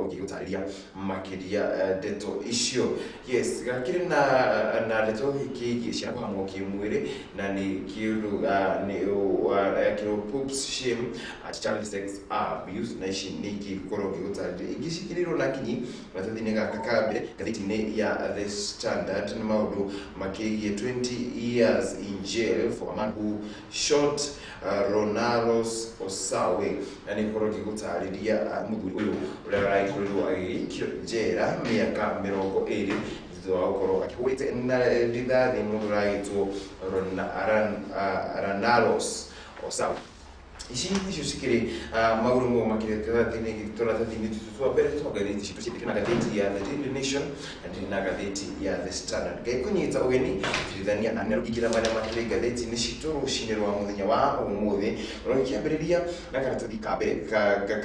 Ngĩkorwo ngĩgũtarĩria makĩria ndeto icio. Yes, gakĩrĩ na ndeto kĩgiĩ cia kũhamwo kĩmwĩrĩ, na nĩ kĩũndũ nĩ kĩrũ Popes shame at child sex abuse, na ici nĩ ingĩ ngũkorwo ngĩgũtarĩria ingĩ cikĩrĩirwo na kinyi maratathi-inĩ gaka ka mbere ngathĩti-inĩ ya The Standard. Nĩ maũndũ makĩgiĩ 20 years in jail for a man who shot Ronaros Osawe, na nĩ ngũkorwo ngĩgũtarĩria mũthuri ũyũ ũrĩa aragĩkorirwo agĩgĩikio njera mĩaka 20 thutha wa gũkorwo akĩhũrĩte na rithathi mũndũ ũragĩtwo Ranaros Osawe. Ici nicio cikĩrĩ maũndũ mo makĩrĩ tũratathi-inĩ twitũ twa mbere twa ngathĩti citũ ciĩ na ngathĩti ya The Daily Nation na ndĩrĩ na ngathĩti ya The Standard. Ngai kũnyita ũgeni tirithania na nĩrũingĩra marĩa makĩrĩ ngathĩti-inĩ citũ rũcinĩ rwa mũthenya wa ũmũthĩ, rũkĩambĩrĩria na karatathi ka mbere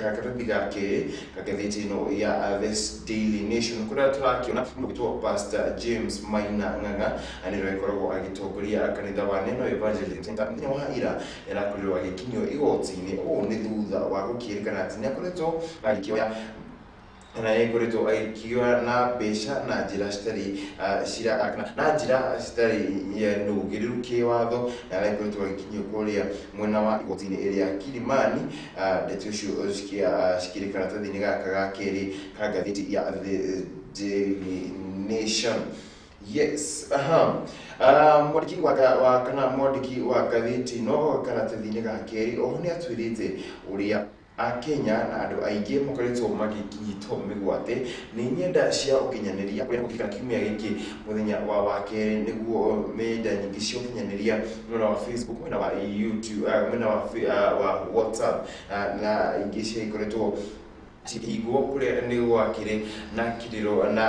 karatathi ga kerĩ ka ngathĩti ĩno ya The Daily Nation, kũrĩa tũrakĩona mũndũ ũgwĩtwo Pastor James Maina Ng'ang'a, na nĩwe ĩkoragwo agĩtongoria kanitha wa Neno Evangelism Center. Mũthenya wa ira nĩarakorirwo agĩkinyio igoti-inĩ. Ũũ nĩ thutha wa gũkĩrĩkana atĩ nĩakoretwo agĩkĩoya kana nĩakoretwo agĩkĩoya na mbeca na njĩra citarĩ kana na njĩra citarĩ nũngĩrĩru kĩwatho, na arakoretwo agĩkinyio kũrĩa mwena wa igoti-inĩ rĩa Kilimani. Ndeto icio cikĩrĩ karatathi-inĩ gaka ga kerĩ ka ngathĩti ya The Daily Nation. Yes, aha. Mwandĩki wa kana mwandĩki wa ngathĩti no karatathi-inĩ ga kerĩ oho nĩ atwĩrĩte ũrĩa Akenya na andũ aingĩ makoretwo magĩkinyitwo mĩgwate nĩ nyenda cia ũkinyanĩria, kũrĩa gũkĩka kiumia gĩkĩ mũthenya wa wakerĩ nĩguo menda nyingĩ cia ũkinyanĩria mwena wa Facebook, mwena wa YouTube, mwena wa WhatsApp, na ingĩ ciagĩkoretwo cikĩhingwo, kũrĩa nĩ gwakĩrĩ na kĩrĩro na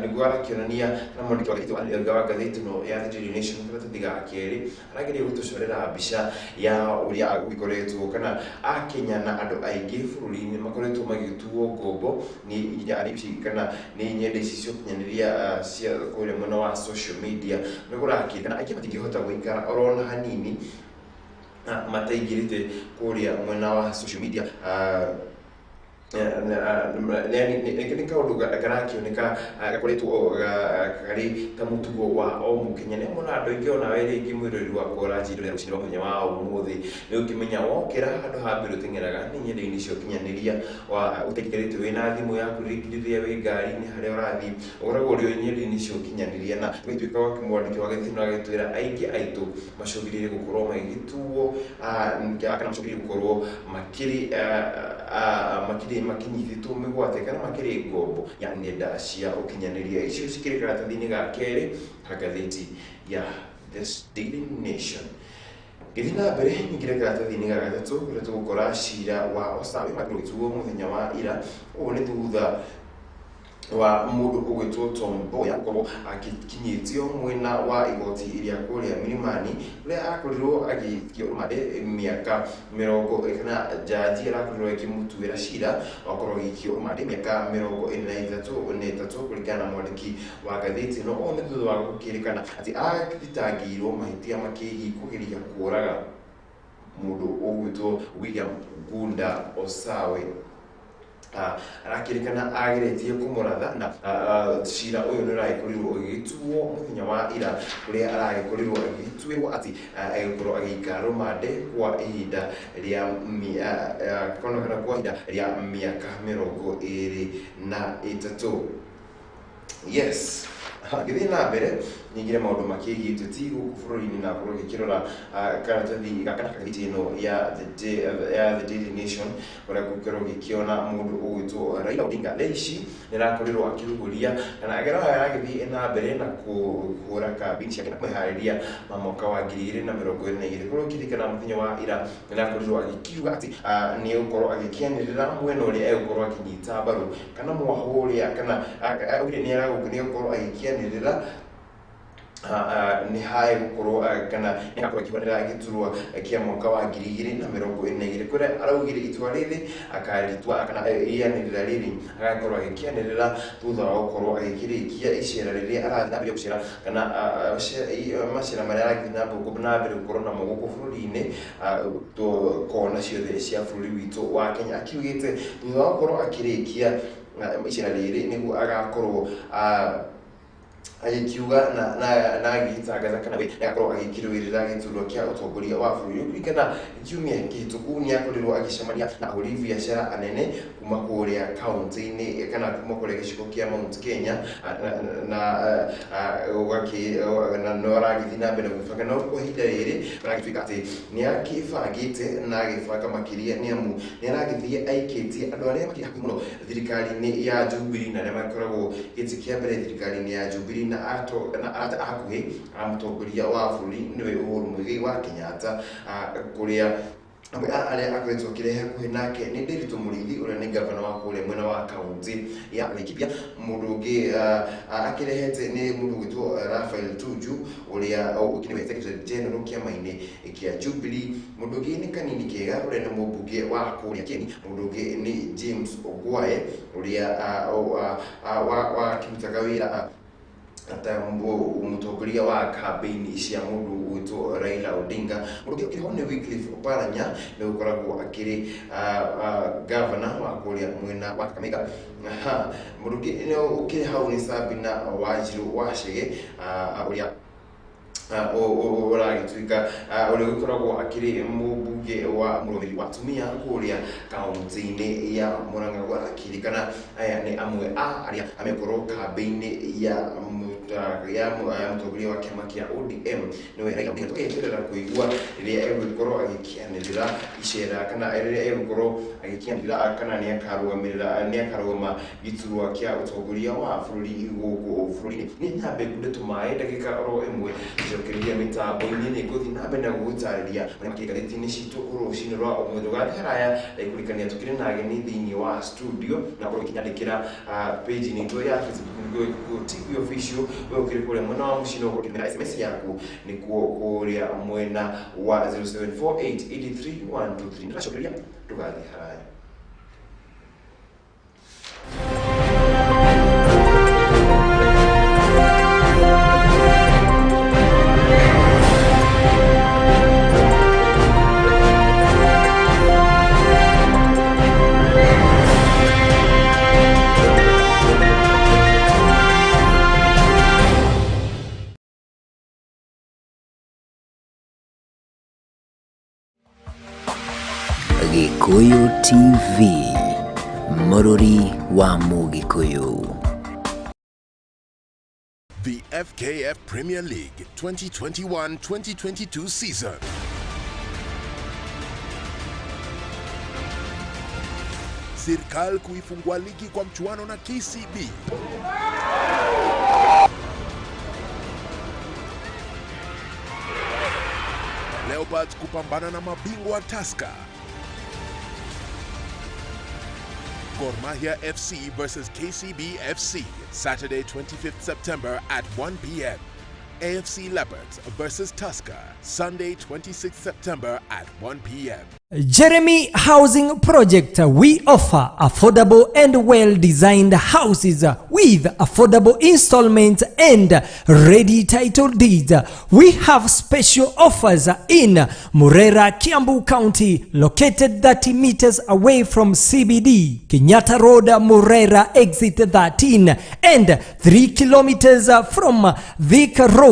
nĩguo arakĩonania na mwandĩki wa ngathĩti wa ngathĩti ĩno ya The Daily Nation karatathi ga kerĩ arageria gũtũcorera mbica ya ũrĩa gũgĩkoretwo kana Akenya na andũ aingĩ bũrũri-inĩ makoretwo magĩtuo ngombo nĩ ici kana nĩ nyenda ici cia ũkinyanĩria cia kũrĩa mwena wa social media, nĩ kũrakĩrĩkana aingĩ matingĩhota gũikara orona hanini mataingĩrĩte kũrĩa mwena wa social media. Nĩ kaũndũ karakĩoneka gakoretwo karĩ ta mũtugo wa o mũkenya, nĩ amona andũ aingĩ. Onawe rĩngĩ mwĩroreri wakwa ũranjĩrĩra rũcinĩ rwa mũthenya wa ũmũthĩ, nĩ ũngĩmenya wokĩra handũ ha mbere ũteng'eraga nĩ nyenda-inĩ cia ũkinyanĩria wa ũteng'erete wĩna thimũ yaku, rĩngĩ rĩrĩa wĩ ngari-inĩ harĩa ũrathiĩ ũkoragwo ũrĩ nyenda-inĩ cia ũkinyanĩria, na ũgĩtuĩka wa mwandĩki wa gathĩti no agĩtwĩra aingĩ aitũ macũngĩrĩire gũkorwo magĩgĩtuo kana macũngĩrĩire gũkorwo makĩrĩ makĩnyitĩtwo mĩgwate kana makĩrĩ ngombo ya nenda cia ũkinyanĩria. Icio cikĩrĩ karatathi-inĩ ga kerĩ ka ngathĩti ya The Daily Nation. Ngĩthiĩ na mbere nyingĩre karatathi-inĩ ga gatatũ, kũrĩa tũgũkora cira wa Osawe ũgĩtuo mũthenya wa ira. Ũũ nĩ thutha wa mũndũ ũgwĩtwo Tom Mboya gũkorwo agĩkinyĩtio mwena wa igoti rĩa kũrĩa Milimani, kũrĩa akorirwo agĩikio rũmande mĩaka mĩrongo, kana jaji arakorirwo akĩmũtuĩra cira wakorwo agĩikio rũmande mĩaka 43 kũringana na mwandĩki wa ngathĩti ĩno. Ũũ nĩ thutha wa gũkĩrĩkana atĩ athitangĩirwo mahĩtia makĩgiĩ kũgeria kũraga mũndũ ũgwĩtwo William Gunda Osawe. Arakĩrĩkana ageretie kũmũratha, na cira ũyũ nĩ ũragĩkorirwo ũgĩgĩtuo mũthenya wa ira, kũrĩa aragĩkorirwo agĩgĩtuĩrwo atĩ agĩkorwo agĩikara rũmande kwa ihinda rĩa kana kwa ihinda rĩa mĩaka 23. Yes, ngĩthiĩ na mbere nyingĩre maũndũ makĩgiĩ ũteti gũkũ bũrũri-inĩ, na korwo ngĩkĩrora karatathi gaka na ngathĩti ĩno ya The Daily Nation, kũrĩa ngũkorwo ngĩkĩona mũndũ ũgwĩtwo Raila Odinga thaa ici nĩ arakorirwo akĩrugũria kana aragĩthiĩ na mbere na kũhũra kambĩini ciake na kũmeharĩria ma mwaka wa 2022, kũrĩa ũkĩririkana mũthenya wa ira nĩ arakorirwo agĩkiuga atĩ nĩ egũkorwo agĩkĩanĩrĩra mwena ũrĩa egũkorwo akĩnyita mbaru kana mwahũ ũrĩa kana augire nĩ egũkorwo agĩkĩanĩrĩra. Nĩ haegũkorwo kana nĩ agakorwo akĩhũranĩra gĩturwa kĩa mwaka wa 2022, kũrĩa araugire itua rĩrĩ akaritua kana ianĩrĩra rĩrĩ agakorwo agĩkĩanĩrĩra thutha wa gũkorwo agĩkĩrĩkia icera rĩrĩa arathiĩ na mbere gũcera kana macera marĩa arathiĩ na mbere gũkorwo namo gũkũ bũrũri-inĩ, kona ciothe cia bũrũri witũ wa Kenya, akiugĩte thutha wa gũkorwo akĩrĩkia icera rĩrĩ nĩguo agakorwo agĩkiuga na agĩtangatha kana we agakorwo agĩkĩrũĩrĩra gĩturwa kĩa ũtongoria wa bũrũri. Kũringana kiumia kĩhĩtũku nĩ akorirwo agĩcemania na ahũri biacara anene kuma kũrĩa kaunti-inĩ kana kuma kũrĩa gĩcigo kĩa Mount Kenya, na ũgakĩ na no aragĩthiĩ na mbere gwĩbanga, no kwa ihinda rĩrĩ aragĩtuĩka atĩ nĩ akĩbangĩte na agĩbanga makĩria, nĩ amu nĩ aragĩthiĩ aikĩtie andũ arĩa makĩrĩ hakuhĩ mũno thirikari-inĩ ya Jubilee na arĩa makoragwo gĩtĩ kĩa mbere thirikari-inĩ ya Jubilee na arata a hakuhĩ a mũtongoria wa bũrũri nĩwe Uhuru Muigai wa Kenyatta, kũrĩa amwe a arĩa akoretwo akĩrehe hakuhĩ nake nĩ Ndiritu Mũrĩithi ũrĩa nĩ gavana wa kũrĩa mwena wa kaunti ya Laikipia. Mũndũ ũngĩ akĩrehete nĩ mũndũ ũgwĩtwo Raphael Tuju ũrĩa ũngĩ nĩwe secretary general kĩama-inĩ kĩa Jubilee. Mũndũ ũngĩ nĩ Kanini Kega ũrĩa nĩ mũmbunge wa kũrĩa Kieni. Mũndũ ũngĩ nĩ James Ogwae ũrĩa wakĩrutaga wĩra ta mũtongoria wa kambĩini cia mũndũ ũgwĩtwo Raila Odinga. Mũndũ ũngĩ ũkĩrĩ ho nĩ Wycliffe Oparanya, nĩ ũkoragwo akĩrĩ gavana wa kũrĩa mwena wa Kakamega. Aha, mũndũ ũngĩ nĩ ũkĩrĩ hau nĩ Sabina Wanjiru Wachege, ũrĩa ũragĩtuĩka ũrĩa ũgĩkoragwo akĩrĩ mũmbunge wa mũrũgamĩrĩri wa atumia kũrĩa kaunti-inĩ ya Murang'a. Gwarakĩrĩkana aya nĩ amwe a arĩa amekorwo kambĩinĩ ya mũtongoria wa kĩama kĩa ODM nĩwe Raila Odinga. Tũgeterera kũigua rĩrĩa egũgĩkorwo agĩkĩanĩrĩra icera kana rĩrĩa egũkorwo agĩkĩanĩrĩra kana nĩ akarũgamĩrĩra, nĩ akarũgama gĩturwa kĩa ũtongoria wa bũrũri gũkũ bũrũri-inĩ. Nĩ nyambe ngunde tũmaĩ ndagĩka oro ĩmwe, cokereria mĩtambo-inĩ nĩ ngũthiĩ na mbere na gũgũtarĩria marĩa makĩrĩ ngathĩti-inĩ citũ rũcinĩ rwa ũmũthĩ. Ndũgathiĩ haraya, ndĩkũririkania tũkĩrĩ na ageni thĩinĩ wa studio na ũkorwo ũkĩnyandĩkĩra page-inĩ itũ ya Facebook TV Official. We ũkĩrĩ kũrĩa mwena wa mũciĩ no ũkorwo ũkĩtũmĩra SMS yaku nĩkuo kũrĩa mwena wa 074883 123. Ndĩracokereria, ndũgathiĩ haraya. Gikuyu TV, mũrũri wa Mũgĩkũyũ. The FKF Premier League 2021-2022 season. Serikali kuifungua ligi kwa mchuano na KCB. Leopards kupambana na mabingwa Tusker. Gor Mahia FC versus KCB FC, Saturday 25th September at 1 p.m. AFC Leopards versus Tusker, Sunday 26th September at 1 p.m. Jeremy Housing Project. We offer affordable and well-designed houses with affordable installments and ready title deeds. We have special offers in Murera, Kiambu County, located 30 meters away from CBD, Kenyatta Road, Murera, exit 13, and 3 kilometers from Thika Road.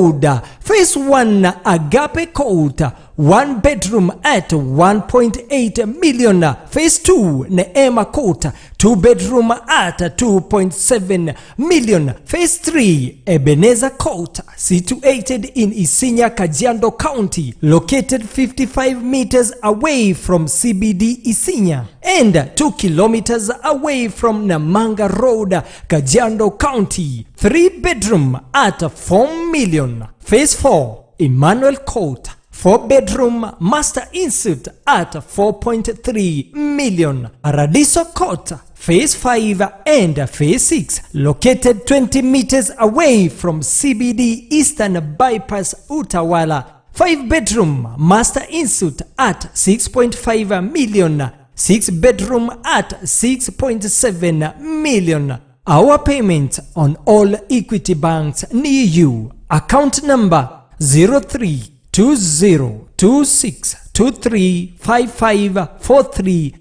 Phase 1, Agape Court, one bedroom at 1.8 million. Phase 2, Neema Court, two bedroom at 2.7 million. Phase 3, Ebenezer Court, situated in Isinya, Kajiado County, located 55 meters away from CBD Isinya and 2 kilometers away from Namanga Road, Kajiado County. 3 bedroom at 4 million. Phase 4, Emmanuel Court, 4 bedroom master ensuite at 4.3 million. Paradiso Court, Phase 5 and Phase 6, located 20 meters away from CBD Eastern Bypass Utawala. 5 bedroom master ensuite at 6.5 million, 6 bedroom at 6.7 million. Our payment on all Equity banks near you. Account number 032026235543.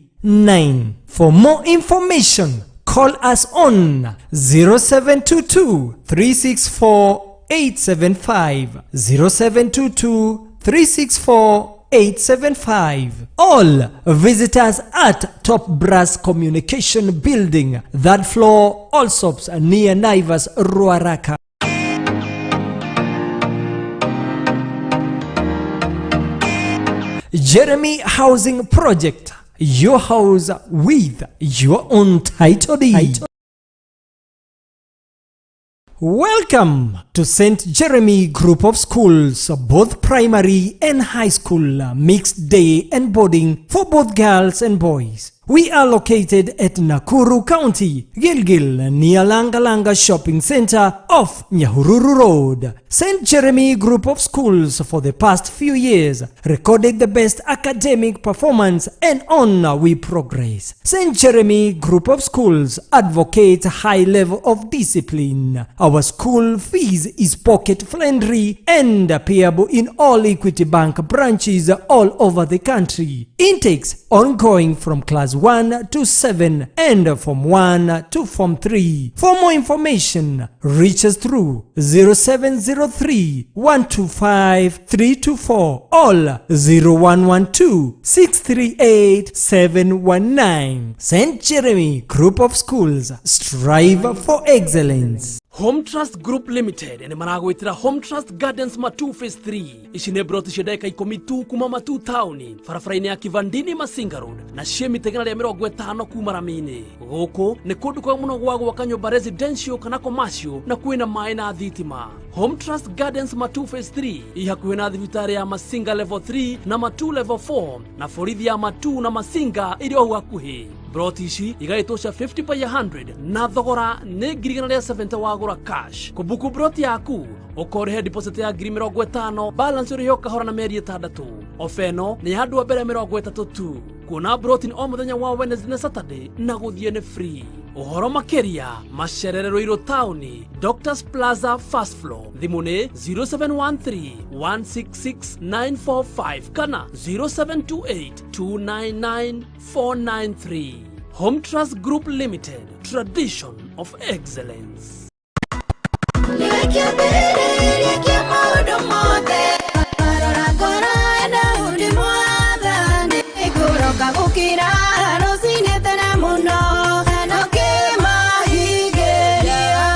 For more information, call us on 0722 364 875, 0722 364 875. All visitors at Top Brass Communication Building, third floor, Allsops, near Naivas, Ruaraka. Jeremy Housing Project, your house with your own title deed. Welcome to St. Jeremy Group of Schools, both primary and high school, mixed day and boarding for both girls and boys. We are located at Nakuru County, Gilgil, near Langalanga Shopping Center off Nyahururu Road. St. Jeremy Group of Schools for the past few years recorded the best academic performance, and on we progress. St. Jeremy Group of Schools advocates high level of discipline. Our school fees is pocket friendly and payable in all Equity Bank branches all over the country. Intakes ongoing from class 1 to 7 and from 1 to Form 3. For more information, reach us through 0703 125 324 or 0112 638 719. St. Jeremy Group of Schools strive for excellence. Home Trust Group Limited nĩ maragwĩtĩra Home Trust Gardens Matu Phase 3. Ici nĩ broti cia ndagĩka 10 tu kuma Matu taũni, barabara-inĩ ya Kivandini Masinga Road, na ciĩ mita 150 kuma rami-inĩ. Gũkũ nĩ kũndũ kwega mũno gwa gwaka nyũmba residential kana commercial, na kwĩna maĩ na thitima. Home Trust Gardens Matu Phase 3 i hakuhĩ na thibitarĩ ya Masinga Level 3 na Matu Level 4, na borithi ya Matu na Masinga ĩrĩ o hau hakuhĩ. Broti ici igaĩtwo cia 50 by 100 na thogora nĩ 170,000 wagũra cash. Kũbuku broti yaku ũkorĩhe deposit ya 50,000, balance ũrĩhe o kahora na mĩeri 6. Ofa ĩno nĩ ya andũ a mbere 30 tu. Kuona broti nĩ o mũthenya wa Wednesday na Saturday, na gũthiĩ nĩ free. Ũhoro makĩria, macerere Ruiru taũni, Doctors Plaza, first floor. Thimũ nĩ 0713 166 945 kana 0728 299 493. Home Trust Group Limited, tradition of excellence. Kĩambĩrĩria kĩa maũndũ mothe, rora ngoro ya Daudi mwathani, kũroka gũkĩra rũcinĩ tene mũno na ũkĩmahingĩria.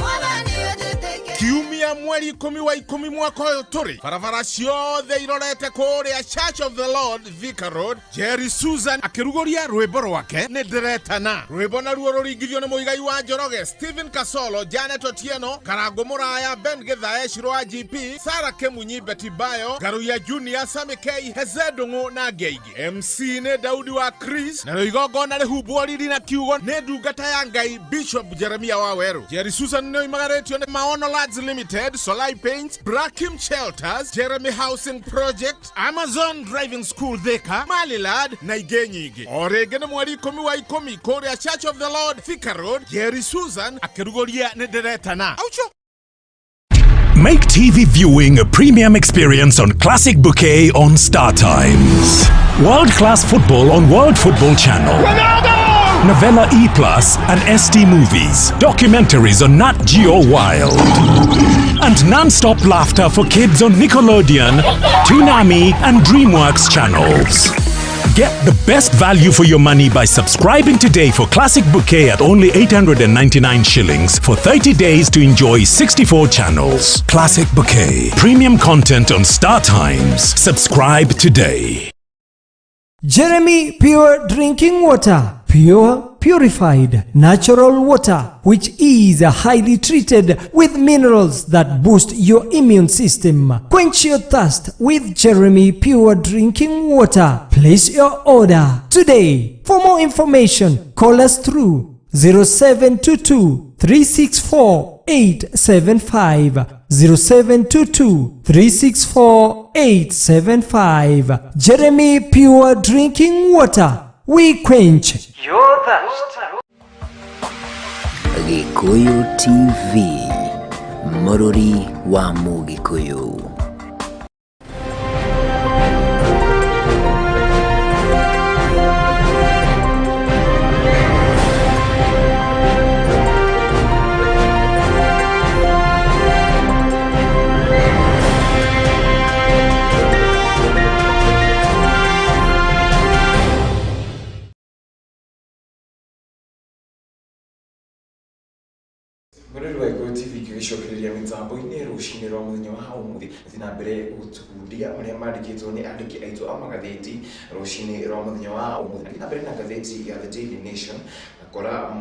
Mwathani ũnjĩtĩkĩrie. Kiumia mweri 10 wa 10 mwaka ũyũ tũrĩ, barabara ciothe irorete kũrĩa Church of the Lord, Thika Road, Jerry Susan akĩrugũria rwĩmbo rwake "Nĩ Ndĩretana". Rwĩmbo naruo rũringithio nĩ Mũigai wa Njoroge, Stephen Kasolo, Janet Otieno, Karango Mũraya, Ben Gĩthae, Shiro wa GP, Sara Kemunyi, Betty Bayo, Ngaruiya Junior, Sami K, Heze Ndung'u na angĩ aingĩ. MC nĩ Daudi wa Chris, narĩo igongona rĩhumbwo riri na kiugo nĩ ndungata ya Ngai Bishop Jeremia wa Werũ. Jerry Susan nĩ oimagarĩtio nĩ Maono Lads Limited, Solai Paints, Brakim Shelters, Jeremy Housing Project, Amazon Driving School Thika, Malilad na ingĩ nyingĩ. O rĩngĩ nĩ mweri 10 wa 10 kũrĩa Church of the Lord, Thika Road, Jerry Susan akĩrugũria "Nĩ Ndĩretana". Aucho. Make TV viewing a premium experience on Classic Bouquet on Star Times. World class football on World Football Channel. Novella E Plus and ST Movies. Documentaries on Nat Geo Wild. And non-stop laughter for kids on Nickelodeon, Toonami and DreamWorks channels. Get the best value for your money by subscribing today for Classic Bouquet at only 899 shillings for 30 days to enjoy 64 channels. Classic Bouquet. Premium content on Star Times. Subscribe today. Jeremy Pure Drinking Water. Pure purified natural water, which is highly treated with minerals that boost your immune system. Quench your thirst with Jeremy Pure Drinking Water. Place your order today. For more information, call us through 0722 364 875. 0722 364 875. Jeremy Pure Drinking Water. We quench your thirst. Gikuyu TV, Mũrũri wa Mũgĩkũyũ. Mũrori wa Gĩkũyũ TV gĩgĩcokereria mĩtambo-inĩ rũcinĩ rwa mũthenya wa ũmũthĩ thiĩ na mbere gũtũkundia marĩa mandĩkĩtwo nĩ andĩki aitũ a magathĩti rũcinĩ rwa mũthenya wa ũmũthĩ. Thiĩ na mbere na ngathĩti ya The Daily Nation, akora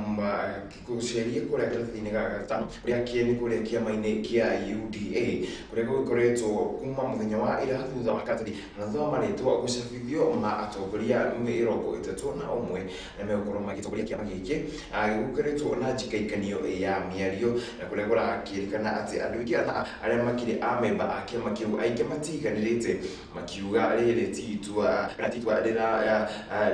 gũceria kũrĩa karatathi-inĩ ga gatano kũrĩa kĩeni kũrĩa kĩama-inĩ kĩa UDA kũrĩa gũgĩkoretwo kuma mũthenya wa ira thutha wa karatathi na thutha wa marĩtwa gũcabithio ma atongoria 31 arĩa megũkorwo magĩtongoria kĩama gĩkĩ. Gũkoretwo na njikaikanio ya mĩario na kũrĩa kũrakĩrĩkana atĩ andũ aingĩ arĩa makĩrĩ amemba a kĩama kĩu aingĩ matiganĩrĩte makiuga rĩrĩ ti itua kana ti itua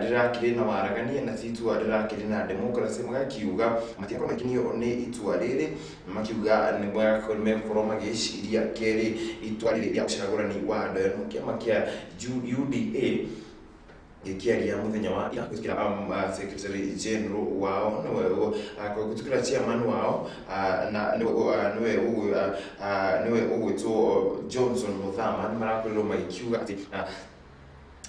rĩrakĩrĩ na waragania na ti itua rĩrakĩrĩ na democracy, magakiuga matiakorwo makenio nĩ itua rĩrĩ, makiuga nĩ megũkorwo magĩciria kerĩ itua rĩrĩ rĩa ũcagũrani wa andũ aya. No kĩama kĩa UDA gĩkĩaria mũthenya wa ira kũhĩtũkĩra secretary general wao nĩwe kũhĩtũkĩra chairman wao na nĩwe ũgwĩtwo Johnson Muthama, nĩ marakorirwo magĩkiuga atĩ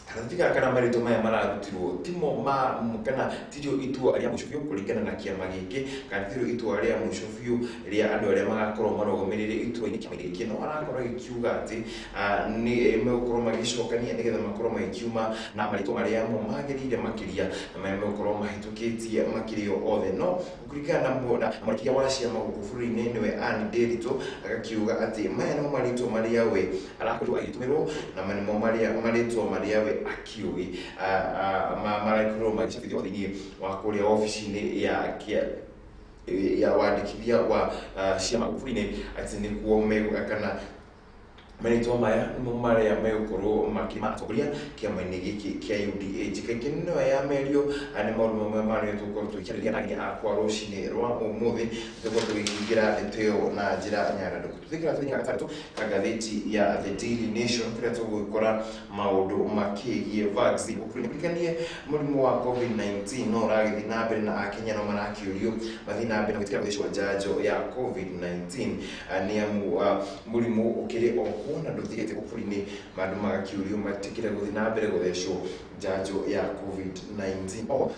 karatathi gaka kana marĩtwa maya mararutirwo timo ma kana tirio itua rĩa mũico biũ kũringana na kĩama gĩkĩ, kana tirio itua rĩa mũico biũ rĩa andũ arĩa magakorwo marũgamĩrĩire itua-inĩ kĩama gĩkĩ. No arakorwo agĩkiuga atĩ nĩ megũkorwo magĩcokania nĩgetha makorwo magĩkiuma na marĩtwa marĩa mo magĩrĩire makĩria na marĩa megũkorwo mahĩtũkĩtie makĩria othe. No kũringana na mwandĩkithia wa ciama gũkũ bũrũri-inĩ nĩwe Anne Nderitu, agakiuga atĩ maya nĩmo marĩtwa marĩa we arakorirwo agĩtũmĩrwo na nĩmo marĩtwa marĩa we akiũĩ marakorirwo magĩcabithio thĩinĩ wa kũrĩa obici-inĩ ya wandĩkithia wa ciama gũkũ bũrũri-inĩ, atĩ nĩkuo kana marĩtwa maya nĩmo marĩa megũkorwo makĩma atongoria kĩama-inĩ gĩkĩ kĩa UDA. Njikaikĩ nĩyo ya mĩario nĩ maũndũ mamwe marĩa tũgũkorwo tũgĩkĩarĩria na ageni akwa rũcinĩ rwa ũmũthĩ, tũgũkorwo tũgĩkĩingĩra ndeto ĩyo na njĩra nyarandũku. Tũthiĩ karatathi-inĩ ga gatandatũ ka ngathĩti ya The Daily Nation kũrĩa tũgũgĩkora maũndũ makĩgiĩ vaccine. Ũkũririkanie mũrimũ wa COVID-19 no ũragĩthiĩ na mbere na Akenya no marakĩũrio mathiĩ na mbere na gwĩtĩkĩra gũthecwo njanjo ya COVID-19, nĩ amu mũrimũ ũkĩrĩ o kuo na ndũthirĩte gũkũ bũrũri-inĩ, andũ magakĩũrio metĩkĩre gũthiĩ na mbere gũthecwo njanjo ya COVID-19. O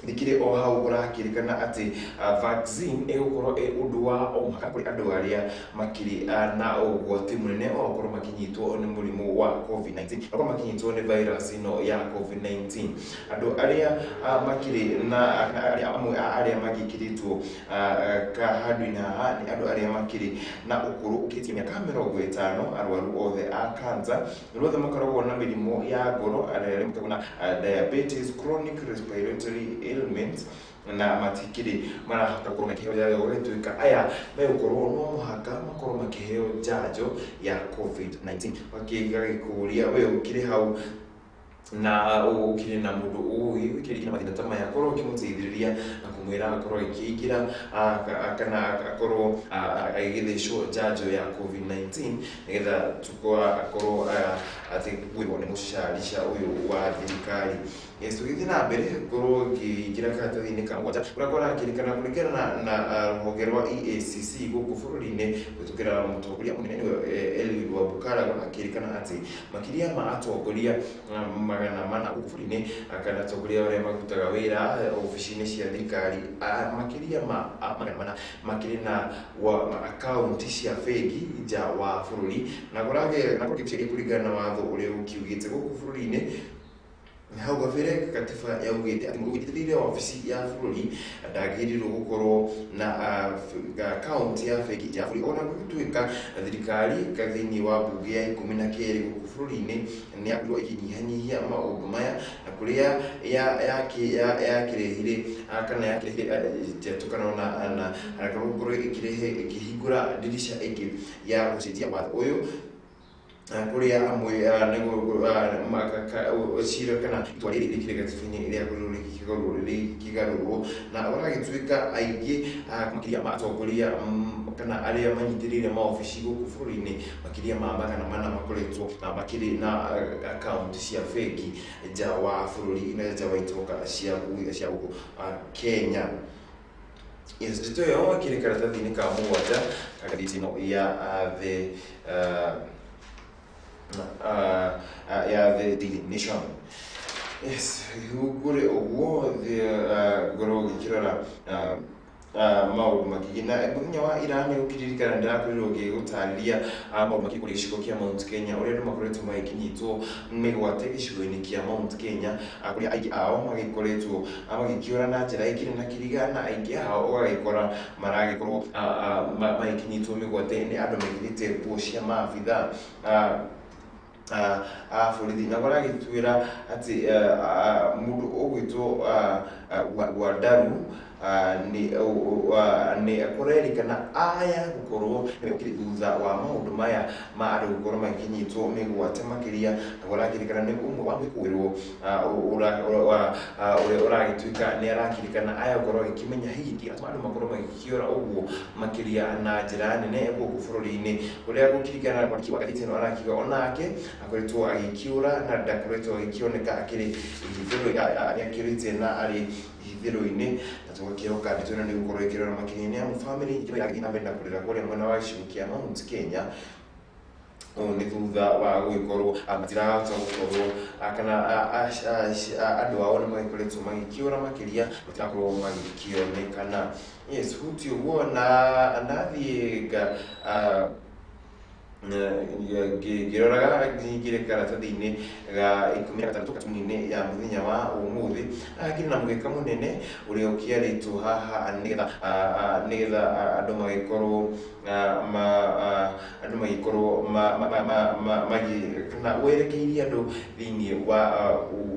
thikire o hau ũrakĩrĩkana atĩ vaccine ĩgũkorwo ĩ ũndũ wa o mũhaka kũrĩ andũ arĩa makĩrĩ na ũgwati mũnene wa gũkorwo makĩnyitwo nĩ mũrimũ wa COVID-19, gũkorwo makĩnyitwo nĩ virus ĩno ya COVID-19. Andũ arĩa makĩrĩ na arĩa amwe a arĩa magĩkĩrĩtwo handũ-inĩ haha nĩ andũ arĩa makĩrĩ na ũkũrũ ũkĩrĩtie mĩaka 50, arwaru othe a cancer, andũ othe makoragwo na mĩrimũ ya ngoro, arĩa makoragwo na diabetes, chronic respiratory ailments na matikĩrĩ marahota gũkorwo makĩheo njanjo. Gũgĩtuĩka aya megũkorwo no mũhaka makorwo makĩheo njanjo ya COVID-19. Gagĩkũria we ũkĩrĩ hau na ũkĩrĩ na mũndũ ũĩ ũkĩrĩ na mathĩna ta maya, korwo ũkĩmũteithĩrĩria na kũmwĩra akorwo agĩkĩingĩra kana akorwo agĩgĩthecwo njanjo ya COVID-19 nĩgetha akorwo ategũĩrwo nĩ mũcarica ũyũ wa thirikari. Yes, tũgĩthiĩ na mbere ngorwo ngĩingĩra karatathi-inĩ ka mũgwanja kũrĩa kũrakĩrĩkana kũringana na rũhonge rwa EACC gũkũ bũrũri-inĩ kũhĩtũkĩra mũtongoria mũnene nĩwe Eliud Wabukala, kũrakĩrĩkana atĩ makĩria ma atongoria 400 gũkũ bũrũri-inĩ kana atongoria arĩa marutaga wĩra obici-inĩ cia thirikari makĩria ma 400 makĩrĩ na akaunti cia bengi nja wa bũrũri, na kũragĩciria kũringana na watho ũrĩa ũkiugĩte gũkũ bũrũri-inĩ Hau gabere katiba yaugĩte atĩ mũndũ ũnyitĩrĩire wabici ya bũrũri ndagĩrĩirwo gũkorwo na akaunti ya bengi ya bũrũri. Ona gũgĩtuĩka thirikari thĩinĩ wa bunge ya 12 gũkũ bũrũri-inĩ nĩ yakorirwo ĩkĩnyihanyihia maũndũ maya, na kũrĩa yakĩrehire kana yakĩrehire njetũ kana ona na gũkorwo ĩkĩrehe ĩkĩhingũra ndirica ĩngĩ ya gũcenjia watho ũyũ, kuria amwe cira kana itua rĩrĩ rĩkĩrĩ gatiba-inĩ rĩakorirwo rĩkĩgarũrwo, na ũragĩtuĩka aingĩ makĩria ma atongoria kana arĩa manyitĩrĩire maobici gũkũ bũrũri-inĩ makĩria ma 400 makoretwo makĩrĩ na akaunti cia bengi nja wa bũrũri na nja wa itonga cia gũkũ Kenya. Yes, ndeto ĩyo ĩkĩrĩ karatathi-inĩ ka 7 ka ngathĩti ĩno ya the ya the Daily Nation. Yes, hungure ũguo ngorwo ngĩkĩrora maũndũ makĩingĩ. Na mũthenya wa ira nĩ ũkĩririkana ndĩrakorirwo ngĩgũtarĩria maũndũ makĩingĩ kũrĩ gĩcigo kĩa Mount Kenya, ũrĩa andũ makoretwo magĩkĩnyitwo mĩgwate gĩcigo-inĩ kĩa Mount Kenya, kũrĩa aingĩ ao magĩkoretwo magĩkĩũra na njĩra ĩkĩrĩ na kĩriga, na aingĩ ao ũgagĩkora maragĩkorwo magĩkĩnyitwo mĩgwate nĩ andũ mekĩrĩte nguo cia maabitha a borithi. Na maragĩtuĩra atĩ mũndũ ũgwĩtwo Gwandaru nĩ kũrerĩkana aya gũkorwo nĩ thutha wa maũndũ maya ma andũ gũkorwo magĩkĩnyitwo mĩgwate makĩria, na kũrakĩrĩkana nĩ ũmwe wa mwĩkũĩrwo ũrĩa ũragĩtuĩka nĩ arakĩrĩkana aya gũkorwo agĩkĩmenya hihi kĩratũma andũ makorwo magĩkĩũra ũguo makĩria na njĩra nene gũkũ bũrũri-inĩ. Ũrĩa gũkĩringana na mwandĩki wa ngathĩti ĩno arakiuga onake akoretwo agĩkĩũra na ndakoretwo agĩkĩoneka akĩrĩ nĩakĩũrĩte na arĩ ihithĩro-inĩ, na tũgakĩhoka ndeto ĩno nĩ gũkorwo ĩkĩrora makĩria nĩ amu bamĩrĩ nyingĩ ĩrathiĩ na mbere na kũrĩra kũrĩa mwena wa gĩcigo kĩa Mount Kenya. Ũũ nĩ thutha wa gũgĩkorwo matirahota gũkorwo kana andũ ao nĩ magĩkoretwo magĩkĩũra makĩria, matirakorwo magĩkĩonekana. Yes, huti ũguo na ndathiĩ ngĩroraga nyingĩre karatathi-inĩ ga 16 katuni-inĩ ya mũthenya wa ũmũthĩ, hakĩrĩ na mũgeka mũnene ũrĩa ũkĩarĩtwo haha nĩgetha andũ magĩkorwo andũ magĩkorwo kana werekeirie andũ thĩinĩ wa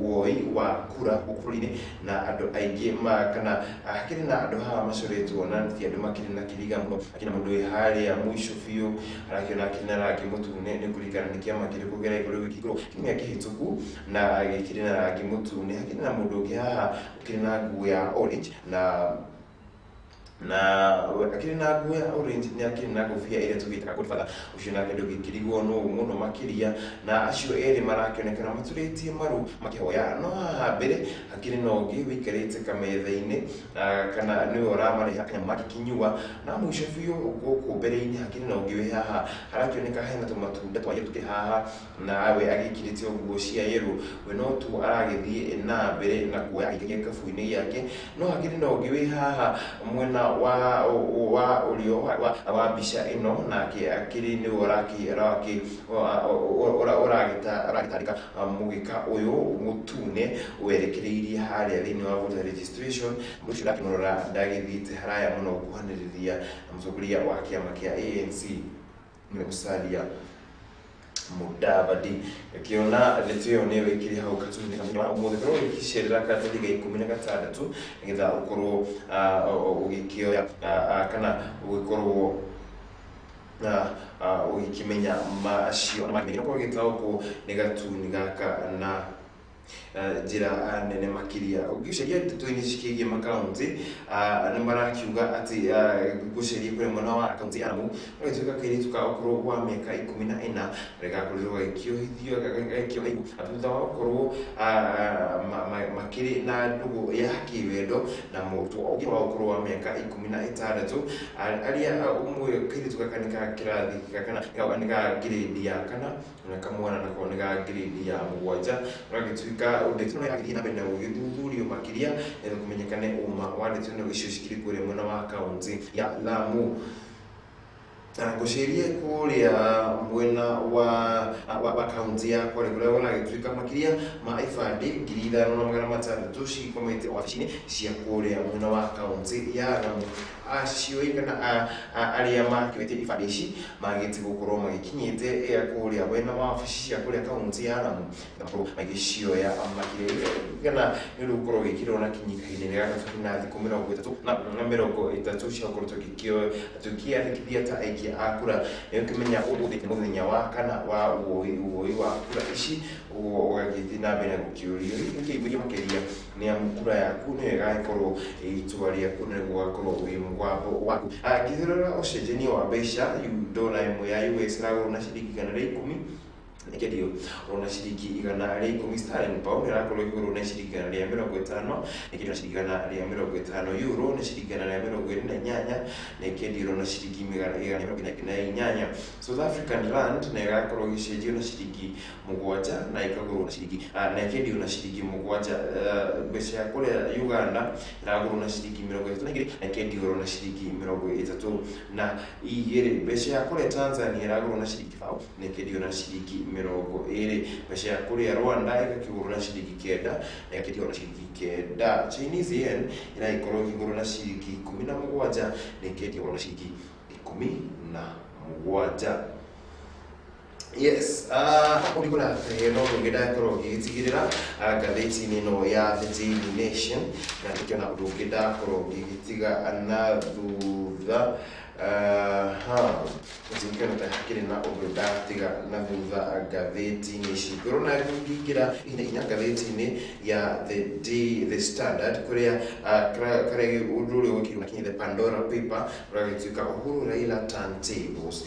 woi wa kura gũkũ bũrũri-inĩ, na andũ aingĩ kana hakĩrĩ na andũ haha macoretwo na ti andũ makĩrĩ na kĩriga mũno. Hakĩrĩ na mũndũ wĩ harĩa mũico biũ arakĩona akĩrĩ na rangi mũtune, nĩ kũringana nĩ kĩama kĩrĩkũ kĩrakorirwo gĩkĩhingũrwo kiumia kĩhĩtũku na gĩkĩrĩ na rangi mũtune. Hakĩrĩ na mũndũ ũngĩ haha ũkĩrĩ na nguo ya orange na akĩrĩ na nguo ya orange nĩ akĩrĩ na ngobia ĩrĩa tũgĩtaga Godfather, ũcio nake ndũgĩkĩrigwo nũ mũno makĩria. Na acio erĩ marakĩonekana maturĩtie maru makĩhoya, no haha mbere hakĩrĩ na ũngĩ wĩikarĩte kametha-inĩ kana nĩwe ũramarehe kanyamũ makĩnyua, na mũico biũ gũkũ mbere-inĩ hakĩrĩ na ũngĩ wĩ haha harakĩoneka hena tũmatunda twa yellow tũkĩrĩ haha, nawe agĩkĩrĩte nguo cia yellow, we no tu aragĩthiĩ na mbere na kuoya agĩikagia gĩkabu-inĩ gĩake. No hakĩrĩ na ũngĩ wĩ haha mwena wa ũrĩo wa mbica ĩno, nake akĩrĩ nĩwe ũragĩtarĩka mũgĩka ũyũ mũtune werekereirie harĩa thĩinĩ wa voter registration. Mũndũ ũcio ndakĩmũrora ndagĩthiĩte haraya mũno gũkuhanĩrĩria na mũtongoria wa kĩama kĩa ANC nĩwe Musalia Mudavadi. Ngĩona ndeto ĩyo nĩyo ĩkĩrĩ hau katuni kamũthenya wa ũmũthĩ. Korwo ũgĩcerera karatathi ga 16 nĩgetha ũkorwo ũgĩkĩoya kana ũgĩkorwo ũgĩkĩmenya macio na gĩtaũkwo nĩ gatuni gaka na njĩra nene makĩria. Ũngĩcaria ndeto-inĩ cikĩgiĩ makaunti, nĩ marakiuga atĩ gũcaria kũrĩa mwena wa kaunti ya Lamu gagĩtuĩka kairĩtu ka ũkũrũ wa mĩaka 14 karĩa gakorirwo gagĩkĩohithio gagĩkĩoha thutha wa gũkorwo makĩrĩ na ndũgũ ya kĩwendo na mũrutwo ũngĩ wa ũkũrũ wa mĩaka 16, arĩa ũmwe kairĩtu gaka nĩ ka kĩrathi kana nĩ ga grade ya kana na kamwana nako nĩ ga grade ya 7. Ũragĩtuĩka ndeto ĩno ĩragĩthiĩ na mbere na gũgĩthuthurio makĩria nĩgetha kũmenyekane ũma wa ndeto ĩno icio cikĩrĩ kũrĩa mwena wa kaunti ya Lamu. Ngũcirie kũrĩa mwena wa kaunti ya Kwale kũrĩa kũragĩtuĩka makĩria ma ibandĩ 5600 cikomete wabici-inĩ cia kũrĩa mwena wa kaunti ya Lamu. Acio kana arĩa makĩoete ibandĩ ici magĩte gũkorwo magĩkinyĩte kũrĩa mwena wa wabici cia kũrĩa kaunti ya Lamu na gũkorwo magĩcioya makĩria kana nĩ ũndũ gũkorwo gĩkĩrwo na kinyi kahinda-inĩ gaka tũkĩrĩ na thikũ 30 na 30 cia gũkorwo tũkĩandĩkithia ta aikia a kura. Nĩ ũkĩmenya ũmũthĩ nĩ mũthenya wa kana wa woi wa kura ici, ũguo ũgagĩthiĩ na mbere na gũkĩũrio ũkĩiguithio makĩria nĩ amu kura yaku nĩyo ĩgagĩkorwo itua rĩaku na nĩguo ũgakorwo wĩ mũgambo waku. Ngĩrora ũcenjania wa mbeca, dola ĩmwe ya US ĩragũrwo na ciringi 110, ĩkĩendio na ciringi 110. Sterling pound ĩrakorwo ĩkĩgũrwo na ciringi 150, ĩkĩendio na ciringi 150. Euro nĩ ciringi 128 na ĩkĩendio na ciringi 148. South African rand na ĩgakorwo ĩgĩcenjio na ciringi 7 na ĩkagũrwo na ciringi na ĩkĩendio na ciringi 7. Mbeca ya kũrĩa Uganda ĩragũrwo na ciringi 32 na ĩkĩendio na ciringi 32. Mbeca ya kũrĩa Tanzania ĩragũrwo na ciringi 0 na ĩkĩendio na ciringi 20. Mbeca ya kũrĩa Rwanda ĩgakĩgũrwo na ciringi 9 na ĩgakĩendio na ciringi 9. Chinese yen ĩragĩkorwo ĩkĩgũrwo na ciringi 17 na ĩkĩendio na ciringi 17. Yes, ũrigũra no ũngĩ ndakorwo ngĩgĩtigĩrĩra ngathĩti-inĩ ĩno ya The Daily Nation na ndĩkĩona ũndũ ũngĩ ndakorwo ngĩgĩtiga na thutha. Ha ndingĩona ta hakĩrĩ na ũndũ ndatiga na thutha ngathĩti-inĩ ici. Ngorwo na ngĩingĩra inya ngathĩti-inĩ ya The Standard kũrĩa karĩa ũndũ ũrĩa wĩkĩirwo na kinyi The Pandora Paper ũragĩtuĩka Uhuru Raila turntables.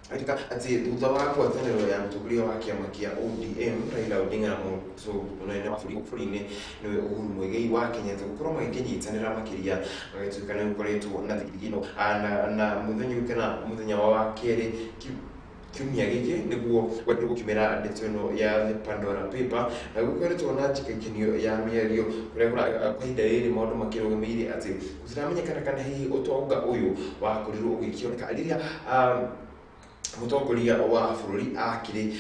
Katika atĩ thutha wa ngwatanĩro ya mũtongoria wa kĩama kĩa ODM Raila Odinga na mũnene wa bũrũri bũrũri-inĩ nĩwe Uhuru Muigai wa Kenyatta gũkorwo magĩkĩnyitanĩra makĩria, magĩtuĩka nĩ gũkoretwo na thigino na mũthenya ũyũ kana mũthenya wa kerĩ kiumia gĩkĩ nĩguo gwathire gũkiumĩra ndeto ĩno ya The Pandora Paper na gũkoretwo na njĩkakenio ya mĩario kũrĩa kwa ihinda rĩrĩ maũndũ makĩrũgamĩire atĩ gũtiramenyekana kana hihi ũtonga ũyũ wakorirwo ũgĩkĩoneka rĩrĩa mũtongoria wa bũrũri akĩrĩ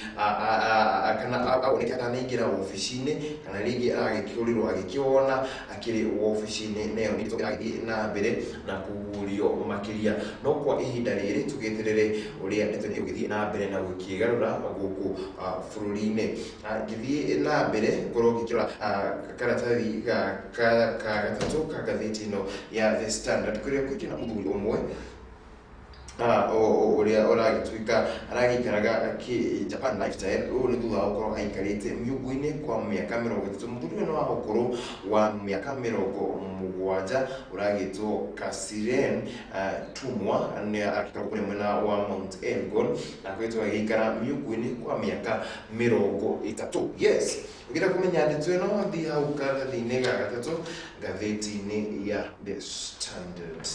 kana aoneke atanaingĩra wobici-inĩ kana rĩngĩ aragĩkĩũrĩrwo agĩkĩwona akĩrĩ wobici-inĩ, nayo nĩ ĩrathiĩ na mbere na kũguũrio makĩria. No kwa ihinda rĩrĩ tũgĩeterere ũrĩa ndeto ĩgũgĩthiĩ na mbere na gũkĩgarũra gũkũ bũrũri-inĩ. Ngĩthiĩ na mbere ngorwo ngĩkĩrora karatathi ka gatatũ ka ngathĩti ĩno ya The Standard kũrĩa kwĩna mũthuri ũmwe ũrĩa ũragĩtuĩka aragĩikaraga kĩ Japan lifestyle. Ũyũ nĩ thutha wa gũkorwo aikarĩte miungu-inĩ kwa mĩaka 30. Mũthuri ũyũ nĩ wa ũkũrũ wa mĩaka 70 ũragĩtwo Kasiren Tumwa, nĩ agĩkorwo kũrĩa mwena wa Mount Elgon na akoretwo agĩikara miungu-inĩ kwa mĩaka 30. Yes, ũngĩenda kũmenya ndeto ĩno, thiĩ hau karatathi-inĩ ga gatatũ ngathĩti-inĩ ya The Standard.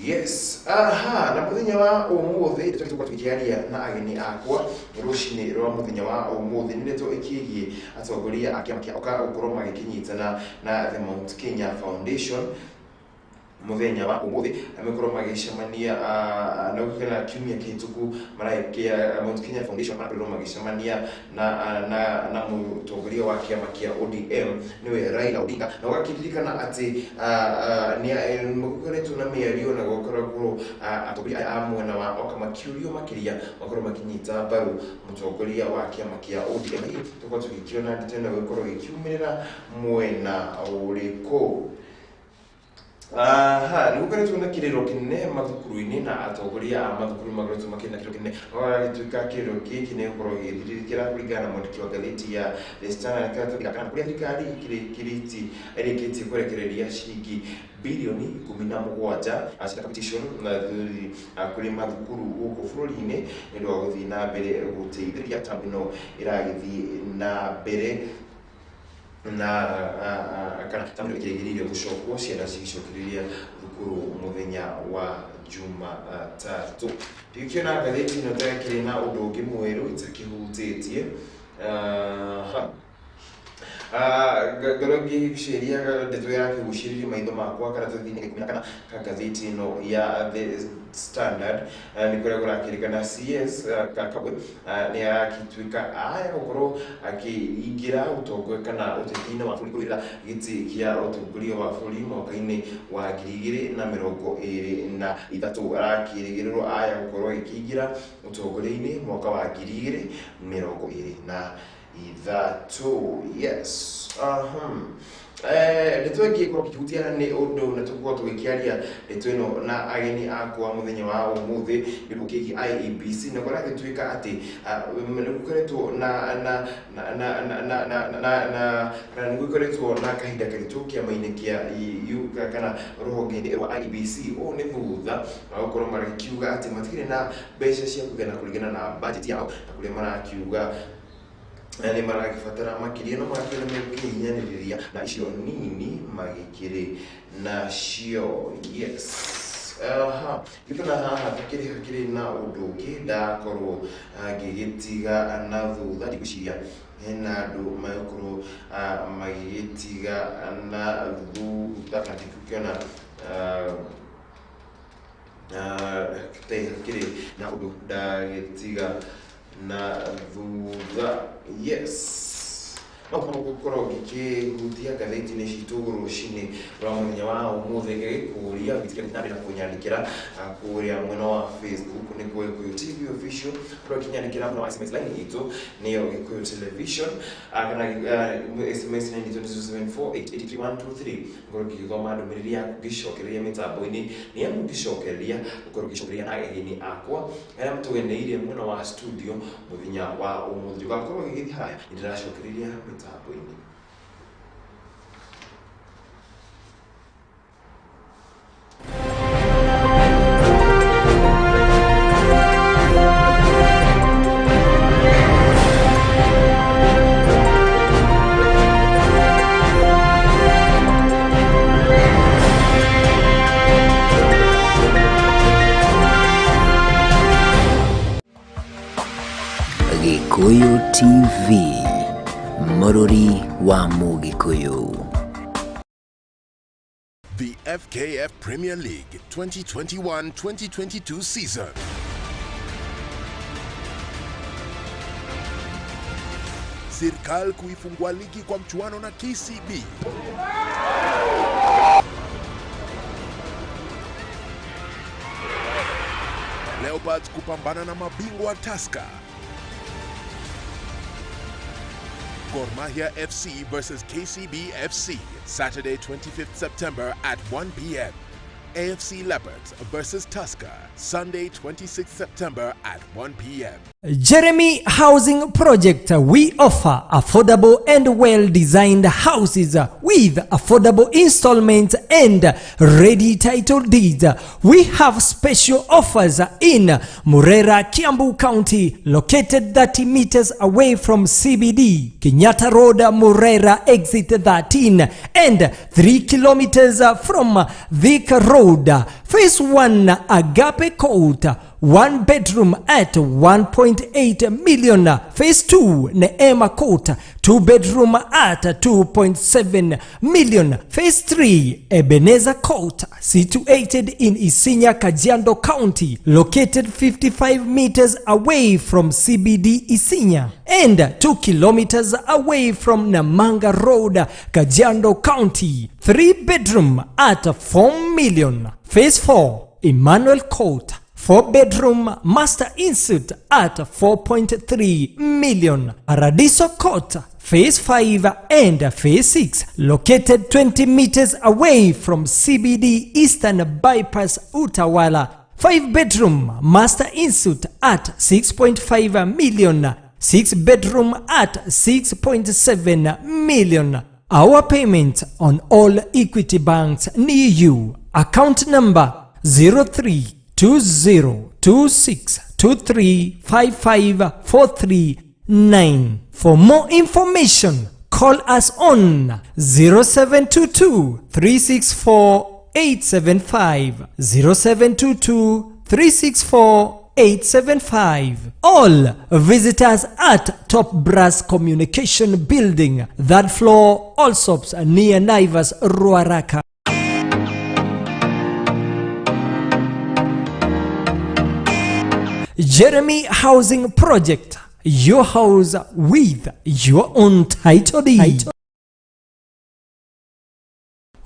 Yes, aha, na mũthenya wa ũmũthĩ tũgĩkorwo tũkĩaria na ageni akwa rũcinĩ rwa mũthenya wa ũmũthĩ nĩ ndeto ĩkĩgiĩ atongoria a kĩama kĩa OKA gũkorwo magĩkĩnyitana na The Mount Kenya Foundation. Mũthenya wa ũmũthĩ megũkorwo magĩcemania na gũkĩra kiumia kĩhĩtũku maragĩkĩa Mount Kenya Foundation marakorirwo magĩcemania na mũtongoria wa kĩama kĩa ODM nĩwe Raila Odinga, na ũgakĩririkana atĩ nĩ gũkoretwo na mĩario na gũkoragwo atongoria aya a mwena wa OKA makĩũrio makĩria makorwo makĩnyita mbaru mũtongoria wa kĩama kĩa ODM. Tũkorwo tũgĩkĩona ndeto ĩno gũkorwo ĩkiumĩrĩra mwena ũrĩkũ. Aha, nĩ gũkoretwo na kĩrĩro kĩnene mathukuru-inĩ na atongoria a mathukuru makoretwo makĩrĩ na kĩrĩro kĩnene. Gũgagĩtuĩka kĩrĩro gĩkĩ nĩ gũkorwo gĩgĩthirĩrĩkĩra kũringana na mwandĩki wa ngathĩti ya The Standard karatathi ga kana kũrĩa thirikari ĩrĩkĩtie kũrekereria ciringi birioni 17 cia capitation na kũrĩ mathukuru gũkũ bũrũri-inĩ nĩ ũndũ wa gũthiĩ na mbere gũteithĩrĩria tamu ĩno ĩragĩthiĩ na mbere na kana tamu ĩno ĩkĩrĩgĩrĩire gũcokwo ciana cigĩcokereria thukuru mũthenya wa Jumatatũ. Ndingĩkĩona ngathĩti ĩno ta ĩkĩrĩ na ũndũ ũngĩ mwerũ itakĩhutĩtie. Aha. Ngoro ngĩciria ndeto ya kĩgucĩrĩria maitho makwa karatathi-inĩ 14 ka ngathĩti ĩno ya The Standard, nĩ kũrĩa kũrakĩrĩkana CS Kabwe nĩ arakĩtuĩka aya gũkorwo akĩingĩra ũtongoria kana ũteti-inĩ wa bũrũri kũrũĩrĩra gĩtĩ kĩa ũtongoria wa bũrũri mwaka-inĩ wa 2023. Arakĩrĩgĩrĩrwo aya gũkorwo agĩkĩingĩra ũtongoria-inĩ mwaka wa 2023. Yes, ndeto ĩngĩ ĩkorwo ĩkĩhutia nĩ ũndũ na tũgũkorwo tũgĩkĩaria ndeto ĩno na ageni akwa mũthenya wa ũmũthĩ nĩ ũndũ kĩgiĩ IEBC, na kũragĩtuĩka atĩ nĩ gũkoretwo na na na na na na na na na kana nĩ gũkoretwo na kahinda karitũ kĩama-inĩ kĩa EU kana rũhonge-inĩ rwa IEBC. Ũũ nĩ thutha wa gũkorwo magĩkiuga atĩ matikĩrĩ na mbeca cia kũigana kũringana na budget yao, na kũrĩa marakiuga nĩ maragĩbatara makĩria, no marakĩona megũkĩhinyanĩrĩria na icio nini magĩkĩrĩ nacio. Yes, aha, gĩtona haha tukĩrĩ hakĩrĩ na ũndũ ũngĩ ndakorwo ngĩgĩtiga na thutha, ndigwĩciria hena andũ magũkorwo magĩgĩtiga na thutha kana ndikũkĩona hakĩrĩ na ũndũ ndagĩtiga na thutha. Yes, no gũkorwo ngĩkĩhutia ngathĩti-inĩ citũ rũcinĩ rwa mũthenya wa ũmũthĩ, ngĩgĩkũria wĩtĩkĩre na mbere na kũnyandĩkĩra kũrĩa mwena wa Facebook nĩ Gĩkũyũ TV Official, kũrĩa ũkĩnyandĩkĩra mwena wa SMS line itũ nĩyo Gĩkũyũ Television, kana SMS line itũ nĩ 0748833123. Ngorwo ngĩgĩthoma ndũmĩrĩri yaku ngĩcokereria mĩtambo-inĩ, nĩ amu ngĩcokereria gũkorwo ngĩcokereria na ageni akwa arĩa matũgeneire mwena wa studio mũthenya wa ũmũthĩ. Ndũgakorwo ũgĩgĩthiĩ haraya, nĩ ndĩracokereria mĩtambo-inĩ. Gĩkũyũ TV, mũrũri wa Mũgĩkũyũ. The FKF Premier League 2021-2022 season. Serikali kuifungua ligi kwa mchuano na KCB. Leopards kupambana na mabingwa Tusker. Gor Mahia FC versus KCB FC, Saturday 25th September at 1 p.m. AFC Leopards versus Tusker, Sunday 26th September at 1 p.m. Jeremy Housing Project. We offer affordable and well-designed houses with affordable installments and ready title deeds. We have special offers in Murera, Kiambu County, located 30 meters away from CBD, Kenyatta Road, Murera, exit 13, and 3 kilometers from Thika Road. Phase 1, Agape Court, one bedroom at 1.8 million. Phase 2, Neema Court, two bedroom at 2.7 million. Phase 3, Ebenezer Court, situated in Isinya, Kajiado County, located 55 meters away from CBD Isinya and 2 kilometers away from Namanga Road, Kajiado County. 3 bedroom at 4 million. Phase 4, Emmanuel Court, 4 bedroom master ensuite at 4.3 million. Paradiso Court, Phase 5 and Phase 6, located 20 meters away from CBD Eastern Bypass Utawala. 5 bedroom master ensuite at 6.5 million. 6 bedroom at 6.7 million. Our payment on all Equity banks near you. Account number 032026235543 9. For more information, call us on 0722 364 875, 0722 364 875. All visitors at Top Brass Communication Building, third floor, Allsops near Naivas, Ruaraka. Jeremy Housing Project, your house with your own title deed.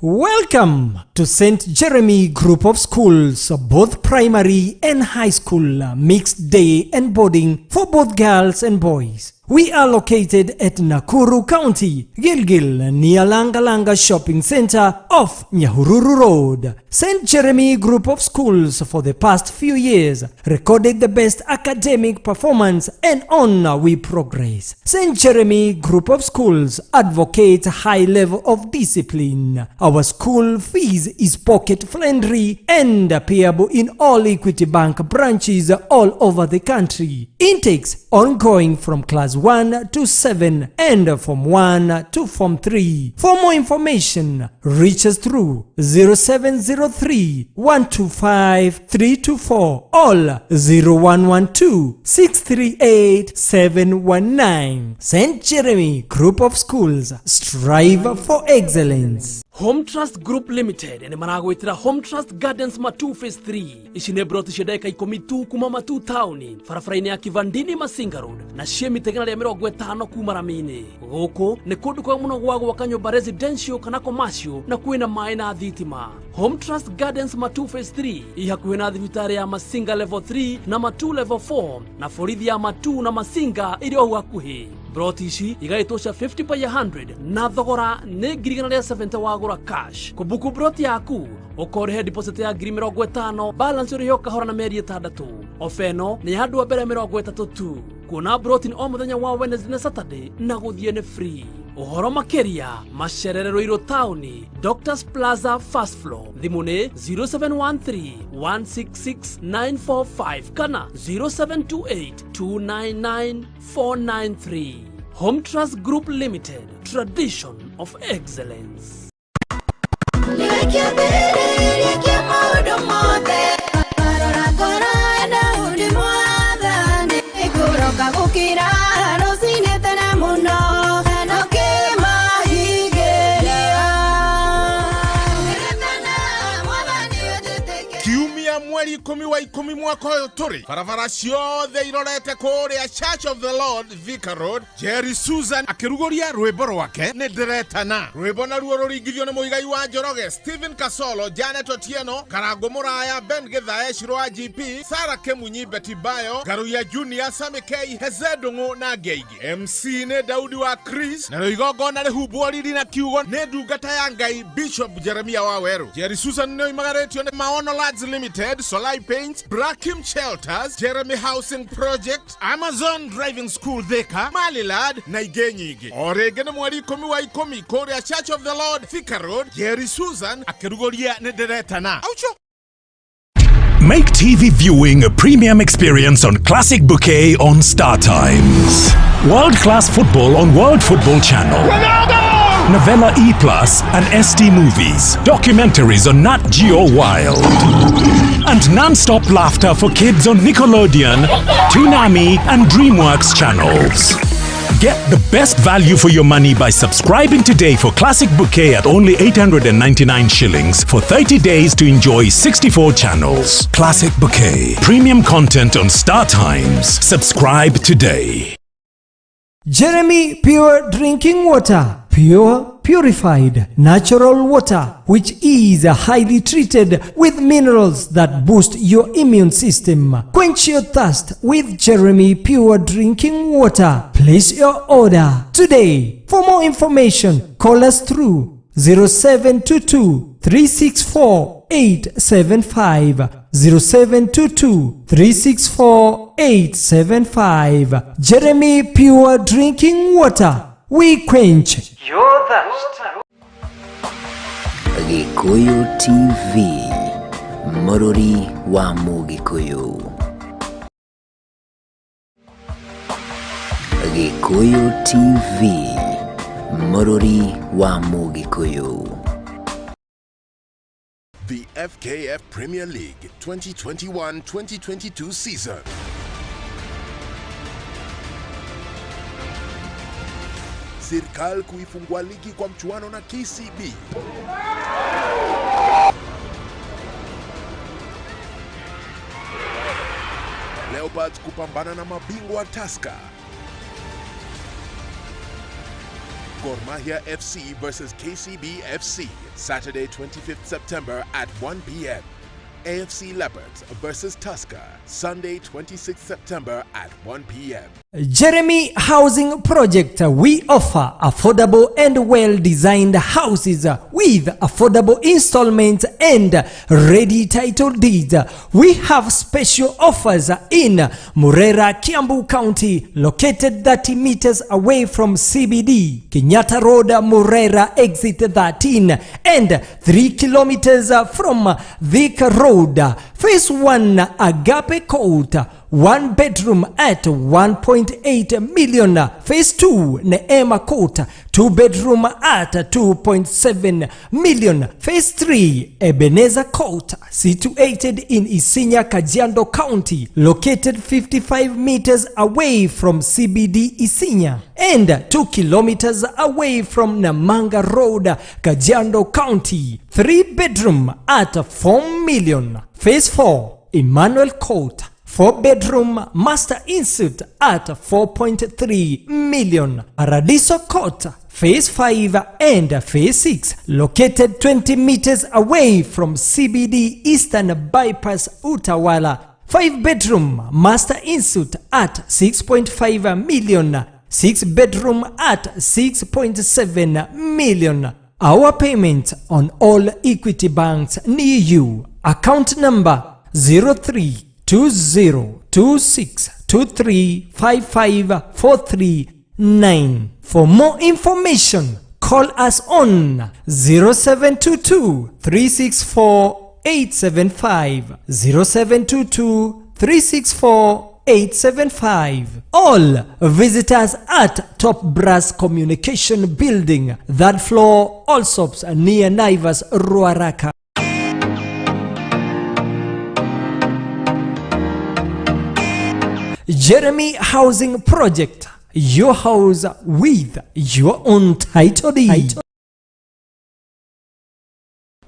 Welcome to St. Jeremy Group of Schools, both primary and high school, mixed day and boarding for both girls and boys. We are located at Nakuru County, Gilgil, near Langalanga Shopping Center off Nyahururu Road. St. Jeremy Group of Schools for the past few years recorded the best academic performance, and on we progress. St. Jeremy Group of Schools advocates high level of discipline. Our school fees is pocket friendly and payable in all Equity Bank branches all over the country. Intakes ongoing from class 1 to 7 and from 1 to Form 3. For more information, reach us through 0703 125 324 or 0112 638 719. St. Jeremy Group of Schools strive for excellence. Home Trust Group Limited nĩ maragwĩtĩra Home Trust Gardens Matu Phase 3. Ici nĩ broti cia ndagĩka 10 tu kuma Matu taũni, barabara-inĩ ya Kivandini Masinga Road, na ciĩ mita 150 kuma rami-inĩ. Gũkũ nĩ kũndũ kwega mũno gwa gwaka nyũmba residential kana commercial, na kwĩna maĩ na thitima. Home Trust Gardens Matu Phase 3 i hakuhĩ na thibitarĩ ya Masinga Level 3 na Matu Level 4, na borithi ya Matu na Masinga ĩrĩ o hau hakuhĩ. Broti ici igaĩtwo cia 50 by 100 na thogora nĩ 170,000 wagũra cash. Kũbuku broti yaku ũkorĩhe deposit ya 50,000, balance ũrĩhe o kahora na mĩeri 6. Ofa ĩno nĩ ya andũ a mbere 30 tu. Kuona broti nĩ o mũthenya wa Wednesday na Saturday, na gũthiĩ nĩ free. Ũhoro makĩria, macerere Ruiru taũni, Doctors Plaza, first floor. Thimũ nĩ 0713 166 945 kana 0728 299 493. Home Trust Group Limited, tradition of excellence. Nĩwe kĩambĩrĩria kĩa maũndũ mothe. Rora ngoro ya Daudi mwathani. Ngũroka gũkĩra rũcinĩ tene mũno, na ũkĩmahingĩria. Mwathani ũnjĩtĩkĩrie. Kiumia mweri 10 wa 10 mwaka ũyũ tũrĩ, barabara ciothe irorete kũrĩa Church of the Lord, Thika Road, Jerry Susan akĩrugũria rwĩmbo rwake Nĩ Ndĩretana. Rwĩmbo naruo rũringithio nĩ Mũigai wa Njoroge, Stephen Kasolo, Janet Otieno, Karango Mũraya, Ben Gĩthae, Shiro wa GP, Sara Kemunyi, Betty Bayo, Ngaruiya Junior, Sami K, Heze Ndung'u na angĩ aingĩ. MC nĩ Daudi wa Chris, narĩo igongona rĩhumbwo riri na kiugo nĩ ndungata ya Ngai Bishop Jeremia wa Werũ. Jerry Susan nĩ oimagarĩtio nĩ Maono Lads Limited, Solai Paints, Brakim Shelters, Jeremy Housing Project, Amazon Driving School Thika, Malilad na ingĩ nyingĩ. O rĩngĩ nĩ mweri 10 wa 10 kũrĩa Church of the Lord, Thika Road, Jerry Susan akĩrugũria Nĩ Ndĩretana. Aucho. Make TV viewing a premium experience on Classic Bouquet on Star Times. World class football on World Football Channel. Novella E Plus and ST Movies. Documentaries on Nat Geo Wild. And non-stop laughter for kids on Nickelodeon, Toonami and DreamWorks channels. Get the best value for your money by subscribing today for Classic Bouquet at only 899 shillings for 30 days to enjoy 64 channels. Classic Bouquet. Premium content on Star Times. Subscribe today. Jeremy Pure Drinking Water. Pure, purified, natural water, which is highly treated with minerals that boost your immune system. Quench your thirst with Jeremy Pure Drinking Water. Place your order today. For more information, call us through 0722 364 875, 0722 364 875. Jeremy Pure Drinking Water. We quench your thirst. Gikuyu TV, mũrũri wa Mũgĩkũyũ. Gikuyu TV, mũrũri wa Mũgĩkũyũ. The FKF Premier League 2021-2022 season. Serikali kuifungua ligi kwa mchuano na KCB. Leopards kupambana na mabingwa Tusker. Gor Mahia FC versus KCB FC, Saturday 25th September at 1 p.m. AFC Leopards versus Tusker, Sunday 26th September at 1 p.m. Jeremy Housing Project. We offer affordable and well designed houses with affordable installments and ready title deeds. We have special offers in Murera, Kiambu County, located 30 meters away from CBD, Kenyatta Road, Murera, exit 13, and 3 kilometers from Thika Road. Phase 1, Agape Court. One bedroom at 1.8 million. Phase 2, Neema Court, two bedroom at 2.7 million. Phase 3, Ebenezer Court, situated in Isinya, Kajiado County, located 55 meters away from CBD Isinya and 2 kilometers away from Namanga Road, Kajiado County. Three bedroom at 4 million. Phase 4, Emmanuel Court, 4 bedroom master ensuite at 4.3 million. Paradiso Court, Phase 5 and Phase 6, located 20 meters away from CBD Eastern Bypass Utawala. 5 bedroom master ensuite at 6.5 million. 6 bedroom at 6.7 million. Our payment on all Equity banks near you. Account number 032026235543. For more information, call us on 0722 364 875, 0722 364 875. All visitors at Top Brass Communication Building, third floor, Allsops, near Naivas, Ruaraka. Jeremy Housing Project, your house with your own title deed.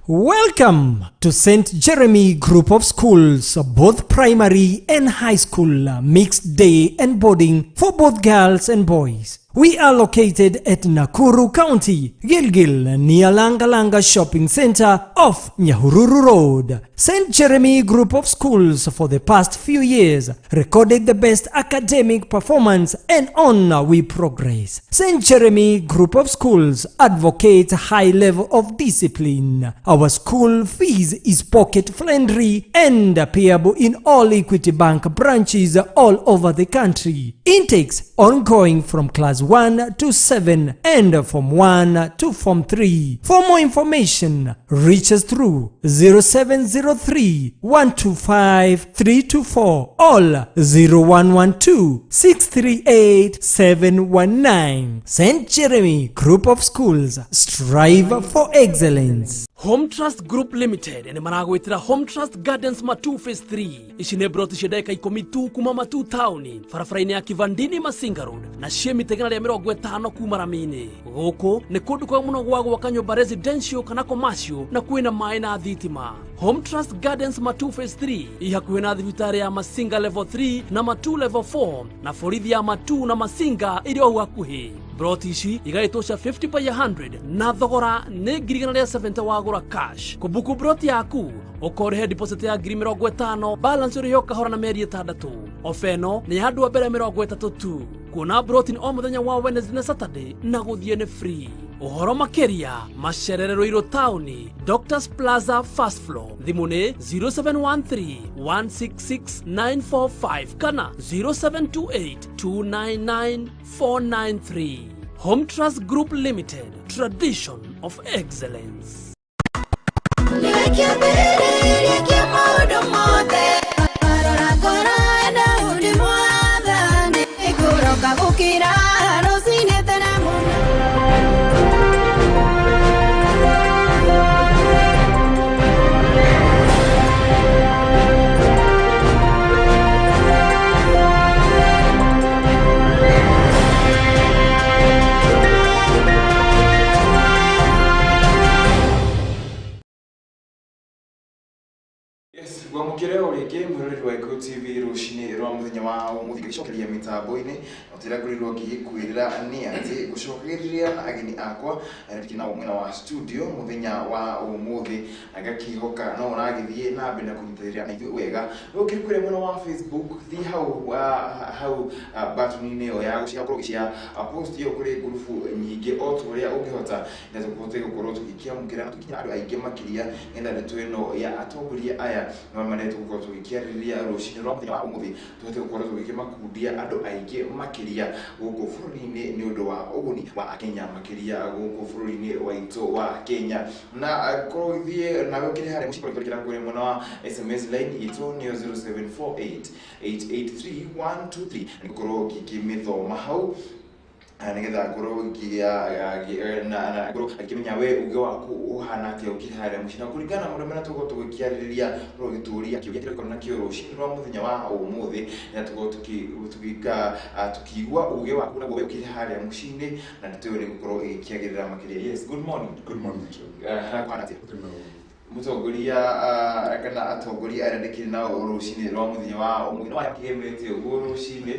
Welcome to St. Jeremy Group of Schools, both primary and high school, mixed day and boarding for both girls and boys. We are located at Nakuru County, Gilgil, near Langalanga Shopping Center off Nyahururu Road. St. Jeremy Group of Schools for the past few years recorded the best academic performance, and on we progress. St. Jeremy Group of Schools advocates high level of discipline. Our school fees is pocket friendly and payable in all Equity Bank branches all over the country. Intakes ongoing from class 1 to 7 and from 1 to Form 3. For more information, reach us through 0703 125 324 or 0112 638 719. St. Jeremy Group of Schools strive for excellence. Home Trust Group Limited nĩ maragwĩtĩra Home Trust Gardens Matu Phase 3. Ici nĩ broti cia ndagĩka 10 tu kuma Matu taũni, barabara-inĩ ya Kivandini Masinga Road, na ciĩ mita 150 kuma rami-inĩ. Gũkũ nĩ kũndũ kwega mũno gwa gwaka nyũmba residential kana commercial, na kwĩna maĩ na thitima. Home Trust Gardens Matu Phase 3 i hakuhĩ na thibitarĩ ya Masinga Level 3 na Matu Level 4, na borithi ya Matu na Masinga ĩrĩ o hau hakuhĩ. Broti ici igaĩtwo cia 50 by 100 na thogora nĩ 170,000 wagũra cash. Kũbuku broti yaku ũkorĩhe deposit ya 50,000, balance ũrĩhe o kahora na mĩeri 6. Ofa ĩno nĩ ya andũ a mbere 30 tu. Kuona broti nĩ o mũthenya wa Wednesday na Saturday, na gũthiĩ nĩ free. Ũhoro makĩria macerere Ruiru taũni, Doctors Plaza, first floor. Thimũ nĩ 0713 166 945 kana 0728 299 493. Home Trust Group Limited, tradition of excellence. Nĩwe kĩambĩrĩria kĩa maũndũ mothe. Rora ngoro ya Daudi mwathani, ngũroka gũkĩra rũcinĩ tene mũno. Ngwamũkĩre o rĩngĩ mwĩroreri wa Gĩkũyũ TV rũcinĩ rwa mũthenya wa ũmũthĩ ngĩcokeria mĩtambo-inĩ na ũtĩra ngorirwo ngĩgĩkwĩrĩra nĩ atĩ gũcokagĩrĩria na ageni akwa arĩa ndĩ nao mwena wa studio mũthenya wa ũmũthĩ na ngakĩhoka no ũragĩthiĩ na mbere na kũnyitanĩra na ithuĩ wega. Ũkĩrĩ kũrĩa mwena wa Facebook thiĩ hau hau button-inĩ ĩyo ya gũkorwo ũgĩshare post ĩyo kũrĩ ngurubu nyingĩ o ta ũrĩa ũngĩhota na tũhote gũkorwo tũgĩkĩamũkĩra na tũkinyĩra andũ aingĩ makĩria nĩgetha ndeto ĩno ya atongoria aya no marĩa tũgũkorwo tũgĩkĩarĩrĩria rũcinĩ rwa mũthenya wa ũmũthĩ tũhote gũkorwo tũgĩkĩmakundia andũ aingĩ makĩria gũkũ bũrũri-inĩ nĩ ũndũ wa ũguni wa Akenya makĩria gũkũ bũrũri-inĩ waitũ wa Kenya. Na korwo ũgĩthiĩ nawe ũkĩrĩ harĩa mũciĩ kũrĩkĩra kũrĩa mwena wa SMS line itũ nĩyo 0748 883 123 nĩgũkorwo ngĩkĩmĩthoma hau nĩgetha ngorwo ngĩmenya we uge waku ũhana atĩa ũkĩrĩ harĩa mũciĩ na kũringana na maũndũ marĩa tũgũkorwo tũgĩkĩarĩrĩria ũrĩa ũgĩtũria kĩũria kĩrĩa gĩkorwo nakĩo rũcinĩ rwa mũthenya wa ũmũthĩ na tũgũkorwo tũkĩigua uge waku naguo we ũkĩrĩ harĩa mũciĩ-inĩ na ndeto ĩyo nĩgũkorwo ĩgĩkĩagĩrĩra makĩria. Yes, good morning. Good morning to you. Kũhana atĩa? Mũtongoria kana atongoria arĩa ndĩkĩrĩ nao rũcinĩ rwa mũthenya wa ũmũthĩ no makĩgemete ũguo rũcinĩ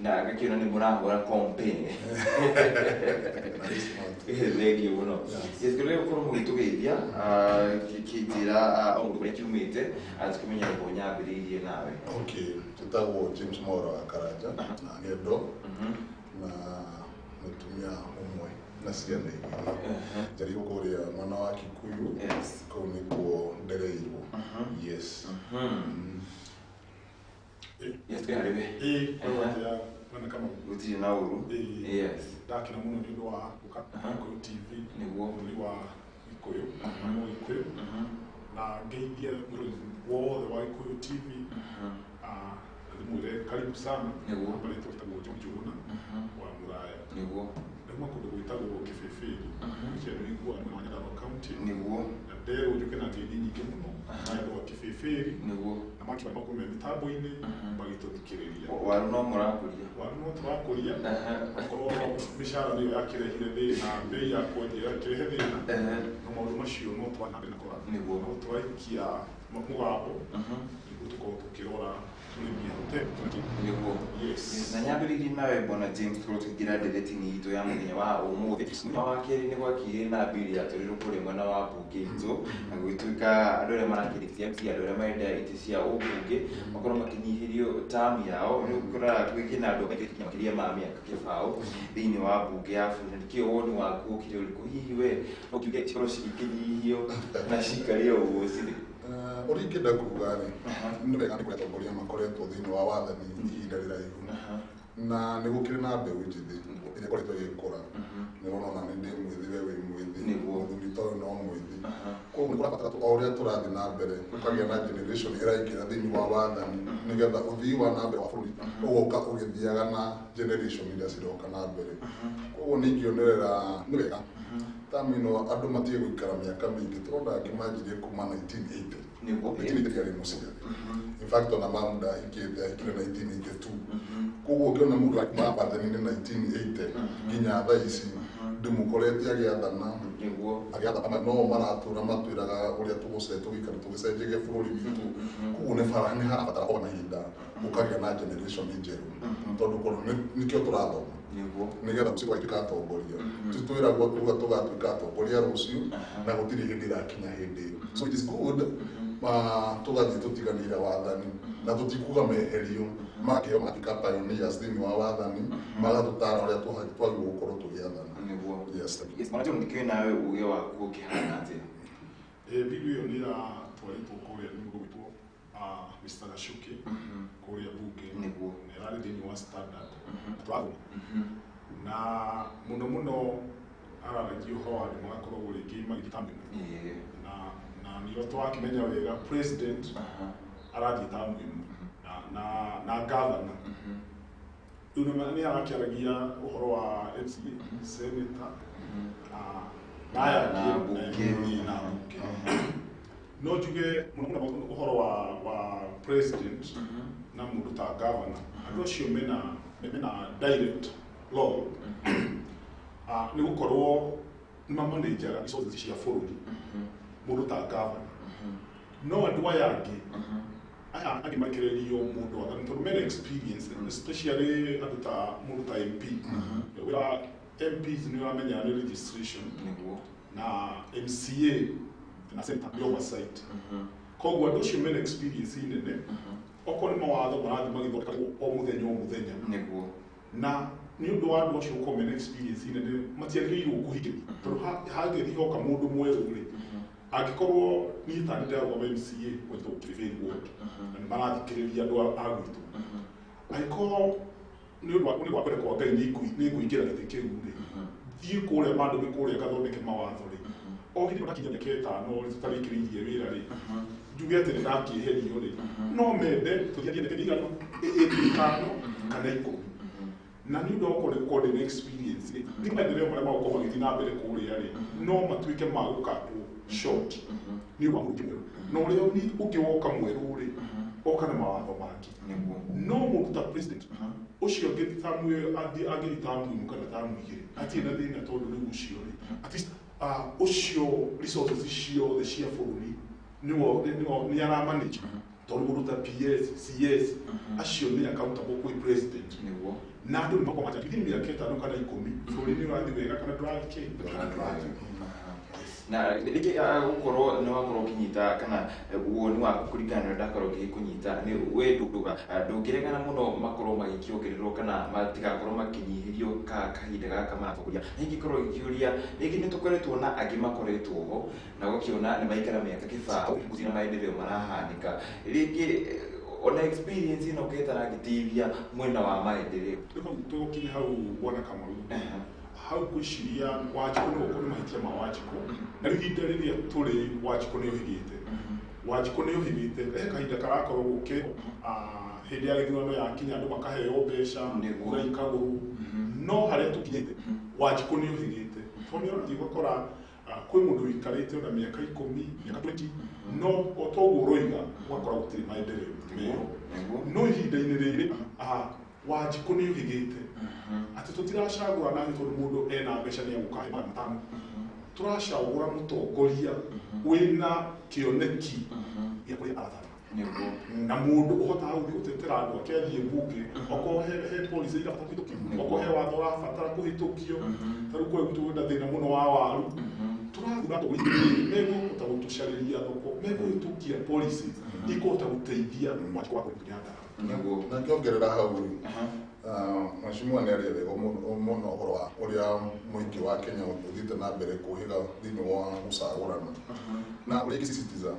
na ngakĩona nĩ mũrahũra campaign. Thengiũ mũno. Yes, ngĩrĩa gũkorwo mũgĩtũgeithia kĩnjĩra o mũndũ kũrĩa kiumĩte tũkĩmenya ũguo nyambĩrĩirie nawe. Okay, njĩtagwo James Mwaura wa Karanja na Ng'endo na mũtumia ũmwe na ciana igĩrĩ. Njiarĩirwo kũrĩa mwena wa Kikuyu. Yes. Kũu nĩkuo ndereirwo. Yes. Yes, twĩ harĩ we. Ĩĩ, kwĩna atĩa mwena Kamau? Gũtirĩ na ũru. Ĩĩ. Yes. Ndakena mũno nĩ ũndũ wa gũka Gĩkũyũ TV. Nĩguo. Bũrũri wa Gĩkũyũ, Mũgĩkũyũ. Na ngeithie mũrori wothe wa Gĩkũyũ TV. Ndĩmwĩre karibu sana. Nĩguo. Marĩtwa etagwo John Njuguna wa Mũraya. Nĩguo. Ndauma kũndũ gwĩtagwo Kĩbĩbĩri. Kĩrĩa nĩiguaga mwena wa Nyandarua County. Nĩguo. Na nderwo njũke na ngeithi nyingĩ mũno nĩ andũ a Kĩbĩbĩri. Nĩguo. Na makiuga makorwo me mĩtambo-inĩ magĩtũthikĩrĩria. Waru no mũrakũria. Waru no tũrakũria. Okorwo mĩcara nĩyo yakĩrehire thĩna, mbei ya kwendia yakĩrehe thĩna. No maũndũ macio no tũrathiĩ na mbere na kũrora. Nĩguo. No tũraikia mũgambo nĩguo tũkorwo tũkĩrora tũrĩmie hotel. Nĩguo. Yes. Na nyambĩrĩirie nawe bwana James tũkorwo tũkĩingĩra ndereti-inĩ itũ ya mũthenya wa ũmũthĩ. Mũthenya wa kerĩ nĩ gwakĩire na mbiri yatwarirwo kũrĩa mwena wa mbunge itũ na gũgĩtuĩka andũ arĩa marakĩrĩtia MC andũ arĩa marenda itĩ cia ũmbunge makorwo makĩnyihĩrio tamu yao. Rĩu ũkoraga kwĩna andũ aingĩ makĩria ma mĩaka kĩbaũ thĩinĩ wa mbunge ya bũrũri. Na nĩkĩo woni waku ũkĩrĩ ũrĩkũ? Hihi we no kiuge cikorwo cigĩkĩnyihio na ciikare ũguo cirĩ? Ũrĩa ingĩenda kuga rĩ, nĩ wega nĩ kũrĩ atongoria makoretwo thĩinĩ wa wathani ihinda rĩraihu na nĩ gũkĩrĩ na mbeũ njĩthĩ ĩrĩa ĩkoretwo ĩgĩkũra. Nĩ ũrona ona nĩ ndĩ mwĩthĩ, we wĩ mwĩthĩ, mũthuri ta ũyũ no mwĩthĩ. Koguo nĩ kũrabatara o ũrĩa tũrathiĩ na mbere gũkagĩa na generation ĩraingĩra thĩinĩ wa wathani nĩgetha ũthii wa na mbere wa bũrũri ũgoka ũgĩthiaga na generation iria ciroka na mbere. Koguo nĩ ingĩonerera nĩ wega tamu ĩno andũ matige gũikara mĩaka mĩingĩ. Tũrona angĩ manjirie kuma 1980. Nĩguo. 1980 arĩ mũciari. In fact ona mamu ndahikĩte, ahikire 1982. Koguo ũngĩona mũndũ akiuma wathani-inĩ 1980 nginya thaa ici ndĩmũkorete agĩathana. Nĩguo. Agĩathana no maratũra matwĩraga ũrĩa tũgũikara tũgĩcenjagia bũrũri witũ. Koguo nĩ bara nĩ harabatara o mahinda gũkagĩa na generation njerũ tondũ korwo nĩkĩo tũrathoma. Nĩguo. Nĩgetha rũciũ tũgatuĩka atongoria. Tũtwĩragwo kuga tũgatuĩka atongoria rũciũ na gũtirĩ hĩndĩ ĩrakinya hĩndĩ ĩyo. So it is good tũgathiĩ tũtiganĩire wathani na tũtikuga meherio makĩheo magatuĩka pioneers thĩinĩ wa wathani magatũtara ũrĩa twagĩrĩirwo gũkorwo tũgĩathana. Nĩguo. Yes. Yes, Bwana John, ndikĩũĩ nawe uge waku ũkĩhana atĩa? Bill ĩyo nĩ ĩratwarĩtwo kũrĩa nĩ mũndũ ũgwĩtwo Mr. Gachuki kũrĩa bunge. Nĩguo. Na ĩrarĩ thĩinĩ wa Standard. Tũrathoma. Na mũno mũno araragia ũhoro wa andũ magakoragwo rĩngĩ magĩthiĩ tamu ĩmwe. Na nĩo twakĩmenya wega president arathiĩ tamu ĩmwe na governor. Rĩu nĩ arakĩaragia ũhoro wa MCA, senator, na aya Na angĩ, mbunge. na mbunge. No njuge mũno mũno ũhoro wa president na mũndũ ta governor, andũ acio mena direct role. Nĩ gũkorwo nĩ mamanajaga resources cia bũrũri. Mũndũ ta governor No andũ aya angĩ aya angĩ marekererio mũndũ athane tondũ mena experience, especially andũ ta mũndũ ta MP. Wĩra MPs nĩ ũramenya nĩ registration na MCA na center nĩ oversight. Koguo andũ acio mena experience nene, okorwo nĩ mawatho marathiĩ magĩthondekagwo o mũthenya o mũthenya. Na nĩ ũndũ wa andũ acio gũkorwo mena experience nene, matiagĩrĩirwo kũhingĩrio, tondũ hangĩthiĩ hoka mũndũ mwerũ rĩ, angĩkorwo niĩ ta nĩ ndĩrarũgama MCA gwĩtwo Kĩrĩbĩri ward na nĩ marathikĩrĩria andũ a gwitũ, angĩkorwo nĩ ũndũ wa kwenda kwa Ngai nĩ ngũingĩra gĩtĩ kĩu rĩ, thiĩ kũrĩa mandũme kũrĩa ngathondeke mawatho rĩ, o hĩndĩ ndakinya mĩaka 5 rĩ, tũtarĩkĩrĩirie wĩra rĩ, njuge atĩ nĩ ndakĩeherio rĩ, no mende tũthiĩ mĩaka 5 kana 10. Na nĩ ũndũ wa gũkorwo ndĩna experience rĩ, nĩ maendeleo marĩa magũkorwo magĩthiĩ na mbere kũrĩa rĩ, no matuĩke ma gũkatwo short nĩ ũndũ wa mũndũ mwerũ. Na ũrĩa ũngĩ woka mwerũ rĩ, oka na mawatho mangĩ. No mũndũ ta president ũcio angĩthiĩ tamu 1 kana tamu 2 hatirĩ na thĩna, tondũ rĩu ũcio rĩ, at least ũcio resources ciothe cia bũrũri nĩ aramanage, tondũ mũndũ ta PS, CS acio nĩ accountable kwĩ president. Na andũ nĩ makorwo makĩthi mĩaka 5 kana 10 bũrũri nĩ ũrathiĩ wega kana ndũrathiĩ kana ndũrathiĩ. Na rĩngĩ gũkorwo nĩ wakorwo ũkĩnyita kana woni waku kũringana na ũrĩa ndakorwo ngĩkũnyita, nĩ we ndũngĩregana mũno makorwo magĩkĩongererwo kana matigakorwo makĩnyihĩrio kahinda gaka maratongoria. Na ingĩkorwo ngĩkĩũria rĩngĩ nĩ tũkoretwo na angĩ makoretwo ho na ũgakĩona nĩ maikara mĩaka 20 gũtirĩ na maendeleo marahanĩka, rĩngĩ ona experience ĩno ũngĩtarangĩteithia mwena wa maendeleo. Tũgũkinya hau bwana Kamau, hau ngwĩciria Wanjikũ nĩ gũkorwo nĩ mahĩtia ma Wanjikũ, na rĩu ihinda rĩrĩa tũrĩ Wanjikũ nĩ ũhĩgĩte. Wanjikũ nĩ ũhĩgĩte, he kahinda karakorwo gũkĩ hĩndĩ ya gĩthurano yakinya andũ makaheo mbeca kũra ikagũrũ, no harĩa tũkinyĩte Wanjikũ nĩ ũhĩgĩte, tondũ nĩ ũrathiĩ ũgakora kwĩ mũndũ ũikarĩte ona mĩaka 10, mĩaka 20, no o toguo ũroiga ũgakora gũtirĩ maendeleo mero. No ihinda-inĩ rĩrĩ Wanjikũ nĩ ũhĩgĩte, atĩ tũtiracagũra nake tondũ mũndũ ena mbeca nĩ egũka he 500, tũracagũra mũtongoria wĩna kĩoneki gĩa kũrĩa arathana, na mũndũ ũhotaga gũthiĩ gũtetera andũ ake athiĩ mbunge, okorwo he policy irabatara kũhĩtũkio, okorwo he watho ũrabatara kũhĩtũkio, ta rĩu kũrĩa gwitũ kwĩna thĩna mũno wa waru, tũrathura atongoria megũhota gũtũcarĩria thoko, megũhĩtũkia policies ikũhota gũteithia Wanjikũ wa kũrĩa Nyandarua. Na ngĩongerera hau rĩ, mheshimiwa nĩ aria wega mũno ũhoro wa ũrĩa mũingĩ wa Kenya ũthiĩte na mbere kũhĩga thĩinĩ wa gũcagũrana, na ũrĩa ingĩsisitiza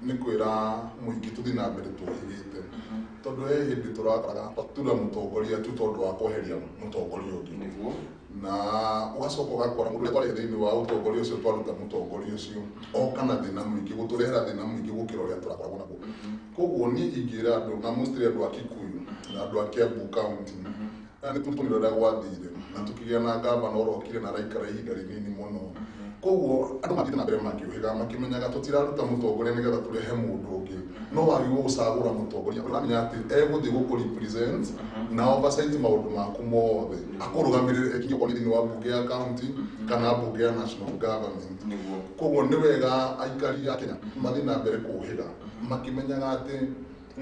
nĩ kwĩra mũingĩ tũthiĩ na mbere tũhĩgĩte, tondũ he hĩndĩ tũrakoraga twatura mũtongoria tu tondũ wa kweheria mũtongoria ũngĩ, na ũgacoka ũgakora mũndũ ũrĩa twarĩ thĩinĩ wa ũtongoria ũcio twaruta mũtongoria ũcio oka na thĩna mũingĩ, gũtũrehera thĩna mũingĩ gũkĩra ũrĩa tũrakoragwo naguo. Koguo niĩ ingĩra andũ na mostly andũ a Kikuyu na andũ a Kiambu County, na nĩ tũtonire ũrĩa gwathire na tũkĩgĩa na gavana ũrokire na araikara ihinda rĩnini mũno. Koguo andũ mathiĩte na mbere makĩũhĩga makĩmenyaga tũtiraruta mũtongoria nĩgetha tũrehe mũndũ ũngĩ, no wagĩrĩirwo gũcagũra mũtongoria ũramenya atĩ egũthiĩ gũkũ represent na oversight maũndũ maku mothe, akũrũgamĩrĩre ekinye okorwo nĩ thĩinĩ wa mbunge ya county kana mbunge ya national government. Koguo nĩ wega aikari a Kenya mathiĩ na mbere kũũhĩga makĩmenyaga atĩ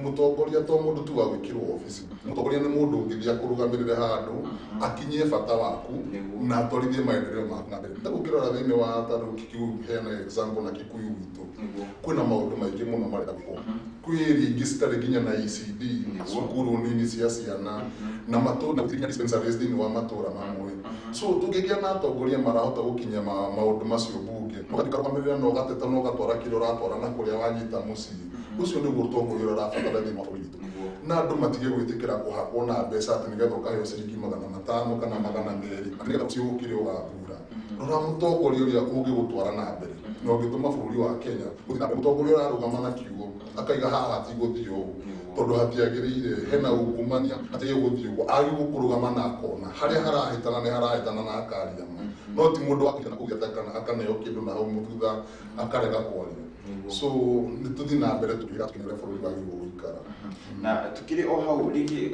mũtongoria to mũndũ tu wa gwĩkĩrwo obici, mũtongoria nĩ mũndũ ũngĩthiĩ akũrũgamĩrĩre handũ akinyie bata waku na atwarithie maendeleo maku na mbere. Ta ũngĩrora thĩinĩ wa ta rĩu Kikuyu, heana example na Kikuyu gwitũ, kwĩna maũndũ maingĩ mũno marenda gwĩkwo, kwĩ area ingĩ citarĩ nginya na ECD, cukuru nini cia ciana na matũra, gũtirĩ nginya dispensaries thĩinĩ wa matũra mamwe. So tũngĩgĩa na atongoria marahota gũkinyia maũndũ macio mbunge, ũgathiĩ ũkarũgamĩrĩra na ũgateta na ũgatwara kĩrĩa ũratwara na kũrĩa wanyita mũciĩ, ũcio nĩguo ũtongoria ũrĩa ũrabatara thĩinĩ wa bũrũri witũ. Na andũ matige gwĩtĩkĩra kũhakwo na mbeca atĩ nĩgetha ũkaheo ciringi 500 kana 200 atĩ nĩgetha ũcio ũkĩre ũgathura. Rora mũtongoria ũrĩa ũngĩgũtwara na mbere na ũngĩtũma bũrũri wa Kenya ũthiĩ na mbere. Mũtongoria ũrĩa ararũgama na kiugo akaiga haha hatigũthiĩ ũũ tondũ hatiagĩrĩire, hena ungumania, hatigĩ gũthiĩ ũguo, agĩrĩirwo kũrũgama na akona harĩa harahĩtana nĩ harahĩtana na akaria ma, no ti mũndũ wa kũingĩra na kũu kana akaneo kĩndũ na hau thutha akarega kwaria. So nĩ tũthiĩ na mbere tũkĩra tũkĩra bũrũri wagĩrĩirwo gũikara. Na tukĩrĩ o hau rĩngĩ,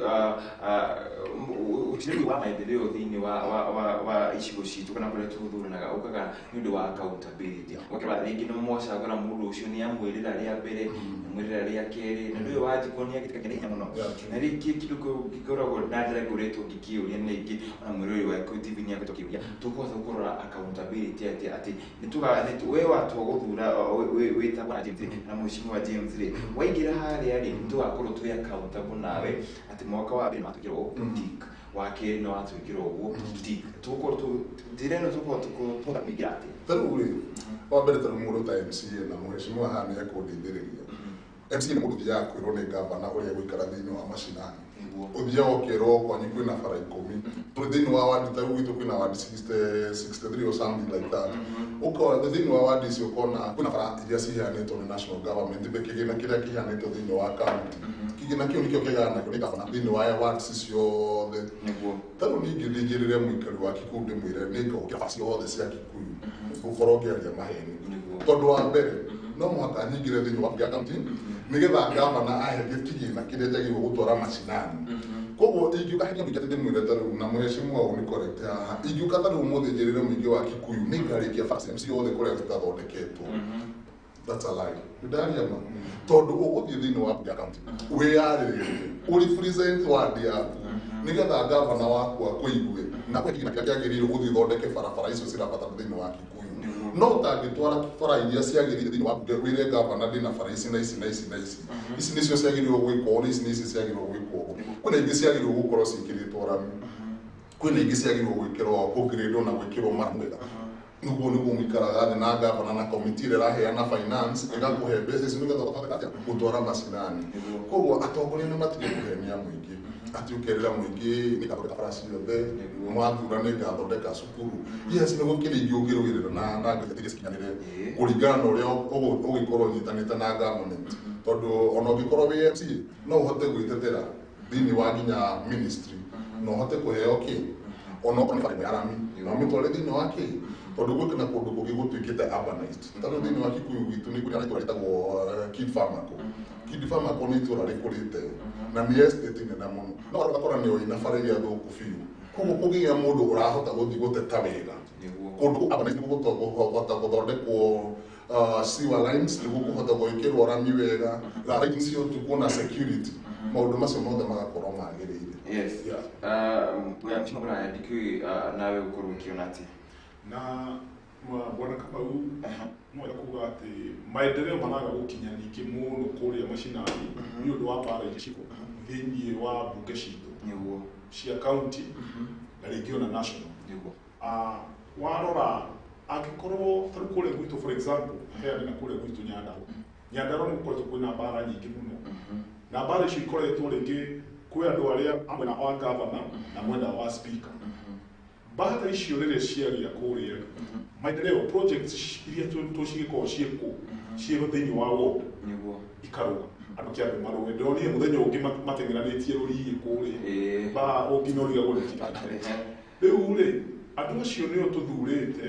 ũtirĩ wa maendeleo thĩinĩ wa icigo citũ kana kũrĩa tũthuranaga ũkaga nĩ ũndũ wa accountability. Ũgakora rĩngĩ nĩ mwacagũra mũndũ ũcio, nĩ amwĩrĩra rĩa mbere, amwĩrĩra rĩa kerĩ, na ndũyũ wanjikwo nĩ agĩtuĩka nĩ hinya mũno. Na rĩngĩ kĩndũ gĩkoragwo na njĩra ngoretwo ngĩkĩũria nĩ ingĩ, ona mwĩrori wa Gĩkũyũ TV nĩ akoretwo akĩũria tũkũhota kũrora accountability atĩa, atĩ we watua gũthura wĩtagwo na James na mheshimiwa James rĩ, waingĩra harĩa rĩ, tũgakorwo twĩ accountable nawe atĩ mwaka wa mbere nĩwatwĩkĩra ũguo tick, wa kerĩ nĩwatwĩkĩra ũguo tick, tũgũkorwo njĩra ĩno tũgũkorwo tũkũhota kũingĩra atĩa? Ta rĩu rĩ, wa mbere, ta rĩu mũndũ ta MCA na mheshimiwa haha nĩ ekũndeithĩrĩria. MCA nĩ mũndũ ũthiaga kwĩrwo nĩ gavana ũrĩa gũikara thĩinĩ wa macinani. Ũthiaga ũkerwo kwanyu kwĩna bara 10, tũrĩ thĩinĩ wa wadi, ta rĩu gwitũ kwĩna wadi 60, 63 or something like that. Ũkona thĩinĩ wa wadi icio ũkona kwĩna bara iria ciheanĩtwo nĩ national government, be kĩgĩna kĩrĩa kĩheanĩtwo thĩinĩ wa county, kĩgĩna kĩu nĩkĩo kĩgayanagio nĩ gavana thĩinĩ wa wards ciothe. Ta rĩu ningĩ ndĩnjĩrĩre mũikari wa Kikuyu ndĩmwĩre nĩ ngahũkĩra bara ciothe cia Kikuyu, gũkorwo ngĩaria maheni, tondũ wa mbere no mũhaka nyingĩre thĩinĩ wa bunge ya county nĩgetha gavana ahe kĩgĩna kĩrĩa njagĩrĩirwo gũtwara macinani. Koguo ingĩũka henia mũingĩ atĩ ndĩmwĩre ta rĩu, na mheshimiwa ũũ nĩ correct haha, ingĩũka ta rĩu ũmũthĩ njĩrĩre mũingĩ wa Kikuyu nĩ ngarĩkia bara ciothe kũrĩa citathondeketwo, that's a lie. Ndaria ma, tondũ ũgũthiĩ thĩinĩ wa bunge ya county wĩyarĩrĩrie, ũrepresent ward yaku, nĩgetha gavana waku akũigue na kũhe kĩgĩna kĩrĩa kĩagĩrĩirwo gũthiĩ thondeke barabara icio cirabatara thĩinĩ wa Kikuyu. No ũtangĩtwara bara iria ciagĩrĩire thĩinĩ wa bunge wĩre gavana ndĩna bara ici na ici na ici na ici, ici nĩcio ciagĩrĩirwo gwĩkwo ũũ na ici nĩcio ciagĩrĩirwo gwĩkwo ũũ. Kwĩna ingĩ ciagĩrĩirwo gũkorwo ciĩkĩrĩtwo rami, kwĩna ingĩ ciagĩrĩirwo gwĩkĩrwo kũgrĩdwo na gwĩkĩrwo maramu wega. Nĩguo mũikaraga thĩ na gavana na komiti ĩrĩa ĩraheana finance ĩgakũhe mbeca icio nĩgetha ũgathondeka atĩa gũtwara macinani. Koguo atongoria nĩ matige kũhenia mũingĩ atĩ ũkerĩra mũingĩ nĩ ngathondeka bara ciothe, mwathura nĩ ngathondeka cukuru. Yes, nĩ gũkĩrĩ ingĩ ũngĩrũĩrĩra na ngathĩti iria cikinyanĩre kũringana na ũrĩa ũgĩkorwo ũnyitanĩte na government, tondũ ona ũngĩkorwo wĩ MCA no ũhote gwĩtetera thĩinĩ wa nginya ministry na ũhote kũheo kĩ ona okorwo nĩ bara ĩmwe ya rami na ũmĩtware thĩinĩ wa kĩ, tondũ gwĩkĩ na kũndũ kũngĩ gũtuĩkĩte urbanized. Ta rĩu thĩinĩ wa Kikuyu gwitũ nĩ kũrĩ na itũra rĩtagwo Kid Farmaco. Kid Farmaco nĩ itũra rĩkũrĩte na nĩ estate nene mũno, no ũgakora nĩ ĩna bara iria thũku biũ. Koguo kũngĩgĩa mũndũ ũrahota gũthiĩ gũteta wega kũndũ kũu urbanized, nĩ gũkũhota gũthondekwo sewer lines, nĩ gũkũhota gwĩkĩrwo rami wega, lighting cia ũtukũ na security, maũndũ macio mothe magakorwo magĩrĩire. Yes. Yeah. Mheshimiwa Mũraya, ndikĩũĩ nawe ũkorwo ũkĩona atĩa? Na bwana Kamau no wega kuga atĩ maendeleo maraga gũkinya ningĩ mũno kũrĩa macinani nĩ ũndũ wa mbara iria ciko thĩinĩ wa mbunge citũ cia county na rĩngĩ ona national. Warora angĩkorwo ta rĩu kũrĩa gwitũ, for example, heane na kũrĩa gwitũ Nyandarua. Nyandarua nĩ gũkoretwo kwĩna mbara nyingĩ mũno, na mbara icio ikoretwo rĩngĩ kwĩ andũ arĩa a mwena wa gavana na mwena wa speaker. Mbara icio rĩrĩa ciagĩa kũrĩa, maendeleo projects iria tũcigĩkorwo ciĩkũ ciĩ thĩinĩ wa ward ikarũga, andũ kĩambe marũe. Ndĩronire mũthenya ũngĩ mateng'eranĩtie rũriĩ kũrĩa ba ũngĩ no ũrigagwo nĩ kĩ. Rĩu rĩ, andũ acio nĩo tũthurĩte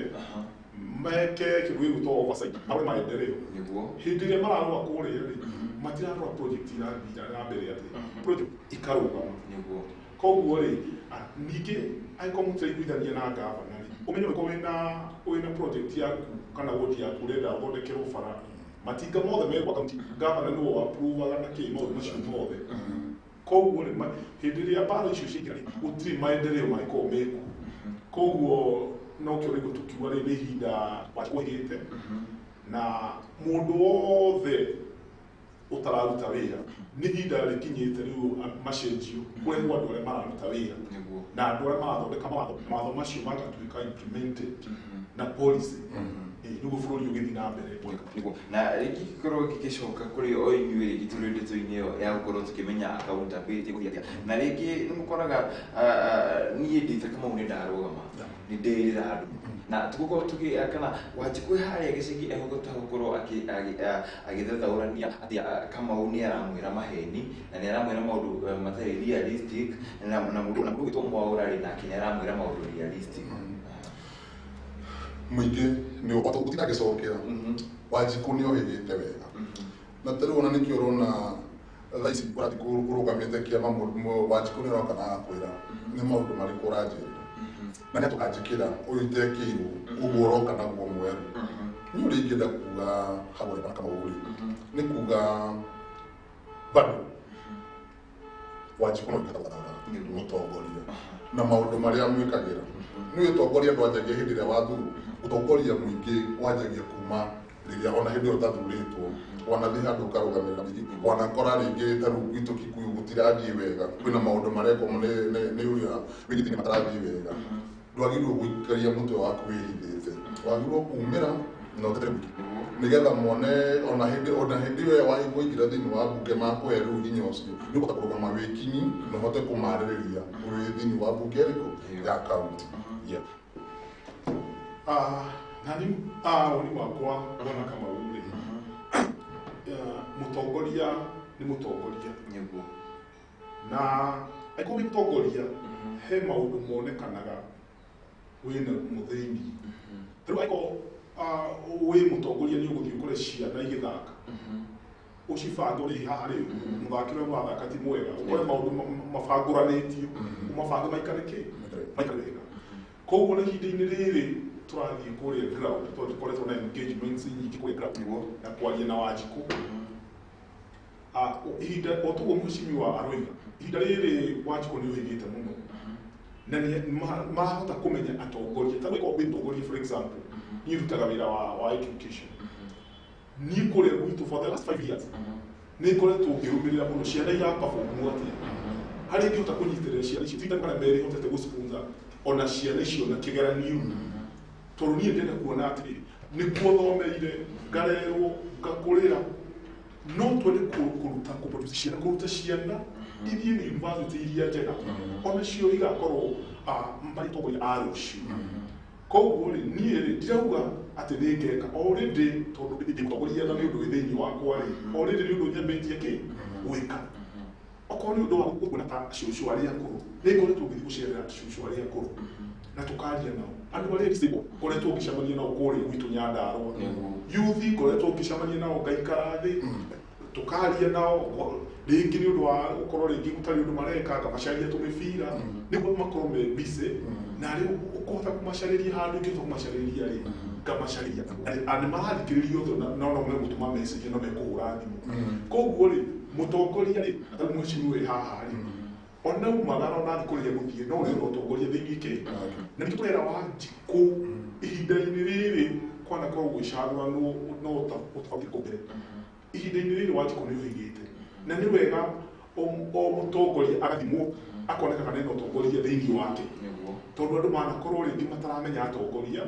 meke kĩndũ gĩgwĩtwo oversight, marore maendeleo. Hĩndĩ ĩrĩa mararora kũrĩa rĩ, matirarora project irathiĩ na mbere atĩa, project ikarũgama. Koguo rĩ, ningĩ angĩkorwo mũtiraiguithania na gavana rĩ, ũmenye ũngĩkorwo wĩna project yaku kana ward yaku ũrenda ũthondekerwo bara, matinga mothe me gwa county, gavana nĩwe approvaga na kĩ maũndũ macio mothe. Koguo rĩ, hĩndĩ ĩrĩa mbara icio ciaingĩra rĩ, gũtirĩ maendeleo mangĩkorwo mekuo. Koguo nokĩo rĩu tũkiuga rĩ, nĩ ihinda wakwĩgĩte na mũndũ wothe ũtararuta wĩra, nĩ ihinda rĩkinyĩte rĩu macenjio, kũrehwo andũ arĩa mararuta wĩra na andũ arĩa marathondeka mawatho, mawatho macio magatuĩka implemented na policy. Nĩguo bũrũri ũgĩthiĩ na mbere. Nĩguo, na rĩngĩ gĩkorwo gĩgĩcoka kũrĩ o inyuĩ rĩngĩ tũrĩ ndeto-inĩ ĩyo ya gũkorwo tũkĩmenya accountability gũthiĩ atĩa, na rĩngĩ nĩ mũkoraga niĩ ndĩ ta Kamau nĩ ndarũgama nĩ ndĩrĩra andũ na tũgũkorwo tũgĩ kana Wanjikũ harĩa gĩcagi egũhota gũkorwo agĩthathaũrania atĩ Kamau nĩ aramwĩra maheni na nĩ aramwĩra maũndũ matarĩ realistic, na mũndũ gwĩtwo Mwaũra rĩ, nake nĩ aramwĩra maũndũ realistic. Mũingĩ nĩ ũtindagĩcokera Wanjikũ nĩ ohĩgĩte wega na ta rĩu ona nĩkĩo ũrona thaa ici ũrathiĩ ũrũgamĩte kĩama Wanjikũ nĩ aroka na agakwĩra nĩ maũndũ marĩkũ ũranjĩrĩra na nĩ atũkanjĩkĩra ũyũ itekĩirwo ũguo ũroka naguo mwerũ. Niĩ ũrĩa ingĩenda kuga hau bwana Kamau rĩ nĩ kuga bado Wanjikũ no nginya gũthaura mũtongoria na maũndũ marĩa mwĩkagĩra. Nĩ ũtongoria ndwanjagia hĩndĩ ĩrĩa wathurwo, ũtongoria mũingĩ wanjagia kuma rĩrĩa ona hĩndĩ ĩyo ũtathurĩtwo, wanathiĩ handũ ũkarũgamĩrĩra mũingĩ, wanakora rĩngĩ ta rĩu gwitũ Kikuyu gũtirathiĩ wega, kwĩna maũndũ marekwo nĩ ũrĩa wĩgĩtĩ matarathiĩ wega, ndwagĩrĩirwo gũikaria mũtwe waku wĩhithĩte, wagĩrĩirwo kumĩra na ũtetere mũingĩ nĩgetha mone ona hĩndĩ ĩyo waingĩra thĩinĩ wa mbunge makũhe rĩu hinya ũcio nĩ ũkũhota kũrũgama wĩ kinyi na ũhote kũmarĩrĩria wĩ thĩinĩ wa mbunge ĩrĩkũ ya kaunti. Nani woni wakwa bwana Kamau rĩ, mũtongoria nĩ mũtongoria nĩguo, na angĩkorwo wĩ mũtongoria he maũndũ monekanaga wĩna mũthĩini. Rĩu angĩkorwo wĩ mũtongoria nĩ ũgũthiĩ ũkore ciana igĩthaka ũcibange ũrĩ haha rĩ mũthaki ũrĩa mũrathaka ti mwega, ũkore maũndũ mabangũranĩtio ũmabange maikare kĩ maikare wega. Koguo na ihinda-inĩ rĩrĩ tũrathiĩ kũrĩa ground tondũ tũkoretwo na engagements nyingĩ kũrĩa ground na kwaria na Wanjikũ ihinda o toguo mheshimiwa aroiga ihinda rĩrĩ Wanjikũ nĩ ũhĩgĩte mũno na mahota kũmenya atongoria ta rĩu wĩ mũtongoria for example niĩ ndutaga wĩra wa education niĩ kũrĩa gwitũ for the last 5 years nĩ ngoretwo ngĩrũmĩrĩra mũno ciana iraperform atĩa harĩa ingĩhota kũnyitĩrĩra ciana icio ti kana merĩ hotete gũsponsor ona ciana icio na kĩgeranio tondũ niĩ ndĩrenda kuona atĩrĩrĩ nĩkuo thomeire ngarerwo ngakũrĩra no twende kũruta kũproduce ciana kũruta ciana ithiĩ university iria njega ona cio igakorwo marĩ atongoria a rũciũ. Koguo rĩ niĩ rĩ ndirauga atĩ nĩ ngeka already tondũ ndĩ mũtongoria na nĩ ũndũ wĩ thĩinĩ wakwa rĩ already nĩ ũndũ nyambĩtie kĩ gwĩka. Okorwo nĩ ũndũ wa gũkuona ta cũcũ arĩa akũrũ nĩ ngoretwo ngĩthiĩ gũcerera cũcũ arĩa akũrũ na tũkaria nao andũ arĩa disabled ngoretwo ngĩcemania nao kũrĩa gwitũ Nyandarũa, youth ngoretwo ngĩcemania nao ngaikara thĩ tũkaria nao rĩngĩ nĩ ũndũ wa gũkorwo rĩngĩ gũtarĩ ũndũ mareka ngamacaria tũmĩbira nĩguo makorwo me busy na rĩu ũkũhota kũmacarĩria handũ ingĩhota kũmacarĩria rĩ ngamacarĩria na nĩ marathikĩrĩria othe no no megũtũma message no mekũhũra thimũ. Koguo rĩ mũtongoria rĩ ta rĩu mheshimiwa wĩ haha rĩ ona umagara ona thiĩ kũrĩa gũthiĩ no ũrĩona ũtongoria thĩinĩ kĩ na nĩkĩo tũrera Wanjikũ ihinda-inĩ rĩrĩ kwanakorwo gwĩcagũranwo no ũtofauti kũ mbere ihinda-inĩ rĩrĩ Wanjikũ nĩ ũhĩgĩte na nĩ wega o mũtongoria agathimwo akoneka kana ena ũtongoria thĩinĩ wake tondũ andũ manakorwo rĩngĩ mataramenya atongoria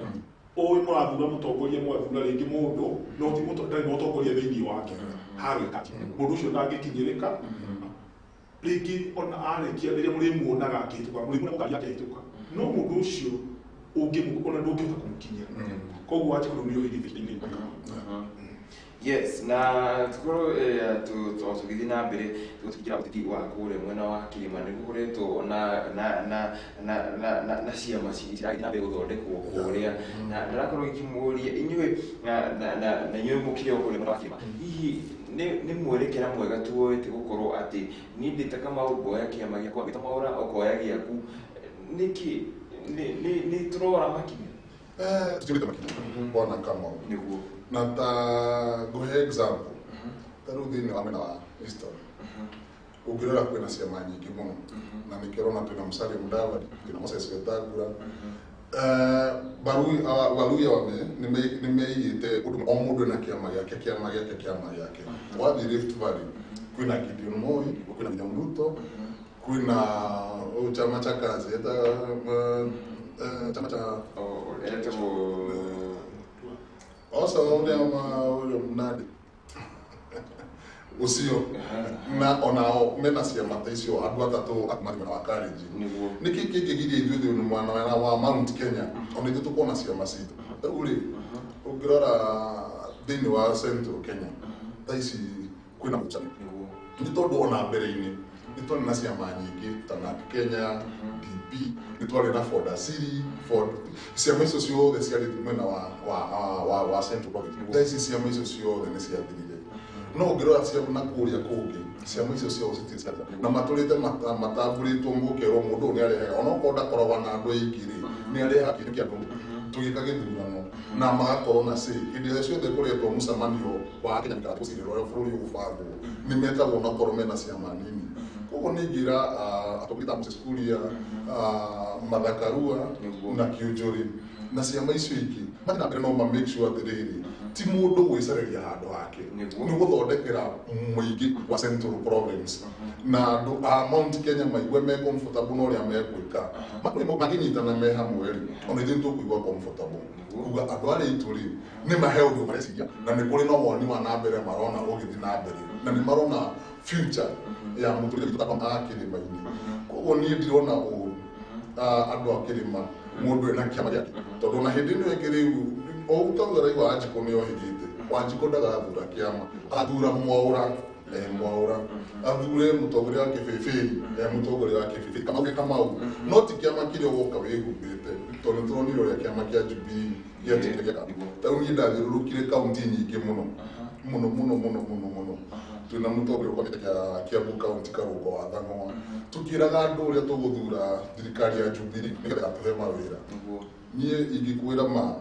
ũĩ mũrathura mũtongoria mũgathura rĩngĩ mũndũ no ti ndarĩ na ũtongoria thĩinĩ wake harwĩka mũndũ ũcio ndangĩkinyĩrĩka rĩngĩ ona arĩkia rĩrĩa mũrĩmuonaga akĩhĩtũka mũrĩmuonaga ngari akĩhĩtũka no mũndũ ũcio ona ndũngĩhota kũmũkinyĩra. Koguo Wanjikũ nĩ ũhĩgĩte ihinda-inĩ. Yes, na tukorwo tũgĩthiĩ na mbere tũgĩtũingĩra ũteti wa kũrĩa mwena wa kĩrĩma nĩ gũkoretwo na ciama cirathiĩ na mbere gũthondekwo kũrĩa na ndĩrakorwo ngĩkĩmũria inyuĩ na inyuĩ mũkĩrĩ o kũrĩa mwena wa kĩrĩma hihi nĩ mwerekera mwega tuoete gũkorwo atĩ niĩ ndĩ ta Kamau ngoya kĩama gĩakwa wĩ ta Mwaũra ũkoya gĩaku nĩkĩ nĩ tũrora makinya tũtirĩte makinya bwana Kamau nĩguo na ta ngũhe example ta rĩu thĩinĩ wa mwena wa Eastern ũngĩrora kwĩna ciama nyingĩ mũno na nĩkĩo ũrona twĩna Musalia Mudavadi twĩna Moses Wetangula Waluya wame nĩ meigĩte ũndũ o mũndũ ena kĩama gĩake kĩama gĩake kĩama gĩake. Wathiĩ Rift Valley kwĩna Gideon Moi kwĩna William Ruto kwĩna chama cha kazi eta chama cha etagwo also ũrĩa ũrĩa Mnadi ũcio na onao mena ciama ta icio andũ atatũ akuuma mwena wa Kalenjin. Nĩkĩ kĩngĩgiria ithuĩ thĩinĩ mwena wa Mount Kenya ona ithuĩ tũkorwo na ciama citũ. Rĩu rĩ ũngĩrora thĩinĩ wa Central Kenya tha ici kwĩna mũcamo nĩ tondũ ona mbere-inĩ nĩ twarĩ na ciama nyingĩ ta NARC Kenya, DP DCP, nĩ twarĩ na Ford Asili, Ford, ciama icio ciothe ciarĩ mwena wa Central Province. Thaa ici ciama icio ciothe nĩ ciathirire. No ũngĩrora ciama na kũrĩa kũngĩ, ciama icio ciothe citirĩ ciathira na matũrĩte matamburĩtwo, mũkerwo mũndũ ũyũ nĩ arehaga, onokorwo ndakoragwo na andũ aingĩ rĩ, nĩ arehaga kĩndũ kĩa andũ tũgĩka gĩthurano na magakorwo na say. Hĩndĩ ĩrĩa ciothe kũretwo mũcemanio wa Kenya gũcirĩrwo ũrĩa bũrũri ũgũbangwo, nĩ metagwo na korwo mena ciama nini. Koguo nĩ ingĩra atongoria ta Moses Kuria, Martha Karua na Kiunjuri na ciama icio ingĩ mathiĩ na mbere, no ma make sure atĩrĩrĩ, ti mũndũ gwĩcarĩria handũ hake, nĩ gũthondekera mũingĩ wa Central Province na andũ a Mount Kenya maigue me comfortable na ũrĩa megwĩka. Makĩnyitana me hamwe rĩ, ona ithuĩ tũkũigua comfortable kuga andũ arĩa itũ rĩ nĩ mahe ũndũ mareciria na nĩ kũrĩ na woni wa na mbere marona ũgĩthiĩ na mbere na nĩ marona future ya mũtũrĩre witũ ta a kĩrĩma-inĩ. Koguo niĩ ndirona ũru andũ a kĩrĩma mũndũ ena kĩama gĩake, tondũ ona hĩndĩ ĩno ĩngĩ rĩu o ũtauga raigua Wanjikũ nĩ ohĩgĩte. Wanjikũ ndagathura kĩama, athura Mwaũra, Mwaũra athure mũtongoria wa kĩbĩbĩri, mũtongoria wa kĩbĩbĩri Kamau ke Kamau, no ti kĩama kĩrĩa ũgoka wĩhumbĩte, tondũ nĩ tũronire ũrĩa kĩama kĩa Jubilee gĩatuĩkire gĩa ta rĩu. Niĩ ndathiũrũrũkire kaunti nyingĩ mũno mũno mũno mũno mũno mũno twĩna mũtongoria ũkomete kĩa Kiambu County, Karũngo wa Thang'wa, tũkĩraga andũ ũrĩa tũgũthura thirikari ya Jubilee nĩgetha tũhe mawĩra. Niĩ ingĩkwĩra ma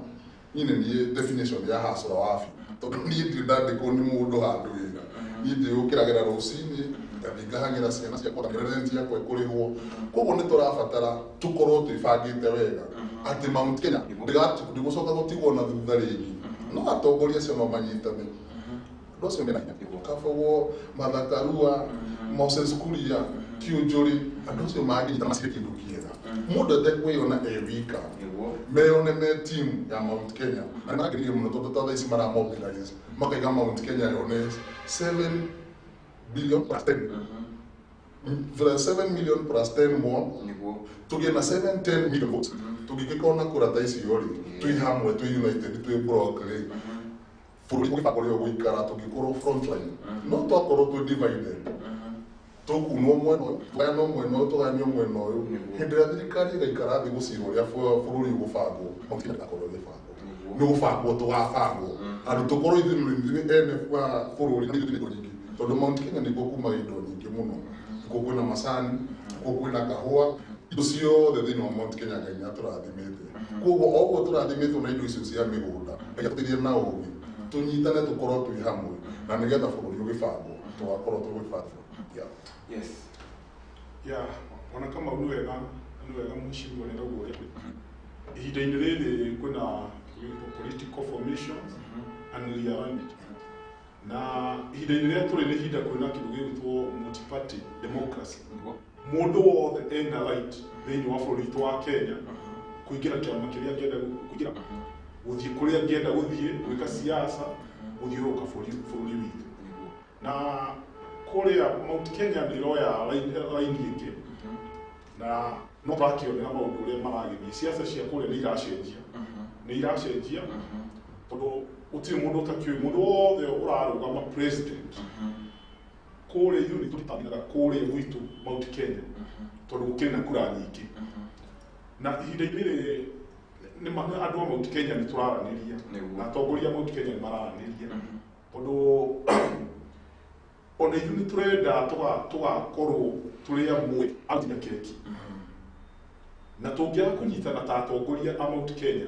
niĩ nĩ niĩ definition ya hustler wa biũ, tondũ niĩ ndirĩ ndandĩkwo nĩ mũndũ handũ wĩra. Niĩ ndĩũkĩragĩra rũcinĩ ngathiĩ ngahang'ĩra ciana ciakwa, ngamĩra rent yakwa ĩkũrĩhwo. Koguo nĩ tũrabatara tũkorwo twĩbangĩte wega atĩ Mount Kenya ndĩgũcoka gũtigwo na thutha rĩngĩ. No atongoria acio no manyitane, andũ acio mena hinya, Kabogo, Martha Karua, Moses Kuria, Kiunjuri, andũ acio mangĩnyitana macire kĩndũ kĩega. Mũndũ etekwĩyona e wika, meyone me team ya Mount Kenya, na nĩ marageririe mũno, tondũ ta thaa ici maramobilize makaiga Mount Kenya yone 7 billion plus 10, 7 million plus 10 more, tũgĩe na 7 10 million votes. Tũngĩgĩkorwo na kura ta icio rĩ, twĩ hamwe, twĩ united, twĩ block rĩ, bũrũri ũgĩbanga ũrĩa ũgũikara, tũngĩkorwo frontline. No twakorwo twĩ divided, tũkunwo mwena ũyũ, tũgayanwo mwena ũyũ, tũgayanio mwena ũyũ, hĩndĩ ĩrĩa thirikari ĩgaikara thĩ gũcira ũrĩa bũrũri ũgũbangwo, Mount Kenya ndĩgakorwo ĩgĩbangwo, nĩ gũbangwo tũgabangwo handũ tũkorwo ithuĩ ene bũrũri na ithuĩ indo nyingĩ, tondũ Mount Kenya nĩkuo kumaga indo nyingĩ mũno. Nĩkuo kwĩna macani, nĩkuo kwĩna kahũa, indo ciothe thĩinĩ wa Mount Kenya Ngai nĩ atũrathimĩte. Koguo o ũguo tũrathimĩtwo na indo icio cia mĩgũnda, Ngai atũteithie na ũgĩ tũnyitane, tũkorwo twĩ hamwe na nĩgetha bũrũri ũgĩbangwo tũgakorwo tũgĩbangwo. Yeah. Yes. Ya, ona Kamau, nĩ wega, nĩ wega mheshimiwa, nĩ rauga ũrĩa ihinda-inĩ rĩrĩ kwĩna political formations and realignment, na ihinda-inĩ rĩrĩa tũrĩ nĩ ihinda kwĩna kĩndũ gĩgwĩtwo multi-party democracy. Mũndũ wothe ena right thĩinĩ wa bũrũri witũ wa Kenya kũingĩra kĩama kĩrĩa angĩenda kũingĩra, gũthiĩ kũrĩa angĩenda gũthiĩ, gwĩka siasa, gũthiũrũrũka bũrũri witũ. Na kũrĩa Mount Kenya nĩ ĩroya line ĩngĩ, na no tũrakĩonera maũndũ ũrĩa maragĩthiĩ. Siasa cia kũrĩa nĩ iracenjia, nĩ iracenjia, tondũ gũtirĩ mũndũ ũtakĩũĩ mũndũ wothe ũrarũgama president kũrĩa. Ithuĩ nĩ tũtambinaga kũrĩa gwitũ Mount Kenya tondũ gũkĩrĩ na kura nyingĩ, na ihinda-inĩ rĩrĩ andũ a Mount Kenya nĩ tũraranĩria na atongoria a Mount Kenya nĩ mararanĩria, tondũ ona ithuĩ nĩ tũrenda tũgakorwo tũrĩ amwe a gũtinia keki, na tũngĩaga kũnyitana ta atongoria a Mount Kenya,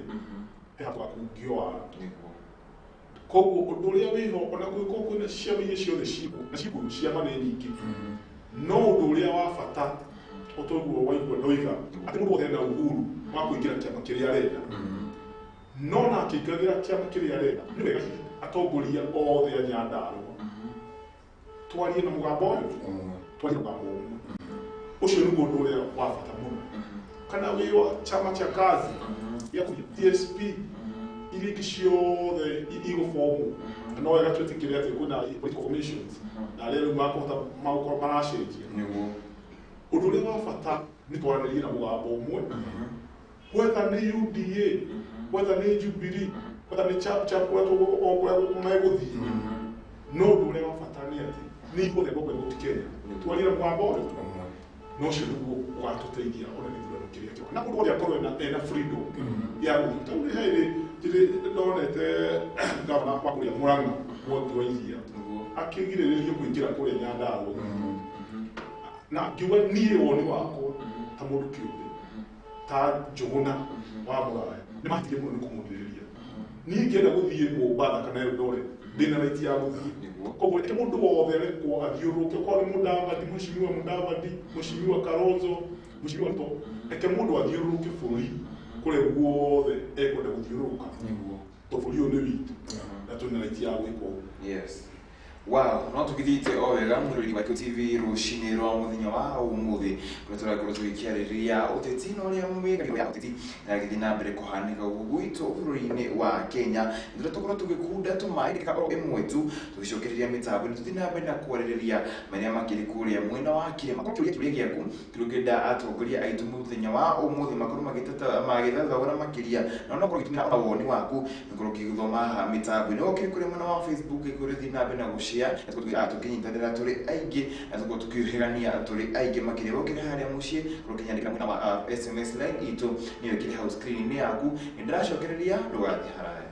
he tũgakungio wara. Koguo ũndũ ũrĩa wĩho, ona kũngĩkorwo kwĩna ciama iria ciothe ciĩkuo na ciĩkuo, ciama nĩ nyingĩ, no ũndũ ũrĩa wa bata ũtoguo waigua ndoiga atĩ mũndũ wothe ena uhuru wa kũingĩra kĩama kĩrĩa arenda, no na akĩingagĩra kĩama kĩrĩa arenda, nĩ wega atongoria othe a Nyandarũa twarie na mũgambo ũyũ, twarie na mũgambo ũmwe. Ũcio nĩguo ũndũ ũrĩa wa bata mũno. Kana wĩ wa chama cha kazi ya TSP, iria ingĩ ciothe igũbomwo, na no wega twĩtĩkĩre atĩ kwĩna political formations na arĩa rĩu makũhota magũkorwo maracenjia. Ũndũ ũrĩa wa bata nĩ twaranĩrie na mũgambo ũmwe, whether nĩ UDA, whether nĩ Jubilee, whether nĩ chap chap, kũrĩa o kũrĩa megũthiĩ. No ũndũ ũrĩa wa bata nĩ atĩ nĩ ithuothe ngombe Mount Kenya twarie na mũgambo ũyũ, na ũcio nĩguo Ũgatũteithia ona gĩthurano kĩrĩa kĩroka na mũndũ wothe akorwo ena freedom ya gũthiĩ. Tondũ nĩ hĩndĩ njĩrĩ ndonete gavana wa kũrĩa Murang'a, Mwangi wa Iria, akĩgirĩrĩrio kũingĩra kũrĩa Nyandarua, na ngiuga niĩ woni wakwa ta mũndũ kĩũmbe, ta Njũgũna wa Mũraya, nĩ mahĩtirie mũno nĩ kũmũgirĩrĩria. Niĩ ingĩenda gũthiĩ Mombatha kana Eldoret, ndĩna right ya gũthiĩ. Koguo reke mũndũ wothe arekwo athiũrũrũke, okorwo nĩ Mudavadi, Mheshimiwa Mudavadi, Mheshimiwa Kalonzo, Mheshimiwa Ruto, reke mũndũ athiũrũrũke bũrũri kũrĩa guothe ekwenda gũthiũrũrũka, tondũ bũrũri ũyũ nĩ witũ na twĩna right ya gwĩka ũguo. Yes. Wow, no tũgĩthiĩte o wega mwĩroreri wa TV rũcinĩ rwa mũthenya wa ũmũthĩ, kũrĩa tũrakorwo tũgĩkĩarĩrĩria ũteti na ũrĩa mĩario ya ũteti ĩragĩthiĩ na mbere kũhanĩka gũkũ gwitũ bũrũri-inĩ wa Kenya. Nĩ tũkorwo tũgĩkunda tũmaĩ ndagĩka oro ĩmwe tu tũgĩcokereria mĩtambo ĩno, tũthiĩ na mbere na kwarĩrĩria marĩa makĩrĩ kũrĩa mwena wa kĩrĩma. Korwo kĩũria kĩũria gĩaku kĩrĩa ũngĩenda atongoria aitũ mũthenya wa ũmũthĩ makorwo magĩthathaũra makĩria, na onokorwo ũgĩtũmĩra ona woni waku nĩkorwo ũkĩthoma haha mĩtambo-inĩ. Ũkĩrĩ kũrĩa mwena wa Facebook, ĩkorwo ĩthiĩ na mbere na gũshare, na tũkorwo tũkĩnyitanĩra tũrĩ aingĩ, na tũkorwo tũkĩũhĩgania tũrĩ aingĩ makĩria. Ũkĩrĩ harĩa mũciĩ, korwo ũkĩnyandĩkĩra mwena wa SMS line itũ, nĩyo ĩkĩrĩ hau screen-inĩ yaku. Nĩ ndĩracokereria, ndũgathiĩ haraya.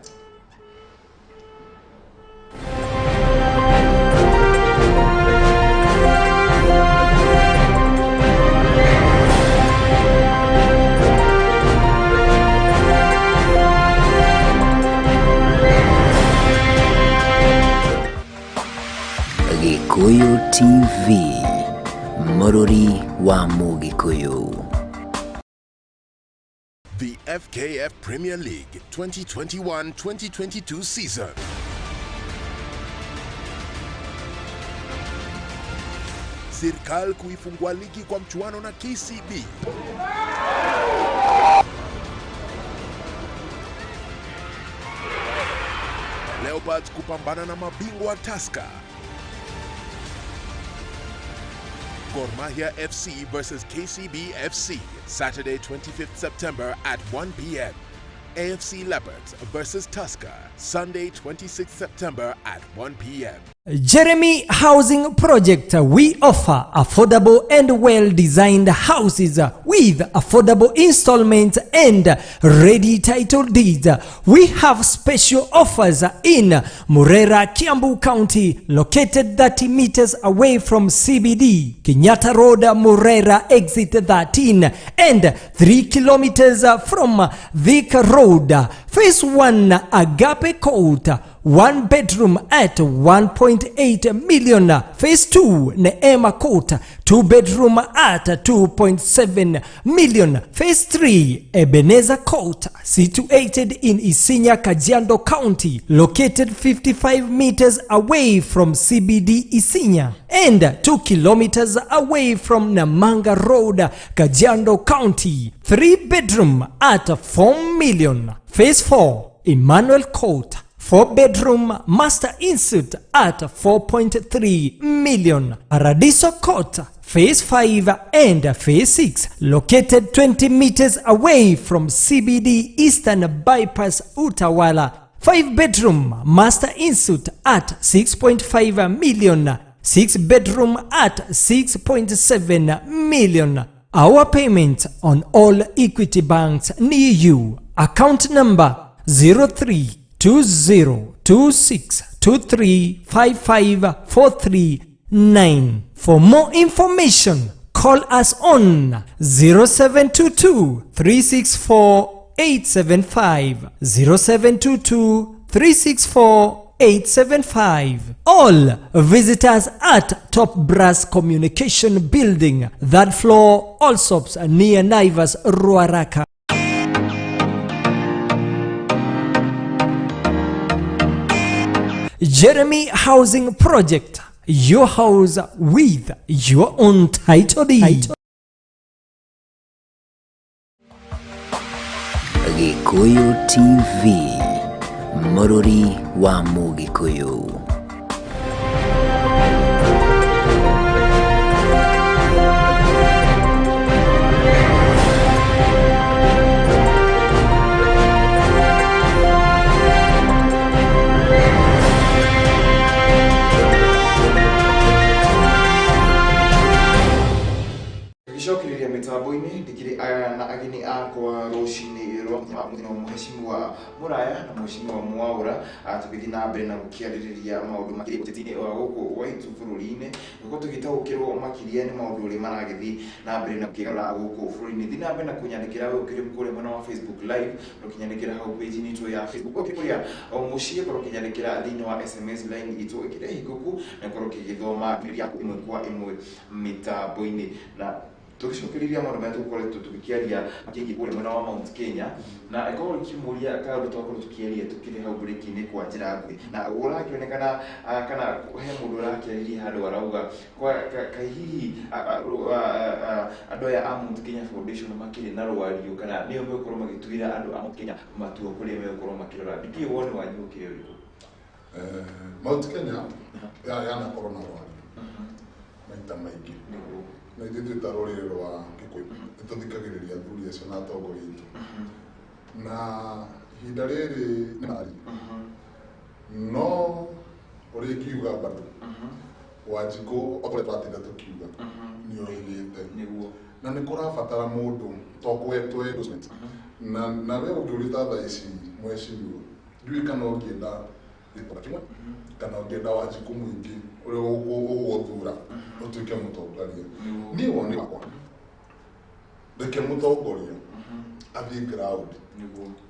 Gĩkũyũ TV, mũrũri wa Mũgĩkũyũ. The FKF Premier League 2021-2022 season. Serikali kuifungua ligi kwa mchuano na KCB. Leopards kupambana na mabingwa Tusker. Gor Mahia FC versus KCB FC, Saturday 25th September at 1 p.m. AFC Leopards versus Tusker, Sunday 26th September at 1 p.m. Jeremy Housing Project. We offer affordable and well-designed houses with affordable installments and ready title deeds. We have special offers in Murera, Kiambu County, located 30 meters away from CBD, Kenyatta Road, Murera, exit 13, and 3 kilometers from Thika Road. Phase 1, Agape Court, one bedroom at 1.8 million. Phase 2, Neema Court, two bedroom at 2.7 million. Phase 3, Ebenezer Court, situated in Isinya, Kajiado County, located 55 meters away from CBD Isinya and 2 kilometers away from Namanga Road, Kajiado County. Three bedroom at 4 million. Phase 4, Emmanuel Court, 4 bedroom master ensuite at 4.3 million. Paradiso Court, Phase 5 and Phase 6, located 20 meters away from CBD Eastern Bypass Utawala. 5 bedroom master ensuite at 6.5 million. 6 bedroom at 6.7 million. Our payment on all Equity banks near you. Account number 032026235543. For more information, call us on 0722 364 875, 0722 364 875. All visitors at Top Brass Communication Building, third floor, Allsops, near Naivas, Ruaraka. Jeremy Housing Project, your house with your own title deed. Gĩkũyũ TV, mũrũri wa Mũgĩkũyũ. Tũgĩcokereria mĩtambo. Ageni akwa rũcinĩ rwa mũthenya wa Mheshimiwa Muraya na Mheshimiwa Mwaura, tũgĩthiĩ na mbere na gũkĩarĩrĩria maũndũ makĩria ũteti-inĩ wa gũkũ gwaitu bũrũri-inĩ, gũkorwo tũgĩtaũkĩrwo makĩria nĩ maũndũ ũrĩa maragĩthiĩ na mbere na gũkĩgarũra gũkũ bũrũri-inĩ. Thiĩ na mbere na kũnyandĩkĩra we ũkĩrĩ kũrĩa mwena wa Facebook Live, ũkĩnyandĩkĩra hau page-inĩ itũ ya Facebook, ũkĩrĩ kũrĩa o mũciĩ korwo ũkĩnyandĩkĩra thĩinĩ wa SMS line itũ ĩkĩrĩ hingũku, na korwo ũkĩgĩthoma ndũmĩrĩri yaku ĩmwe kwa ĩmwe mĩtambo-inĩ. Na tũgĩcokereria maũndũ marĩa tũgũkoretwo tũgĩkĩaria makĩgiĩ kũrĩa mwena wa Mount Kenya, na ĩkorwo ĩkĩmũria kaũndũ twakorwo tũkĩaria tũkĩrĩ hau break-inĩ kwa njĩra nguhĩ, na ũrakĩonekana kana he mũndũ ũrakĩaririe handũ arauga kwa kaĩ hihi andũ aya a Mount Kenya Foundation makĩrĩ na rwario, kana nĩo megũkorwo magĩtuĩra andũ a Mount Kenya matua kũrĩa megũkorwo makĩrora. Ndikĩũĩ woni wanyu ũkĩrĩ ũrĩkũ? Mount Kenya yanakorwo na rwario maita maingĩ, na ithuĩ twĩ ta rũrĩrĩ rwa Gĩkũyũ nĩ tũthikagĩrĩria athuri acio na atongoria aitũ, na ihinda rĩrĩ nĩ mararia, no ũrĩa ingiuga bado Wanjikũ o ũrĩa twatinda tũkiuga nĩ ohĩgĩte, na nĩ kũrabatara mũndũ to kũhetwo endorsement, na we ũngĩũria ta thaa ici mheshimiwa, ndiũĩ kana ũngĩenda gĩtonga kĩmwe kana ũngĩenda Wanjikũ mũingĩ ũrĩa ũgũthura ũtuĩke mũtongoria. Niĩ woni wakwa, reke mũtongoria athiĩ ground,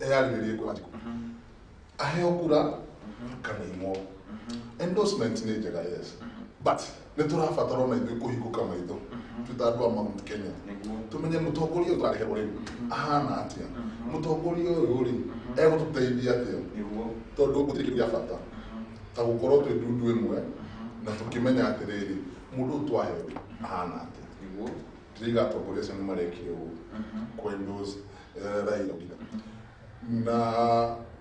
eyarĩrĩrie kwĩ Wanjikũ, aheo kura kana imwo. Endorsement nĩ njega, yes, but nĩ tũrabatara ona ithuĩ kũhingũka maitho twĩ ta andũ a Mount Kenya, tũmenye mũtongoria ũyũ tũrareherwo rĩu ahana atĩa, mũtongoria ũyũ rĩ egũtũteithia atĩa, tondũ gũtirĩ kĩndũ gĩa bata ta gũkorwo twĩ ndundu ĩmwe na tũkĩmenya atĩrĩrĩ, mũndũ ũyũ twaheo ahana atĩa. Ndĩraiga atongoria acio nĩ marekire ũguo kũ-endorse Raila Odinga, na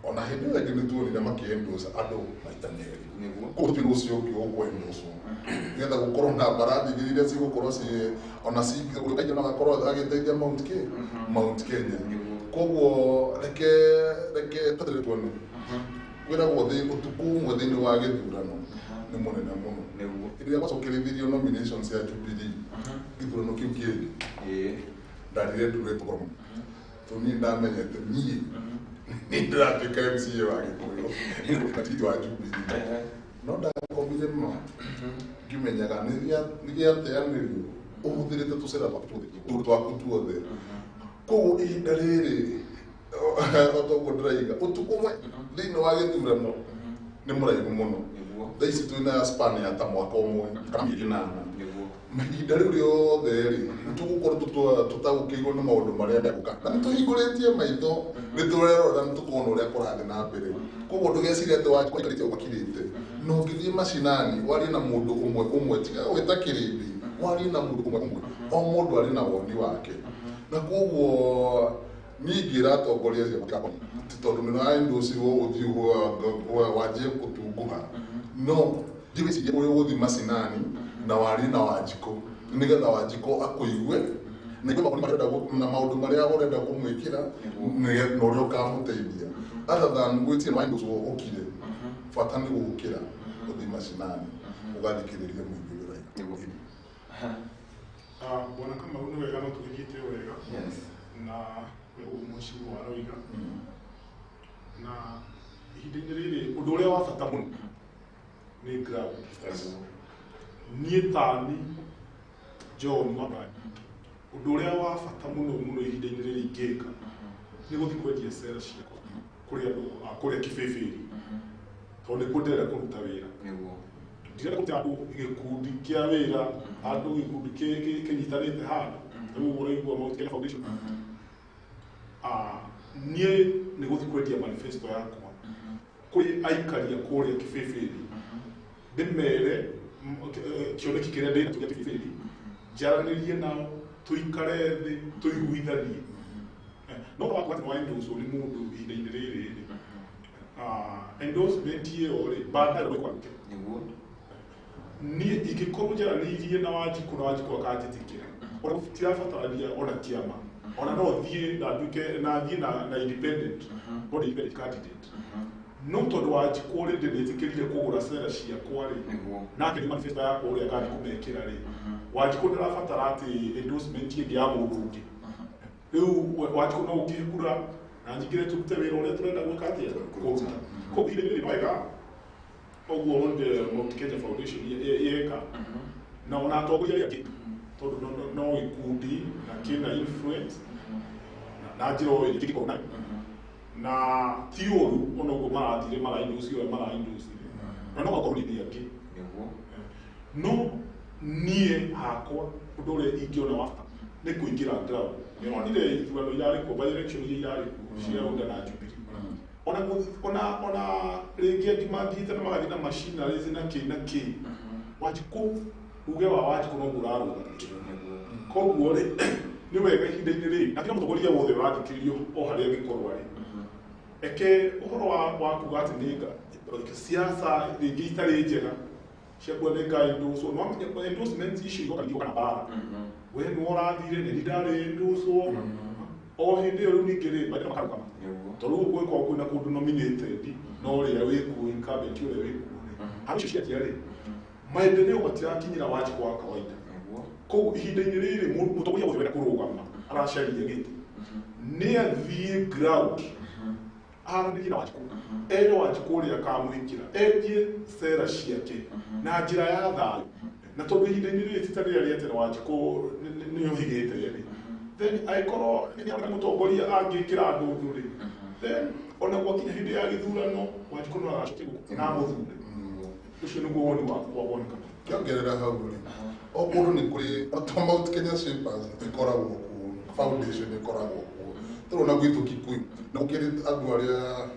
ona hĩndĩ ĩyo ĩngĩ nĩ tuonire makĩ-endorse andũ maita merĩ. Koguo tũtiũĩ ũcio ũngĩ ũkũ-endorse nĩgetha gũkorwo na mbarathi igĩrĩ iria cigũkorwo ciĩ ona cingĩ no agakorwo agĩteithia Mount Kenya. Koguo reke tweterere tuone. Kwĩragwo thĩ ũtukũ ũmwe thĩinĩ wa gĩthurano nĩ mũnene mũno. Hĩndĩ ĩrĩa gwacokerithirio nomination cia Jubilee gĩthurano kĩu kĩngĩ, ndarire ndurĩtwo ngoro mũno, tondũ niĩ ndamenyete niĩ nĩ ndĩratuĩka MCA wa Gĩkũyũ na tigiti wa Jubilee, no ndakomire ma ngĩmenyaga nĩ gĩateanĩrio ũhũthĩrĩte tũcĩra twaku twaku tuothe. Koguo ihinda rĩrĩ o toguo ndĩraiga, ũtukũ ũmwe thĩinĩ wa gĩthurano nĩ mũraihu mũno. Thaa ici twĩna span ya ta mwaka ũmwe kana mĩeri 8. Ihinda rĩu rĩothe rĩ, nĩ tũgũkorwo tũtaũkĩirwo nĩ maũndũ marĩa megũka, na nĩ tũhingũrĩtie maitho, nĩ tũrerora, nĩ tũkona ũrĩa kũrathiĩ na mbere. Koguo ndũgecirie atĩ waikarĩte ũguo ũkirĩte, na ũngĩthiĩ macinani warie na mũndũ ũmwe ũmwe, tiga gwĩta kĩrĩndĩ, warie na mũndũ ũmwe ũmwe, o mũndũ arĩ na woni wake. Na koguo niĩ ingĩra atongoria acio matikakome, ti tondũ nĩ ũraendorse-irwo ũthiĩ wanjie gũtunguha, no ndigwĩciria ũrĩa ũgũthiĩ macinani na warie na Wanjikũ nĩgetha Wanjikũ akũigue na aigue mawoni marĩa ũrenda na maũndũ marĩa ũrenda kũmwĩkĩra na ũrĩa ũkamũteithia, other than gwĩtia waendorse-wo ũkire. Bata nĩ gũkĩra ũthiĩ macinani ũgathikĩrĩria mũingĩ ũrĩa. Bwana Kamau, nĩ wega no tũgĩthiĩte o wega na ũguo mheshimiwa aroiga, na ihinda-inĩ rĩrĩ ũndũ ũrĩa wa bata mũno nĩ ground. Niĩ tani John Mwangangi, ũndũ ũrĩa wa bata mũno mũno ihinda-inĩ rĩrĩ ingĩka nĩ gũthiĩ kwendia cera ciakwa kũrĩ andũ a kũrĩa Kibĩbĩri, tondũ nĩkuo ndĩrenda kũruta wĩra. Ndirenda kũruta andũ gĩkundi kĩa wĩra, andũ gĩkundi kĩnyitanĩte handũ rĩu ũraigua Mount Kenya Foundation. Niĩ nĩ gũthiĩ kwendia manifesto yakwa kũrĩ aikaria kũrĩa Kibĩbĩri, ndĩmere kĩoneki kĩrĩa ndĩnakĩo gĩa Kibĩbĩri, njaranĩrie nao, tũikare thĩ tũiguithanie. No wakuga atĩ nĩwaendorse nĩ mũndũ ihinda-inĩ rĩrĩ rĩ, endorsement ĩyo rĩ baadaye ĩkwanĩke. Niĩ ingĩkorwo njaranĩirie na Wanjikũ na Wanjikũ akanjĩtĩkĩra, ona tirabatarania ona kĩama, ona no thiĩ na nduĩke na thiĩ na independent, body independent candidate, no tondũ Wanjikũ rĩ ndĩrĩtĩkĩrire kũgũra cera ciakwa rĩ, nake nĩ manifesto yakwa ũrĩa ngathiĩ kũmekĩra rĩ, Wanjikũ ndarabatara atĩ endorsement ĩngĩ ya mũndũ ũngĩ. Rĩu Wanjikũ no ũkĩhe kura na njingĩre tũrute wĩra ũrĩa tũrenda gwĩka atĩa kũruta. Koguo ihinda rĩrĩ wega ũguo Mount Kenya Foundation yeka na ona atongoria arĩa angĩ tondũ no gĩkundi na kĩna influence na njĩra o ĩrĩa kĩngĩkorwo nayo na ti ũru ona ũguo marathire maraindũcire ũrĩa maraindũcire na no gakorwo nĩ angĩ no niĩ hakwa ũndũ ũrĩa ingĩona wa bata nĩ kũingĩra ground. Nĩwonire ithurano irarĩ kuo, by election iria irarĩ kuo cia UDA na Jubilee, ona ona rĩngĩ angĩ mathiĩte na magathiĩ na machineries na kĩ na kĩ. Wanjikũ, uge wa Wanjikũ noguo ũrarũgamĩrĩra. Koguo rĩ, nĩ wega ihinda-inĩ rĩrĩ na tiga mũtongoria wothe ũrathikĩrĩrio o harĩa angĩkorwo arĩ eke ũhoro wa kuga atĩ nĩ siasa rĩngĩ itarĩ njega cia kuga nĩ ngaendorse. No endorsement icio igoka igoka na mbara, we nĩwe ũrathire, nĩ ndarĩ endorswo o hĩndĩ ĩyo. Rĩu ningĩ rĩ mathĩna makarũgama tondũ rĩu gwĩkwo kwĩna kũndũ nominated no ũrĩa wĩkuo, incumbent ũrĩa wĩkuo rĩ, handũ icio ciatia rĩ, maendeleo matirakinyĩra Wanjikũ wa kawaida. Koguo ihinda-inĩ rĩrĩ mũtongoria wothe wenda kũrũgama aracaria gĩtĩ nĩ athiĩ ground, aranĩrie na Wanjikũ, ere Wanjikũ ũrĩa akamwĩkĩra, endie cera ciake na njĩra ya thayũ. Na tondũ ihinda-inĩ rĩrĩ ti ta rĩrĩa rĩa tene, Wanjikũ nĩ ohĩgĩte rĩ, then angĩkorwo nĩ arona mũtongoria angĩkĩra andũ ũndũ rĩ, then ona gwakinya hĩndĩ ya gĩthurano Wanjikũ no agacokia guoko na amũthure. Ũcio nĩguo woni wakwa woneka. Kĩongerera hau rĩ, o kũndũ nĩ kũrĩ to Mount Kenya Shapers ĩkoragwo kuo, foundation ĩkoragwo kuo. Tũrona gwitũ Kikuyu na gũkĩrĩ andũ arĩa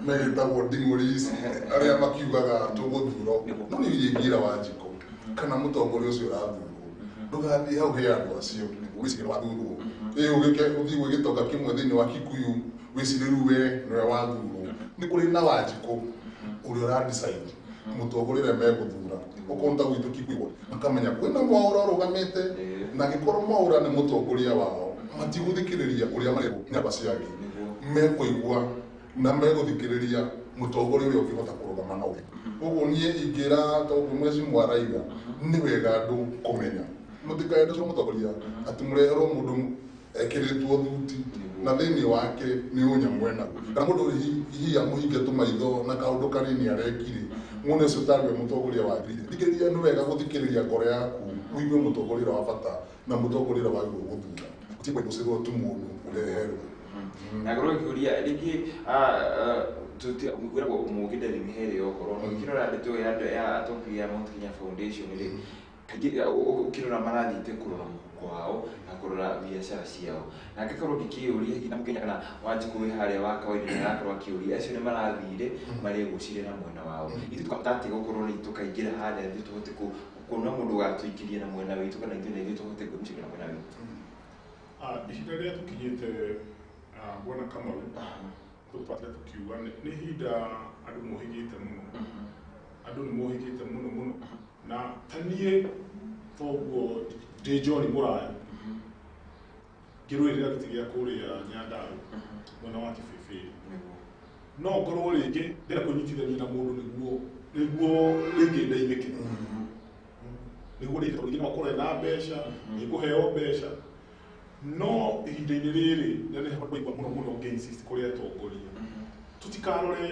megĩtagwo nding'ũri ici arĩa makiugaga tũgũthura, no nĩ ingĩra Wanjikũ kana mũtongoria ũcio ũrathurwo, ndũgathiĩ hau he andũ acio wĩcire wathurwo, ĩ ũgĩke ũthiĩ gwĩ gĩtonga kĩmwe thĩinĩ wa Kikuyu wĩcire rĩu we nĩwe wathurwo. Nĩ kũrĩ na Wanjikũ ũrĩa ũra decide mũtongoria ũrĩa megũthura. Okorwo ta gwitũ Kikuyu makamenya kwĩna Mwaũra ũrũgamĩte, na angĩkorwo Mwaũra nĩ mũtongoria wao, matigũthikĩrĩria ũrĩa marerwo nĩ andũ acio angĩ, mekũigua na megũthikĩrĩria mũtongoria ũrĩa ũngĩhota kũrũgama na ũrĩa. Koguo niĩ ingĩra toguo mheshimiwa araiga, nĩ wega andũ kũmenya mũtikaende ũcio mũtongoria atĩ mũreherwo mũndũ ekĩrĩtwo thuti na thĩinĩ wake nĩ ũnyamũ enaguo, kana mũndũ hihi amũhinge tũmaitho na kaũndũ kanini arekire muone ũcio tarĩ we mũtongoria wagĩrĩire. Thikĩrĩria, nĩ wega gũthikĩrĩria ngoro yaku, ũigue mũtongoria ũrĩa wa bata na mũtongoria ũrĩa wagĩrĩirwo gũthura, ti kwendũcĩrwo tu mũndũ ũreherwo. Na ngorwo ngĩũria rĩngĩ kwĩragwo mũũgĩ ndarĩ mĩhere ya ũhoro. Na ũkĩrora ndeto ya atongoria ya Mount Kenya Foundation rĩ, kaingĩ ũkĩrora marathiĩte kũrora mũhuko wao na kũrora biacara ciao, na ngakorwo ngĩkĩũria hihi na Mũkenya kana Wanjikũ wĩ harĩa wa kawaida nĩ arakorwo akĩũria acio nĩ marathire maregucirie na mwena wao, ithuĩ tũkahota atĩa gũkorwo nĩ tũkaingĩra harĩa ithuĩ tũhote kuona mũndũ ũgatũingĩria na mwena witũ, kana ithuĩ na ithuĩ tũhote kwĩgucĩria na mwena witũ? Ihinda rĩrĩa tũkinyĩte, bwana Kamaru, tũbatire tũkiuga nĩ ihinda andũ mohĩgĩte mũno, andũ nĩ mohĩgĩte mũno mũno. Na ta niĩ toguo ndĩ John Mũraya ngĩrũĩrĩra gĩtĩ gĩa kũrĩa Nyandarua mwena wa Kĩbĩbĩ, no ngorwo rĩngĩ ndĩrenda kwĩnyitithania na mũndũ nĩguo rĩngĩ ndeithĩke, nĩguo rĩngĩ tondũ rĩngĩ no akorwo ena mbeca, nĩngũheo mbeca. No ihinda-inĩ rĩrĩ na nĩ kũigua mũno mũno ngĩ insist kũrĩ atongoria tũtikarore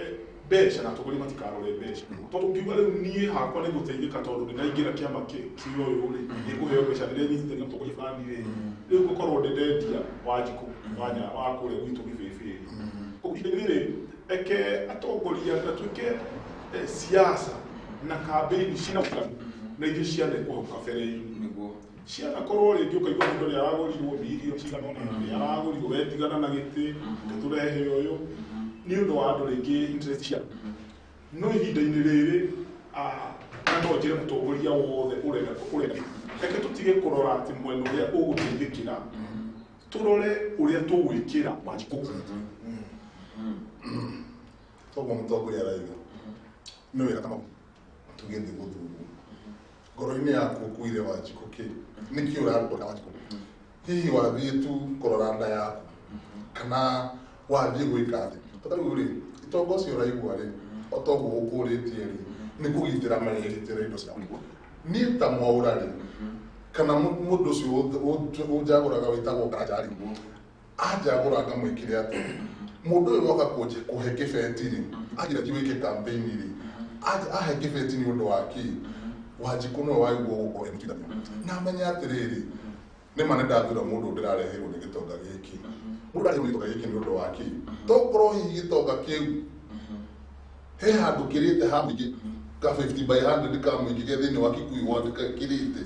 mbeca na atongoria matikarore mbeca, tondũ ngiuga rĩu niĩ hakwa nĩ gũteithĩka tondũ ndĩnaingĩra kĩama kĩa ũyũ rĩ, nĩngũheo mbeca, ndĩrenyitithania na mũtongoria fulani rĩ, rĩu ngũkorwo ndĩndendia Wanjikũ wa kũrĩa gwitũ Gĩbĩbĩ. Koguo ihinda-inĩ rĩrĩ eke atongoria na tuĩke siasa na campaign cina ũtiganu na iria cianekwo hau kabere-inĩ. Cianakorwo rĩngĩ ũkaigua mũndũ ũrĩa aragũrirwo mirioni cigana ũna, ũrĩa aragũrirwo wetigana na gĩtĩ tũrehe ũyũ nĩ ũndũ wa andũ rĩngĩ interest cia. No ihinda-inĩ rĩrĩ na no njĩre mũtongoria wothe ũrenda reke tũtige kũrora atĩ mwena ũrĩa ũgũteithĩkĩra, tũrore ũrĩa tũgwĩkĩra Wanjikũ. Toguo mũtongoria araiga nĩ wega kama tũgĩthiĩ gũthurwo ngoro-inĩ yaku ũkuire Wanjikũ kĩ nĩkĩ ũrarora Wanjikũ, hihi wathiĩ tu kũrora nda yaku kana wathiĩ gwĩka atĩ tondũ rĩu rĩ itonga ũcio ũraigua rĩ, o toguo ũkũrĩtie rĩ, nĩ kũgitĩra marĩgitĩra indo ciao. Niĩ ta Mwaũra rĩ, kana mũndũ ũcio ũnjagũraga wĩtagwo Karanja rĩ, Anjagũra ngamwĩkire atĩa? Mũndũ ũyũ woka kũhe kĩbeti rĩ, anjĩra thiĩ wĩke campaign rĩ, ahe kĩbeti nĩ ũndũ wa kĩ? Wanjikũ nĩwe wagĩrĩirwo gũkorwo e mũtuithania. Na amenye atĩrĩrĩ, nĩma nĩ ndathura mũndũ ndĩrareheirwo nĩ gĩtonga gĩkĩ. Mũndũ ndareheirwo nĩ gĩtonga gĩkĩ nĩ ũndũ wa kĩ? Tokorwo hihi gĩtonga kĩu he handũ kĩrĩte ha mũingĩ ka 50 by 100 ka mũingĩ ke thĩinĩ wa Kikuyu ward kĩrĩte,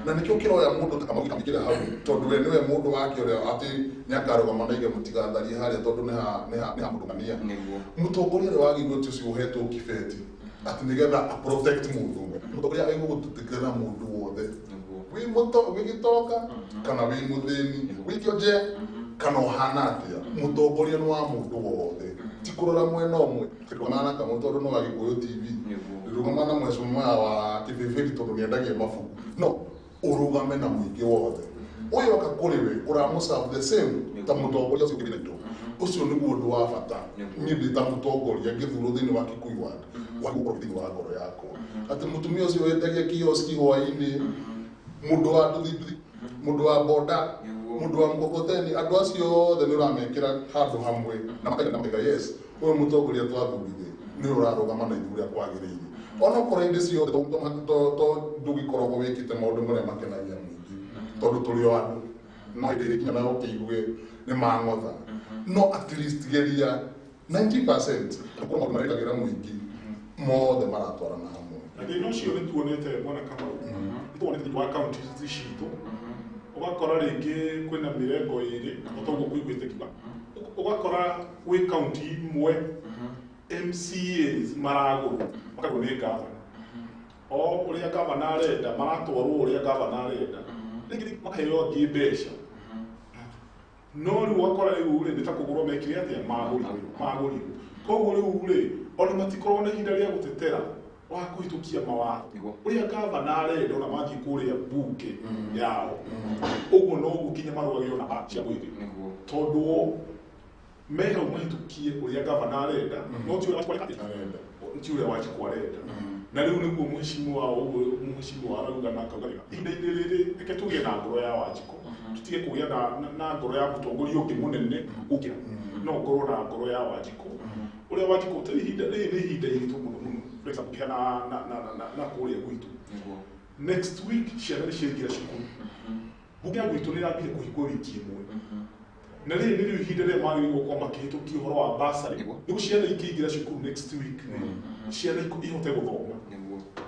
na nĩkĩo kĩroya mũndũ ta Kamau gĩkamwĩkĩra hau, tondũ we nĩwe mũndũ wake ũrĩa atĩ nĩakarũgama na aige mũtigatharie harĩa, tondũ nĩ ha mũndũ ng'ania. Mũtongoria ũrĩa wagĩrĩirwo ti ũcio ũhetwo kĩbeti atĩ nĩgetha a protect mũndũ ũmwe. Mũtongoria agĩrĩirwo gũtetera mũndũ wothe, wĩ gĩtonga kana wĩ mũthĩni, wĩ kĩonje kana ũhana atĩa. Mũtongoria nĩ wa mũndũ wothe, ti kũrora mwena ũmwe. Rũgama na Kamau tondũ nĩ wa Gĩkũyũ TV, rũgama na mheshimiwa wa Kĩbĩbĩri tondũ nĩendagia mabuku. No ũrũgame na mũingĩ wothe. Ũyũ oka kũrĩ we ũramũ-serve the same ta mũtongoria ũcio ũngĩ na indo. Ũcio nĩguo ũndũ wa bata. Niĩ ndĩ ta mũtongoria ngĩthurwo thĩinĩ wa Kikuyu ward, wagĩrĩirwo gũkorwo thĩinĩ wa ngoro yakwa atĩ mũtumia ũcio wendagia kioski hwaĩ-inĩ, mũndũ wa nduthi nduthi, mũndũ wa boda, mũndũ wa mkokoteni, andũ acio othe nĩ ũramekĩra handũ hamwe na makaiga na makaiga, yes, ũyũ mũtongoria twathurire nĩ ũrarũgama na ithuĩ ũrĩa kwagĩrĩire, onokorwo hĩndĩ ciothe to ndũgĩkoragwo wĩkĩte maũndũ marĩa makenagia mũingĩ, tondũ tũrĩ o andũ, no hĩndĩ ĩrĩa nginya nawe ũkĩigue nĩ mang'otha, no at least geria 90% gũkorwo maũndũ marĩa wĩkagĩra mũingĩ mothe maratwarana hamwe. Na thĩna ũcio nĩ tuonete, bwana Kamau, nĩ tuonete thĩinĩ wa kaunti citũ, ũgakora rĩngĩ kwĩna mĩrengo ĩrĩ, o ta ũguo kũiguĩte kiuga, ũgakora gwĩ kaunti imwe MCAs maragũrwo, makagũrwo nĩ gavana, o ũrĩa gavana arenda, maratwarwo ũrĩa gavana arenda, rĩngĩ makaheo angĩ mbeca, no rĩu ũgakora rĩu rĩ nĩ ta kũgũrwo mekire atĩa, magũrirwo. Koguo rĩu rĩ ona matikoragwo na ihinda rĩa gũtetera wa kũhĩtũkia mawatho ũrĩa gavana arenda, ona mathiĩ kũrĩa bunge yao ũguo noguo nginya marũagĩrwo na cia mwĩrĩ, tondũ o me hau mahĩtũkie ũrĩa gavana arenda, no ti ũrĩa Wanjikũ arenda. Ti ũrĩa Wanjikũ arenda. Na rĩu nĩguo mũheshimiwa ũguo mũheshimiwa arauga na akauga ihinda-inĩ rĩrĩ reke tũgĩe na ngoro ya Wanjikũ, tũtige kũgĩa na ngoro ya mũtongoria ũngĩ mũnene gũkĩra, no ngorwo na ngoro ya Wanjikũ, ũrĩa Wanjikũ ta ihinda rĩrĩ nĩ ihinda iritũ mũno mũno. For example, kĩhana na kũrĩa gwitũ, next week ciana nĩ ciaingĩra cukuru. Bunge ya gwitũ nĩ ĩrambire kũhingwo wiki ĩmwe, na rĩrĩ nĩrĩo ihinda rĩrĩa magĩrĩirwo gũkorwo makĩhĩtũkia ũhoro wa bursary, nĩguo ciana ikĩingĩra cukuru next week ciana ihote gũthoma.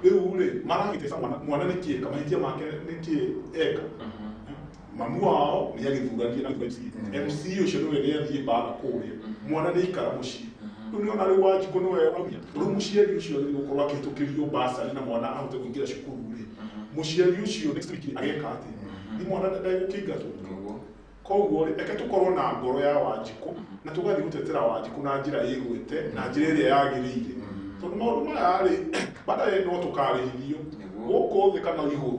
Rĩu rĩ maragĩteca mwana nĩkĩ eka mahĩtia make, nĩkĩ eka? Mamu wao nĩ agĩthurania na MCA, MCA ũcio nĩwe nĩ athiĩ mbara kũrĩa, mwana nĩ aikara mũciĩ. Rĩu nĩona rĩu Wanjikũ nĩwe waumia. Rĩu mũciari ũcio agĩrĩirwo gũkorwo akĩhĩtũkĩrio bursary na mwana ahote kũingĩra cukuru rĩ, mũciari ũcio next week ageka atĩa? Nĩ mwana ndegũkĩingatwo. Koguo rĩ reke tũkorwo na ngoro ya Wanjikũ na tũgathiĩ gũtetera Wanjikũ na njĩra ĩgwĩte na njĩra ĩrĩa yagĩrĩire, tondũ maũndũ maya rĩ baadaye no tũkarĩhithio gũkũ thĩ kana igũrũ.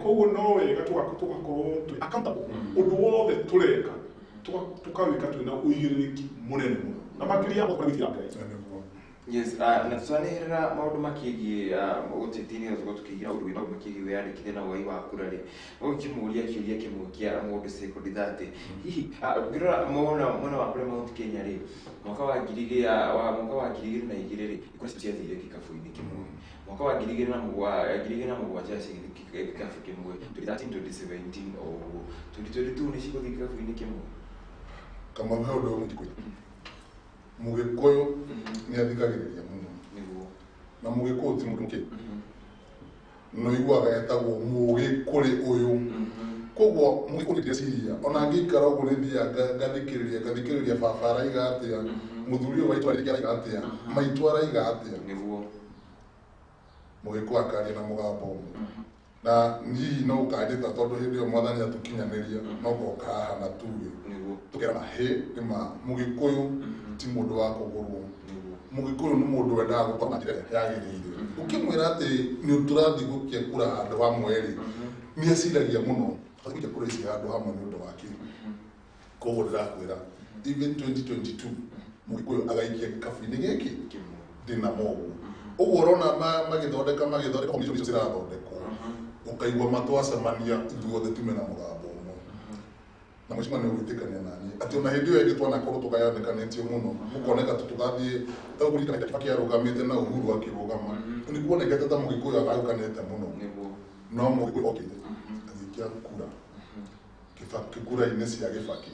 Koguo no wega tũgakorwo twĩ accountable, ũndũ wothe tũreka tũkawĩka twĩna ũigĩrĩrĩki mũnene mũno, na makĩria gũkorwo gwĩtigĩra Ngai. Yes, na tũtaneherera maũndũ makĩgiĩ ũteti-inĩ, tũkorwo tũkĩigira ũndũ maũndũ makĩgiĩ wĩyandĩkithia na woi wa kura rĩ, ũngĩkĩmũria kĩũria kĩmwe kĩa mũndũ sekondi 30, hihi ũngĩrora mwena wa kũrĩa Mount Kenya rĩ, mwaka wa 2002 rĩ, ikura ciathire gĩkabũ-inĩ kĩmwe, mwaka wa 2007 cigĩthiĩ gĩkabũ kĩmwe, 2013, 2017 o ũguo, 2022 nĩ cigũthiĩ gĩkabũ-inĩ kĩmwe? Kamau, he ũndũ ũmwe njikũria. Mũgĩkũyũ nĩ athikagĩrĩria mũno, na mũgĩkũyũ ti mũndũ mũkĩgu, no iguaga etagwo mũgĩ kũrĩ ũyũ. Koguo mũgĩkũyũ ndĩreciria ona ngĩikara ũguo nĩ thiaga ngathikĩrĩria baba araiga atĩa, mũthuri ũyũ wa itũra rĩngĩ araiga atĩa, maitũ araiga atĩa. Mũgĩkũyũ akaria na mũgambo ũmwe, na hihi no ũkanjĩta, tondũ hĩndĩ ĩyo mwathani atũkinyanĩria no ngoka haha na tuge tũkerana hĩ nĩma mũgĩkũyũ ti mũndũ wa kũgũrwo. Mũgĩkũyũ nĩ mũndũ wendaga gũkorwo na njĩra ĩrĩa yagĩrĩire. Ũkĩmwĩra atĩ nĩ tũrathiĩ gũikia kura handũ hamwe rĩ, nĩ eciragia mũno gũikia kura ici handũ hamwe nĩ ũndũ wa kĩ. Koguo ndĩrakwĩra even 2022 mũgĩkũyũ agaikia gĩkabũ-inĩ gĩkĩ ndĩna moguo ũguo ũrona magĩthondeka commission icio cirathondekwo, ũkaigua matwacemania ithuothe tume na mũgambo ũmwe. Na mheshimiwa nĩ ũgwĩtĩkania naniĩ atĩ ona hĩndĩ ĩyo ĩngĩ twanakorwo tũgayanĩkanĩtio mũno, gũkoneka tũgathiĩ ta kũririkana Kibaki arũgamĩte na Uhuru akĩrũgama, nĩ kuonekete ta Mũgĩkũyũ agayũkanĩte mũno. No Mũgĩkũyũ okĩte agĩikia kura Kibaki, kura-inĩ cia Kibaki,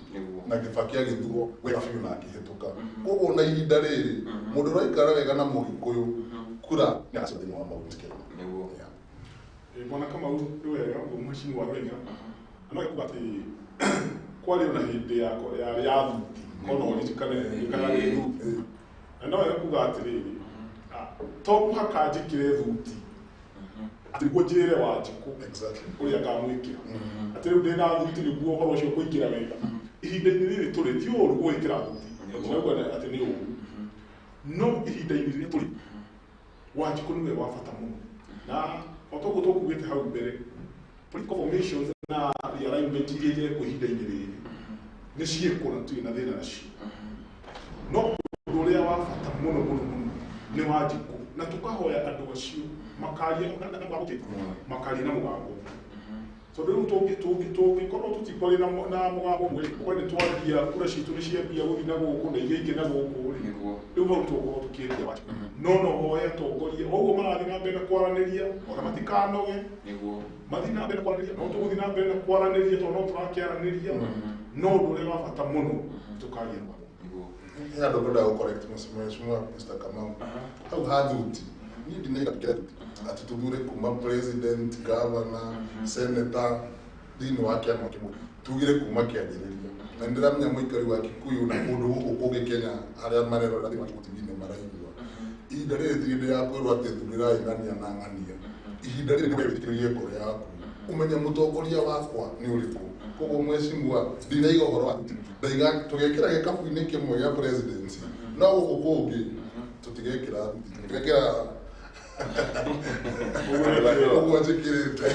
na Kibaki agĩthurwo wega biũ na akĩhĩtũka. Koguo na ihinda rĩrĩ mũndũ ũraikara wega na Mũgĩkũyũ kura nĩ agacoka thĩinĩ wa Mount Kenya. Bwana Kamau, nĩ wega ũguo mheshimiwa aroiga. Na no ekuga atĩ kwarĩ ona hĩndĩ yarĩ ya thuti, kono ũririkane gĩkaga gĩ thuti. Na no wega kuga atĩrĩrĩ, to mũhaka njĩkĩre thuti atĩ nĩguo njĩre Wanjikũ ũrĩa ngamwĩkĩra, atĩ rĩu ndĩna thuti nĩguo ũhoro ũcio kũingĩra wega. Ihinda-inĩ rĩrĩ tũrĩ ti ũru gwĩkĩra thuti, ndĩrauga atĩ nĩ ũru, no ihinda-inĩ rĩrĩ tũrĩ Wanjikũ nĩwe wa bata mũno. Na o ta ũguo tũkugĩte hau mbere, political formations na realignment iria irekwo ihinda-inĩ rĩrĩ nĩ ciĩkwo na tũtirĩ na thĩna nacio, no ũndũ ũrĩa wa bata mũno mũno mũno nĩ Wanjikũ, na tũkahoya andũ acio makaria na mũgambo, makaria na mũgambo, tondũ rĩu tũngĩkorwo tũtikwaria na mũgambo ũmwe, ũkorwo nĩ twambia kura citũ nĩ ciambia gũthiĩ na gũkũ na iria ingĩ na gũkũ rĩ, rĩu hau tũgũkorwo tũkĩendia Wanjikũ. No no hoye atongoria o ũguo marathiĩ na mbere na kwaranĩria, ona matikanoge, mathiĩ na mbere na kwaranĩria, no tũgũthiĩ na mbere na kwaranĩria tondũ no tũrakĩaranĩria, no ũndũ ũrĩa wa bata mũno tũkaria na mũgambo. He andũ ngwendaga gũ-correct mheshimiwa Mr. Kamau hau ha thuti. Niĩ ndinaiga tũkĩre thuti atĩ tũthure kuma president, governor, senator thĩinĩ wa kĩama kĩmwe, tugire kuma kĩambĩrĩria. Na nĩ ndĩramenya mũikari wa Kikuyu na kũndũ gũkũ kũngĩ Kenya arĩa marerorera thĩinĩ wa Kikuyu TV nĩ maraigua ihinda rĩrĩ ti hĩndĩ ya kwĩrwo atĩ thurĩrai ng'ania na ng'ania. Ihinda rĩrĩ nĩ wĩtĩkĩrie ngoro yaku ũmenye mũtongoria wakwa nĩ ũrĩkũ. Koguo mheshimiwa, ndinaiga ũhoro wa ndaiga tũgekĩra gĩkabu-inĩ kĩmwe gĩa presidency, no gũkũ kũngĩ tũtigekĩra thuti, tũgekĩra ũguo njĩkĩrĩte.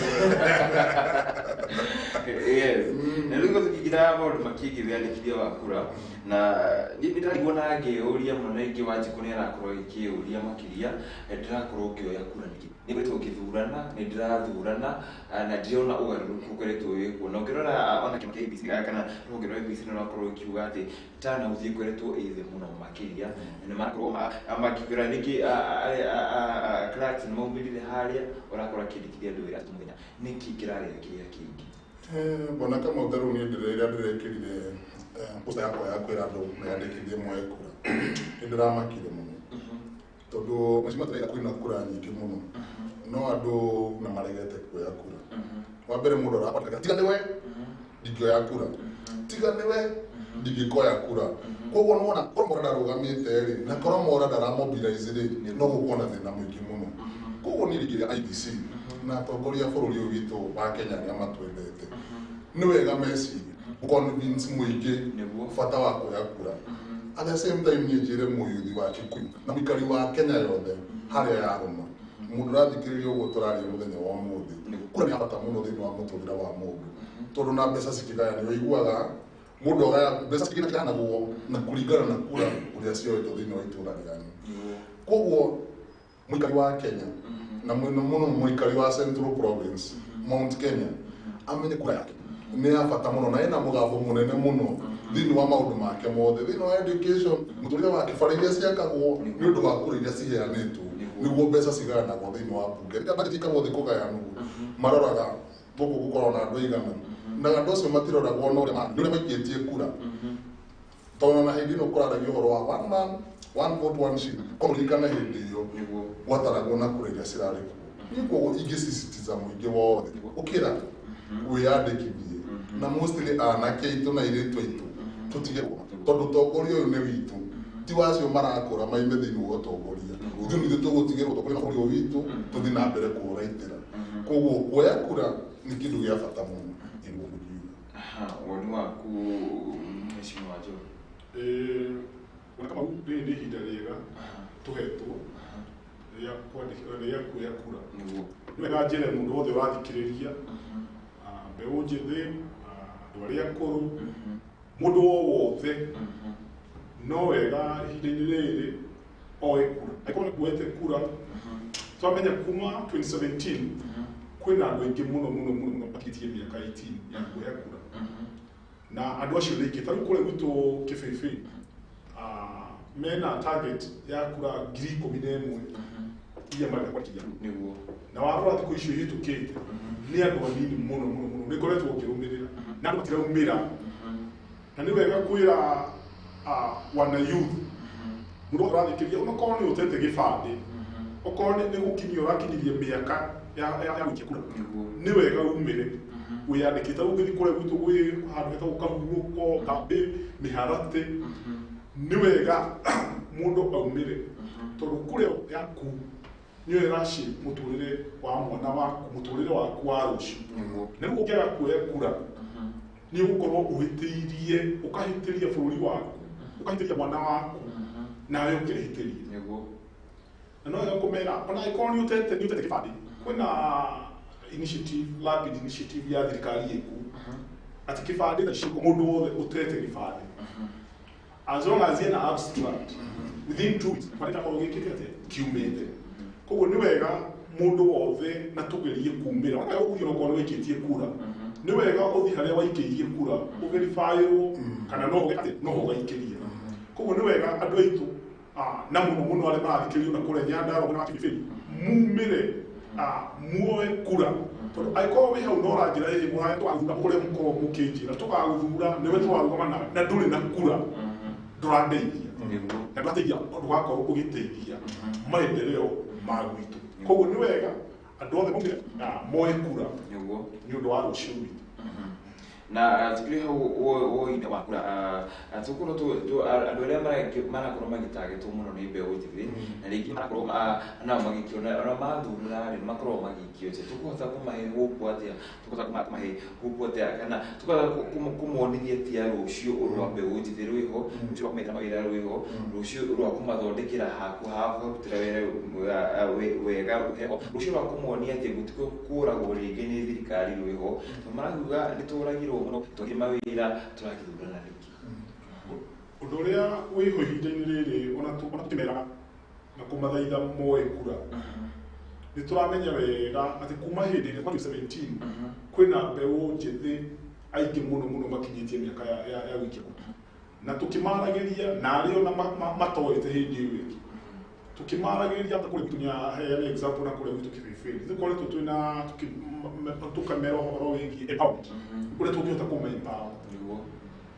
Yes, na rĩu tũkĩingĩra maũndũ makĩgiĩ wĩyandĩkithia wa kura, na niĩ nĩ ndĩrarigwo na ngĩũria mũno, na ingĩ Wanjikũ nĩ arakorwo agĩkĩũria makĩria, ndĩrakorwo ngĩoya kura nĩkĩ? Nĩ ngoretwo ngĩthurana, nĩ ndĩrathurana, na ndirona ũgarũrũku ũkoretwo wĩkuo. Na ũngĩrora ona kĩama kĩa IEBC kana rũhonge rwa IEBC nĩ rũrakorwo rũkiuga atĩ turnout ĩkoretwo ĩ thĩ mũno makĩria, na nĩ marakorwo makĩkwĩra nĩkĩ clerks nĩ maumĩrire harĩa ũrakorwo akĩandĩkithia andũ wĩra mũthenya, nĩkĩ kĩrarĩa kĩrĩa kĩngĩ? Bwana Kamau, ta rĩu niĩ rĩrĩa ndĩrekĩrire poster yakwa ya kwĩra andũ meyandĩkithie moe kura, nĩ ndĩramakire mũno tondũ mheshimiwa tũraiga kwĩna kura nyingĩ mũno, no andũ na maregete kuoya kura. Wa mbere mũndũ arakwandĩka, tiga nĩwe ndingĩoya kura, tiga nĩwe ndingĩkoya kura. Koguo nĩwona korwo Mwaura ndarũgamĩte rĩ, na korwo Mwaura ndaramobilize rĩ, no gũkorwo na thĩna mũingĩ mũno. Koguo niĩ ingĩria IEBC na atongoria a bũrũri ũyũ witũ wa Kenya arĩa matwendete, nĩ wega mecirie convince mũingĩ bata wa kuoya kura. At the same time, niĩ njĩre mũyuthi wa Kikuyu na mũikari wa Kenya yothe harĩa yarũma, mũndũ ũrathikĩrĩria ũguo tũraria mũthenya wa ũmũthĩ, kura nĩ ya bata mũno thĩinĩ wa mũtũrĩre wa mũndũ, tondũ na mbeca cikĩgayanio ũiguaga mũndũ agaya mbeca cikĩgayanagwo na kũringana na kura ũrĩa cioetwo thĩinĩ wa itũra rĩanyu. Koguo mũikari wa Kenya na mũno mũno mũikari wa Central Province, Mount Kenya, amenye kura yake nĩ ya bata mũno na ĩna mũgambo mũnene mũno thĩinĩ wa maũndũ make mothe, thĩinĩ wa education, mũtũrĩre wake, bara iria ciakagwo nĩ ũndũ wa kura iria ciheanĩtwo, nĩguo mbeca cigayanagwo thĩinĩ wa bunge. Rĩrĩa budget ĩikagwo thĩ kũgayanwo, maroraga gũkũ gũkoragwo na andũ aigana, na andũ acio matiroragwo no ũrĩa nĩ ũrĩa maikĩtie kura, tondũ ona hĩndĩ ĩno kũraragio ũhoro wa one man one vote one shilling, korwo ririkana hĩndĩ ĩyo gwataragwo na kura iria cirarĩ kuo. Niĩ koguo ingĩsisitiza mũingĩ wothe ũkĩra wĩyandĩkithie, na mostly anake aitũ na airĩtu aitũ tũtige kũgoma, tondũ ũtongoria ũyũ nĩ witũ, ti wacio marakũra maime thĩinĩ wa ũtongoria. Ithuĩ nithuĩ tũgũtigĩrwo ũtongoria wa bũrũri ũyũ witũ, tũthiĩ na mbere kũũraitĩra. Koguo kuoya kura nĩ kĩndũ gĩa bata mũno, nĩguo ingiuga. Woni waku, mheshimiwa Joe? Bwana Kamau, rĩrĩ nĩ ihinda rĩega tũhetwo rĩa kwandĩka rĩa kuoya kura. Nĩ wega njĩre mũndũ wothe ũrathikĩrĩria, mbeũ njĩthĩ, andũ arĩa akũrũ, mũndũ o wothe, no wega ihinda-inĩ rĩrĩ oe kura. Angĩkorwo nĩ kuoete kura, twamenya kuma 2017 kwĩna andũ aingĩ mũno mũno mũno mũno makinyĩtie mĩaka 18 ya kuoya kura. Na andũ acio nĩ aingĩ ta rĩu kũrĩa gwitũ Kĩbĩbĩ mena target ya kura 11,000 iria marenda kwandĩkithia. Nĩguo. Na warora thikũ icio ihĩtũkĩte nĩ andũ anini mũno mũno mũno nĩ ngoretwo ngĩrũmĩrĩra na andũ matiraumĩra. Na nĩ wega kwĩra wana youth mũndũ ũrathikĩrĩria onakorwo nĩ ũtete gĩbandĩ, okorwo nĩ gũkinyia ũrakinyirie mĩaka ya gũikia kura, nĩ wega umĩre wĩyandĩkĩte. Rĩu ũngĩthiĩ kũrĩa gwitũ gwĩ handũ hetagwo Kahurũko, Kambĩ, Mĩharatĩ, nĩ wega mũndũ aumĩre tondũ kũrĩa yaku nĩyo ĩraci mũtũrĩre wa mwana waku, mũtũrĩre waku wa rũciũ. Na rĩu ũngĩaga kuoya kura nĩ ũgũkorwo ũhĩtĩirie, ũkahĩtĩria bũrũri waku, ũkahĩtĩria mwana waku, nawe ũkehĩtĩria. Na no wega kũmera ona angĩkorwo nĩ ũtete gĩbandĩ, kwĩna initiative, rapid initiative ya thirikari ĩku atĩ kĩbandĩ thaa ici mũndũ wothe ũtete gĩbandĩ as long as ena abstract within 2 weeks kĩbandĩ gĩgakorwo gĩkĩte atĩa, kiumĩte. Koguo nĩ wega mũndũ wothe na tũgerie kumĩra ona ũthiĩ onakorwo nĩ waikĩtie kura, nĩ wega ũthiĩ harĩa waikĩirie kura ũverifyĩrwo kana no no ũgaikĩria. Koguo nĩ wega andũ aitũ na mũno mũno arĩa marathikĩrĩrio na kũrĩa Nyandarua na Kibibiri mumĩre muoe kura tondũ angĩkorwo wĩ hau no ũranjĩra ĩ mũraya tũgathura ũrĩa mũkorwo mũkĩnjĩra tũgagũthura nĩwe tũrarũgama nawe na ndũrĩ na kura, ndũrandeithia na ndũrateithia, ndũgakorwo ũgĩteithia maendeleo ma gwitũ. Koguo nĩ wega andũ othe maumĩre moe kura nĩ ũndũ wa rũciũ rwitũ. Na tukĩrĩ hau woine wa kura, tũkorwo andũ arĩa marakorwo magĩtagĩtwo mũno nĩ mbeũ njĩthĩ na rĩngĩ marakorwo nao magĩkĩona ona mathurana rĩ makoragwo magĩikio nja, tũkũhota kũmahe hope atĩa, tũkũhota kũmahe hope atĩa kana tũkũhota kũmonithia atĩa rũciũ rwa mbeũ njĩthĩ rwĩho, rũciũ rwa kũmethera mawĩra rwĩho, rũciũ rwa kũmathondekera ha kũrutĩra wĩra wega rwĩho, rũciũ rwa kũmonia atĩ gũtikũragwo rĩngĩ nĩ thirikari rwĩho, tondũ marauga nĩ tũragirwo mũno twagire mawĩra tũragĩthurana nĩkĩ. Ũndũ ũrĩa wĩho ihinda-inĩ rĩrĩ ona tũkĩmeraga na kũmathaitha moe kura, nĩ tũramenya wega atĩ kuma hĩndĩ ĩrĩa 2017 kwĩna mbeũ njĩthĩ aingĩ mũno mũno makinyĩtie mĩaka ya gũikia kura, na tũkĩmaragĩria na arĩa ona matoete hĩndĩ ĩyo ĩngĩ tũkĩmaragĩria ta kũrĩa gwitũ, nĩaheana example na kũrĩa gwitũ Kibibiri nĩtũkoretwo twĩna tũkamera ũhoro wĩgiĩ empowerment, ũrĩa tũngĩhota kũma empower.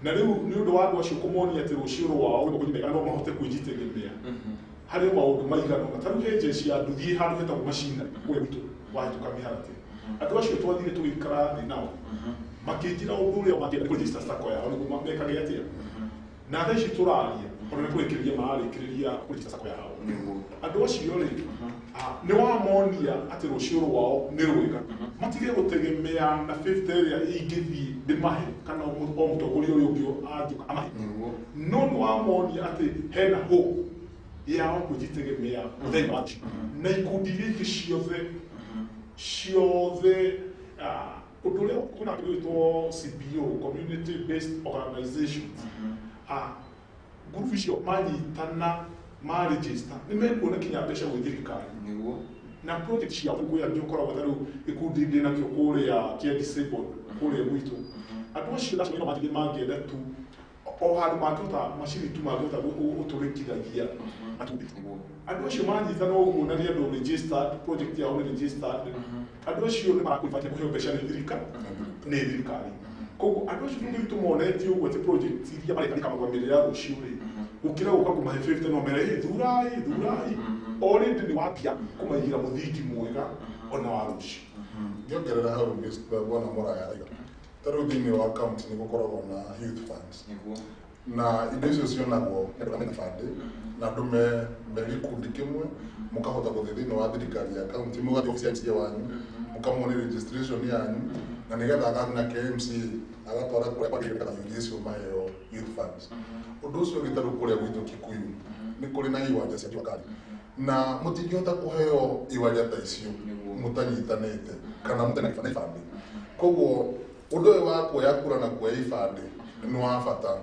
Na rĩu nĩ ũndũ wa andũ acio kũmonia atĩ rũciũ rwao rwĩ moko-inĩ mega no mahote kwĩjitegemea harĩ maũndũ maigana ũna. Ta rĩu he jeshi ya nduthi handũ hetagwo macinarĩ kũrĩa gwitũ wahĩtũka Mĩharatĩ, andũ acio twathire tũgĩikara thĩ nao makĩnjĩra ũndũ ũrĩa mangĩenda kũregister sacco yao nĩguo mekage atĩa, na thaa ici tũraria ona nĩ kũrĩkĩrĩria mararĩkĩrĩria kũregister sacco yao. Andũ acio rĩ nĩ wamonia atĩ rũciũ rwao nĩ rwega, matige gũtegemea na 50 ĩrĩa ingĩthiĩ ndĩmahe kana o mũtongoria ũrĩa ũngĩ angĩũka amahe, no nĩ wamonia atĩ hena hope yao kwĩjitegemea mũthenya wa rũciũ. Na ikundi iria ingĩ ciothe ciothe ũndũ ũrĩa kwĩna kĩndũ gĩtwo CBO, community based organizations, ngurubu icio manyitana ma register nĩ mekuona kinya mbeca gwĩ thirikari. Na project ciao kwĩ angĩ ũkoragwo ta rĩu gĩkundi ndĩ nakĩo kũrĩa kĩa disabled kũrĩa gwitũ, andũ acio no mathiĩ mangĩenda tu o handũ mangĩhota macini tu mangĩhota gũtũrĩkithagia matumbĩ. Andũ acio manyitana ũguo na nĩ andũ registered, project yao nĩ registered, andũ acio nĩ marakũibatia kũheo mbeca nĩ thirikari nĩ thirikari. Koguo andũ acio nĩ tũmonetie ũguo atĩ project iria mareka nĩ kamarũgamĩrĩra rũciũ rĩ, gũkĩra gũka kũmahe 50 no mere hey, thurai thurai, already nĩ wambia kũmaigĩra mũthingi mwega ona wa rũciũ. Ngĩongerera hau Bwana Mũraya arauga, ta rĩu thĩinĩ wa county nĩ gũkoragwo na youth funds na indo icio cionagwo nĩ andũ mena ibandĩ na andũ me gĩkundi kĩmwe, mũkahota gũthiĩ thĩinĩ wa thirikari ya county, mũgathiĩ obici ya MCA wanyu, mũkamuonia registration yanyu, na nĩgetha agathiĩ na KMCA agatwara kũrĩa kwagĩrĩire nĩgetha youth acio maheo youth funds. Ũndũ ũcio ũngĩ ta rĩu kũrĩa gwitũ Kikuyu nĩ kũrĩ na iwanja cia jua kali na mũtingĩhota kũheo iwanja ta icio mũtanyitanĩte kana mũtarĩ na ibandĩ. Koguo ũndũ ũyũ wa kuoya kura na kuoya ibandĩ nĩ wa bata.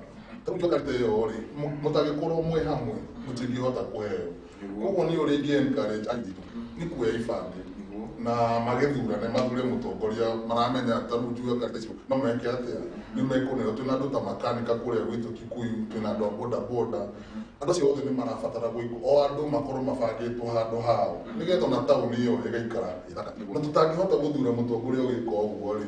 Ta rĩu jua kali ta ĩyo rĩ, mũtangĩkorwo mwĩ hamwe mũtingĩhota kũheo. Koguo niĩ ũrĩa ingĩ encourage aitũ nĩ kuoya ibandĩ. Na magĩthurane mathure mũtongoria maramenya ta rĩu njuge karita icio no meke atĩa nĩ mekũnera. Twĩna andũ ta makanika kũrĩa gwitũ Kikuyu, twĩna andũ a boda boda, andũ acio othe nĩ marabatara gwĩkwo o andũ makorwo mabangĩtwo handũ hao nĩgetha ona taũni ĩyo ĩgaikara ĩthaka. Na tũtangĩhota gũthura mũtongoria ũgĩka ũguo rĩ,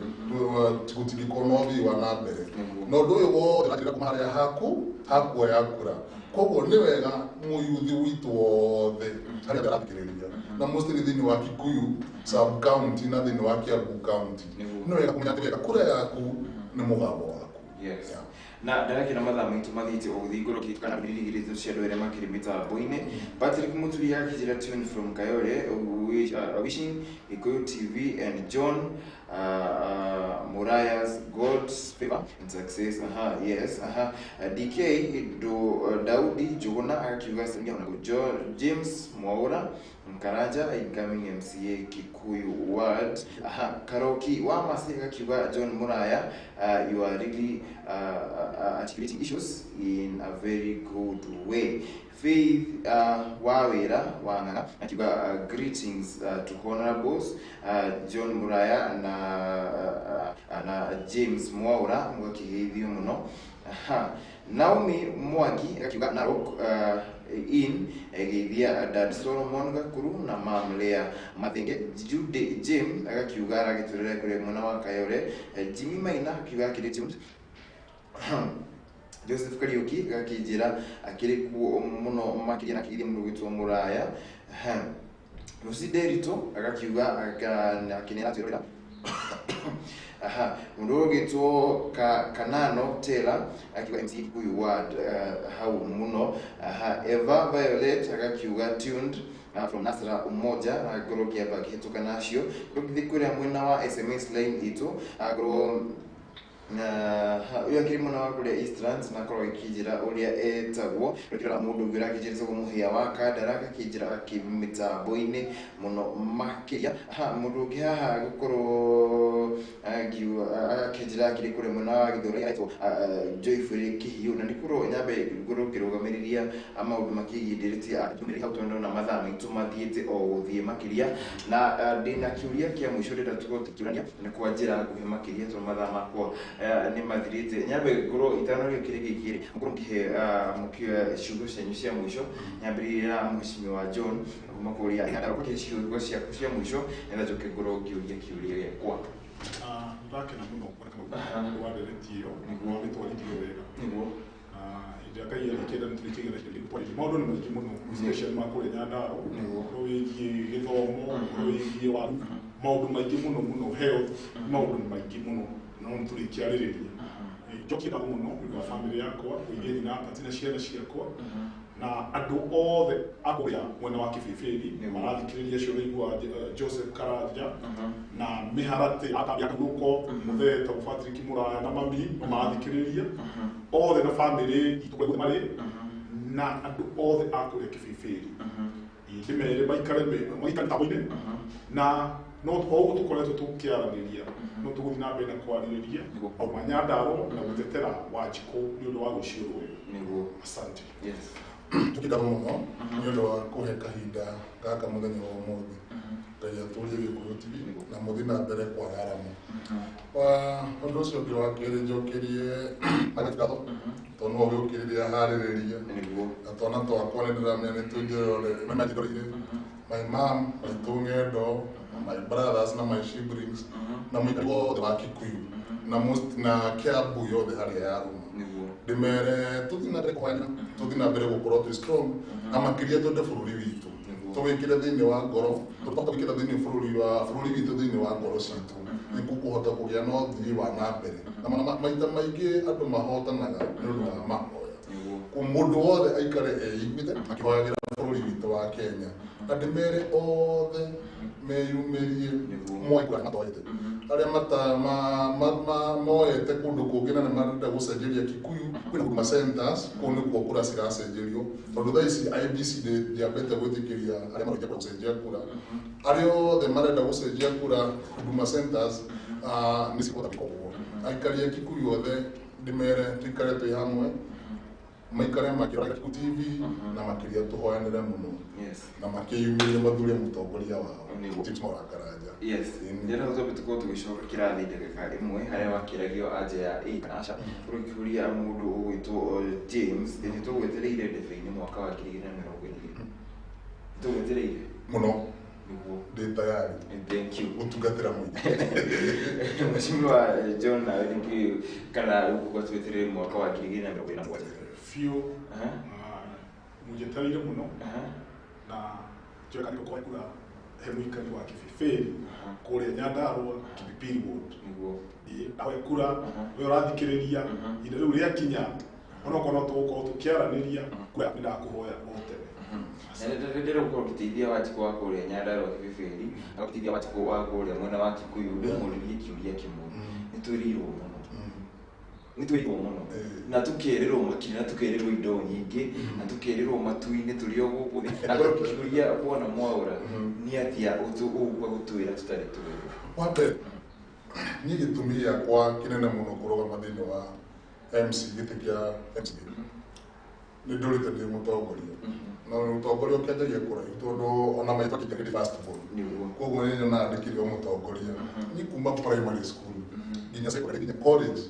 gũtingĩkorwo na ũthii wa na mbere na ũndũ ũyũ wothe ũranjĩra kuma harĩa haku hakuoya kura. Koguo nĩ wega mũyuthi witũ wothe harĩa arathikĩrĩria na mostly thĩinĩ wa Kikuyu sub county na thĩinĩ wa Kiambu county, nĩ wega kũmenya atĩ wega kura yaku nĩ mũgambo waku. Yes. Na ndarakĩra mathaa maitũ mathiĩte o gũthiĩ igũrũ kana ndirigĩrĩtio cia andũ arĩa makĩrĩ mĩtambo-inĩ. Patrick Muturi akĩnjĩra tune from Kayole, wishing Gikuyu TV and John Muraya's God's favor and success. Aha, yes, aha. DK do Daudi Juguna akiuga James Mwaura Mkaranja, incoming MCA Kikuyu Ward. Aha, Karoki wa Masi akiuga John Muraya, you are really articulating issues in a very good way. Faith Wawira Wang'ang'a akiuga greetings to honorables John Muraya na James Mwaura, mugakĩgeithio mũno. Aha. Naomi Mwangi akiuga Narok in geithia Dad Solomon Gakuru na Mam Lea Mathenge. Jude James agakiuga aragĩtũrĩra kũrĩa mwena wa Kayore. Jimmy Maina akiuga akĩrĩ tuned. Joseph Kariuki agakĩnjĩra akĩrĩ kuo mũno makĩria na akĩgeithia mũndũ gwĩtwo Mũraya. Lucy Derito agakiuga akĩnera twĩrorera. Aha, mũndũ ũyũ ũgĩtwo Kanano Taylor akiuga MC Kikuyu Ward hau mũno. Aha, Eva Violet agakiuga tuned from Nasra Umoja, agĩkorwo kĩamba akĩhĩtũka nacio. Tũgĩthiĩ kũrĩa mwena wa SMS line itũ, agĩkorwo ũyũ akĩrĩ mwena wa kũrĩa Eastlands na akorwo agĩkĩnjĩra ũrĩa etagwo. Rũkĩrora mũndũ ũngĩ ũrakĩnjĩra etagwo Mũhĩa wa Kandara, agakĩnjĩra akĩmĩtambo-inĩ mũno makĩria. Ha, mũndũ ũngĩ haha gũkorwo akĩnjĩra akĩrĩ kũrĩa mwena wa Gĩthũrai etwo Joyful Kĩhiũ. Na nĩkorwo nyambe ngorwo ngĩrũgamĩrĩria maũndũ makĩgiĩ ndereti ya ndũmĩrĩri hau, tondũ ndona mathaa maitũ mathiĩte o gũthiĩ makĩria na ndĩna kĩũria kĩa mũico ndĩrenda tũkorwo tũkĩũrania nĩ kwa njĩra nguhĩ makĩria tondũ mathaa makwa nĩ mathirĩte. Nyambe ngorwo itanorio kĩrĩ gĩkĩ rĩ, mũkorwo mũkĩhe mũkĩoya ciugo cianyu cia mũico. Nyambĩrĩria na Mheshimiwa John kuma kũrĩa Nyandarua, kũhe ciugo ciaku cia mũico nĩgetha njoke ngorwo ngĩũria kĩũria gĩakwa. Ndakena mũno kuona kama wa ndereti ĩyo wamĩtwarithio wega. Nĩguo. Na hĩndĩ ĩrĩa Ngai arĩkĩenda nĩtũrĩkĩgera maũndũ nĩ maingĩ mũno, especially ma kũrĩa Nyandarua, ũhoro wĩgiĩ gĩthomo, ũhoro wĩgiĩ waru, maũndũ maingĩ mũno mũno, health, maũndũ maingĩ mũno no nĩtũrĩkĩarĩrĩria. Njokie ngatho mũno nĩ ũndũ wa bamĩrĩ yakwa, kũiria nyina Pati na ciana ciakwa na andũ othe a kũrĩa mwena wa Kĩbĩbĩri marathikĩrĩria acio ũraigua Joseph Karanja na mĩharatĩ ya Kaguko mũthee tagwo Patrick Mũraya na mami no marathikĩrĩria othe na bamĩrĩ itũ kũrĩa guothe marĩ na andũ othe a kũrĩa Kĩbĩbĩri. Ndĩmere maikare mĩtambo-inĩ na no o ũguo tũkoretwo tũkĩaranĩria no tũgũthiĩ na mbere na kwarĩrĩria auma Nyandarua na gũtetera Wanjikũ nĩ ũndũ wa rũciũ rwerũ. Nĩguo. Asante. Yes. Tũkĩngatho mũno nĩ ũndũ wa kũhe kahinda gaka mũthenya wa ũmũthĩ. Ngai atũrie Gĩkũyũ TV na mũthiĩ na mbere kwararama. Ũndũ ũcio ũngĩ wa kerĩ njokerie ngatho tondũ nĩwe ũgĩũkĩrĩria harĩrĩria na twana twakwa nĩ ndĩramenya nĩ tũnjĩroreire, my mom, maitũ Ng'endo, my brothers na my siblings na mũikari wothe wa Kikuyu na most na Kiambu yothe harĩa yarũma. Ndĩmere tũthiĩ na mbere kũhoyana, tũthiĩ na mbere gũkorwo twĩ strong na makĩria twende bũrũri witũ, tũwĩkĩre thĩinĩ wa ngoro, tũhote gwĩkĩra thĩinĩ bũrũri wa bũrũri witũ thĩinĩ wa ngoro citũ nĩkuo kũhota kũgĩa na ũthii wa na mbere. Na maita maingĩ andũ mahotanaga nĩ ũndũ wa mahoya. Mũndũ wothe aikare eiguĩte akĩhoyagĩra bũrũri witũ wa Kenya na ndĩmere othe meyumĩrie moe kura matoete arĩa moete kũndũ kũngĩ na nĩ marenda gũcenjeria Kikuyu kwĩna Huduma Centers kũu nĩkuo kura ciracenjerio tondũ thaa ici IEBC ndĩambĩte gwĩtĩkĩria arĩa marenda gũcenjia kura, arĩa othe marenda gũcenjia kura Huduma Centers nĩ cikũhota gwĩka ũguo. Aikari a Kikuyu othe ndĩmere tũikare twĩ hamwe. Maikare makĩroraga Gĩkũyũ TV na makĩria tũhoyanĩre mũno na makĩyumĩrie mathure mũtongoria wao James Mwaura Karanja. Yes, ndĩrenda tũtwambe tũkorwo tũgĩcoka kĩrathi ndagĩka ĩmwe harĩa wakĩragio anja ya ĩ kana aca ũrĩkĩũria mũndũ ũgwĩtwo James nĩ tũgwetereire ndebe-inĩ mwaka wa 2020 tũgwetereire mũno nĩguo ndĩ tayari. Thank you. Gũtungatĩra mũingĩ. Mheshimiwa John, nawe nĩkĩ kana ũgũkorwo twetereire mwaka wa 2027? Biũ mũnjetereire mũno na njũĩ kana nĩgũkorwo kura he mũikari wa Kibibiri kũrĩa Nyandarua Kibibiri ward. Ĩĩ, nawe kura we ũrathikĩrĩria ihinda rĩu rĩakinya onokorwo no tũgũkorwo tũkĩaranĩria kura nĩ ndakũhoya o tene. Ndĩrenda gũkorwo ngĩteithia Wanjikũ wa kũrĩa Nyandarua Kibibiri, agũteithia Wanjikũ wa kũrĩa mwena wa Kikuyu, ndĩmũrĩrie kĩũria kĩmwe. Nĩ twĩrĩirwo mũno, nĩ twĩrĩirwo mũno na tũkerĩrwo makiri na tũkerĩrwo indo nyingĩ na tũkerĩrwo matu-inĩ tũrĩ o gũkũ thĩ. Na ngorwo ngĩkĩũria Bwana Mwaura nĩ atĩa ũgũka gũtwĩra tũtarĩ twerwo? Wa mbere niĩ gĩtũmi gĩakwa kĩnene mũno kũrũgama thĩinĩ wa MC gĩtĩ kĩa MC nĩ ndũrĩte ndĩ mũtongoria na mũtongoria ũkĩanjagia kũraihu tondũ ona maitũ akĩnjagia ndĩ first born, koguo nĩ nyonaga ndĩkĩrĩ o mũtongoria. Niĩ kuma primary school nginya secondary nginya college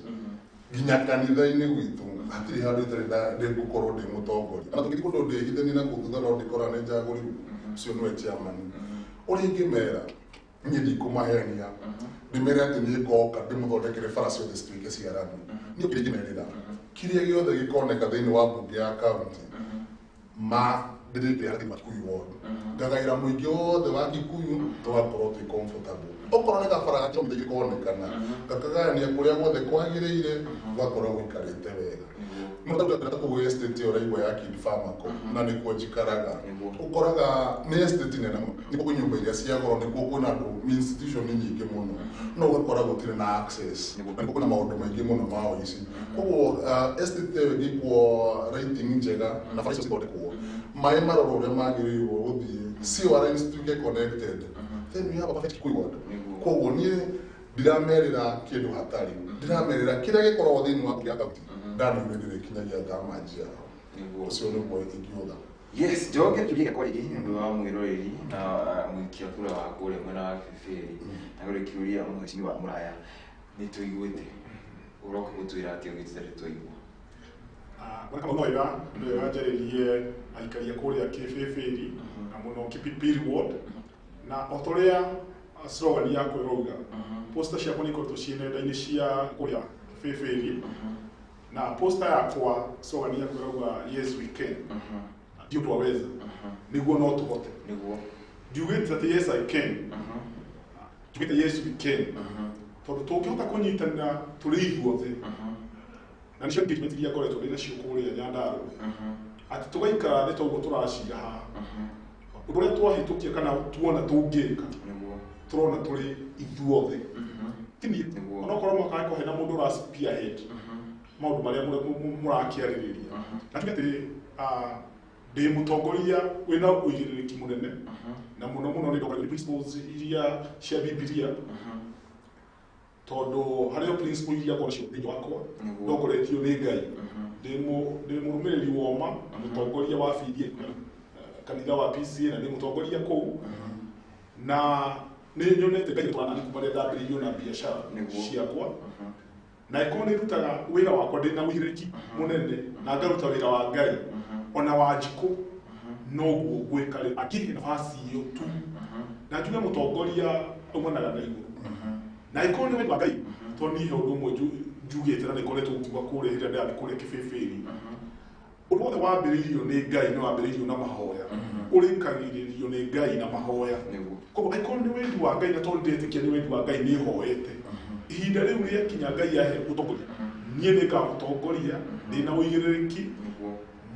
nginya kanitha-inĩ gwitũ hatirĩ handũ itarĩ ndĩgũkorwo ndĩ mũtongoria. Ona tũngĩthiĩ kũndũ ndĩhithanie na kũu thutha no ndĩkora nĩ njagũrirwo, ũcio nĩwe chairman. Ũrĩa ingĩmera niĩ ndikũmahenia ndĩmere atĩ niĩ ngoka ndĩmũthondekere bara ciothe cituĩke cia rami. Niĩ kĩrĩa ingĩmerĩra kĩrĩa gĩothe gĩkoneka thĩinĩ wa mbunge ya county ma ndĩrĩkĩreha thĩinĩ wa Kikuyu ward, ngagaĩra mũingĩ wothe wa Kikuyu tũgakorwo twĩ comfortable. Okorwo nĩ gabara gakĩrombe gĩkonekana gakagayania kũrĩa guothe kwagĩrĩire gũgakorwo gũikarĩte wega. Mũndũ kũu estate ĩyo ũraigua ya Kid Pharmaco na nĩkuo njikaraga, ũkoraga nĩ estate nene mũno, nĩkuo kwĩ nyũmba iria cia goro, nĩkuo kwĩna andũ institution nyingĩ mũno, no ũgakora gũtirĩ na access na nĩkuo kwĩna maũndũ maingĩ mũno ma ũici. Koguo estate ĩyo ĩngĩkwo lighting njega na bara icio cithondekwo, maĩ marorwo ũrĩa magĩrĩirwo gũthiĩ, sewer lines cituĩke connected, then we have a perfect Kikuyu ward. Koguo niĩ ndiramerĩra kĩndũ hatarĩ, ndiramerĩra kĩrĩa gĩkoragwo thĩinĩ wa mbunge ya county ndanĩrĩ ndĩrĩkinyagia thama njiaro. Ũcio nĩguo ingiuga. Yes, njoke kĩũria gĩakwa rĩngĩ nĩ ũndũ wa mwĩroreri na mũikia kura wa kũrĩa mwena wa Kibibiri na kũrĩ kĩũria mheshimiwa Mũraya nĩ tũiguĩte ũroka gũtwĩra atĩa ũngĩ tũtarĩ twaigua? Bwana Kamau, no wega nĩ wega njarĩrie aikari a kũrĩa Kibibiri na mũno Kipipiri ward, na o ta ũrĩa slogan yakwa ĩrauga, poster ciakwa nĩ ikoretwo ciĩ nenda-inĩ cia kũrĩa Kibibiri, na poster yakwa slogan yakwa ĩrauga yes we can, ndio twaweza, nĩguo no tũhote. Ndiugĩte atĩ yes I can, njugĩte yes we can, tondũ tũngĩhota kũnyitanĩra tũrĩ ithuothe na nĩcio engagement iria ngoretwo ndĩ nacio kũrĩa Nyandarua, atĩ tũgaikara thĩ toguo tũracira haha, ũndũ ũrĩa twahĩtũkia kana tuona tũngĩka tũrona tũrĩ ithuothe, ti niĩ. Onokorwo mwaka wakwa hena mũndũ ũra spearhead maũndũ marĩa mũrakĩarĩrĩria, na tuge atĩ ndĩ mũtongoria wĩna ũigĩrĩrĩki mũnene na mũno mũno nĩ ndongoragia principles iria cia Bibilia, tondũ harĩ o principle iria ngoragwo nacio thĩinĩ wakwa ndongoretio nĩ Ngai. Ndĩ mũrũmĩrĩri wa ũma na mũtongoria wa PCA, kanitha wa PCA, na ndĩ mũtongoria kũu, na nĩ nyonete Ngai atwarana nĩ kuma rĩrĩa ndambĩrĩirio na biacara ciakwa, na ĩkorwo nĩ ndutaga wĩra wakwa ndĩna ũigĩrĩrĩki mũnene na ngaruta wĩra wa Ngai ona Wanjikũ noguo ngwĩka rĩ akĩhe nafasi ĩyo tu, na njuge mũtongoria aumanaga na igũrũ, na ĩkorwo nĩ wendi wa Ngai, tondũ niĩ he ũndũ ũmwe njugĩte na nĩkoretwo ngiuga kũrĩa hĩndĩ ĩrĩa ndĩrathiĩ kũrĩa Kibibiri, ũndũ wothe wambĩrĩirio nĩ Ngai nĩ wambĩrĩirio na mahoya, ũrĩkagĩrĩrio nĩ Ngai na mahoya. Koguo angĩkorwo nĩ wendi wa Ngai na tondũ ndĩretĩkia nĩ wendi wa Ngai nĩ hoete, ihinda rĩu rĩakinya Ngai ahe ũtongoria, niĩ nĩ ngamũtongoria ndĩna ũigĩrĩrĩki.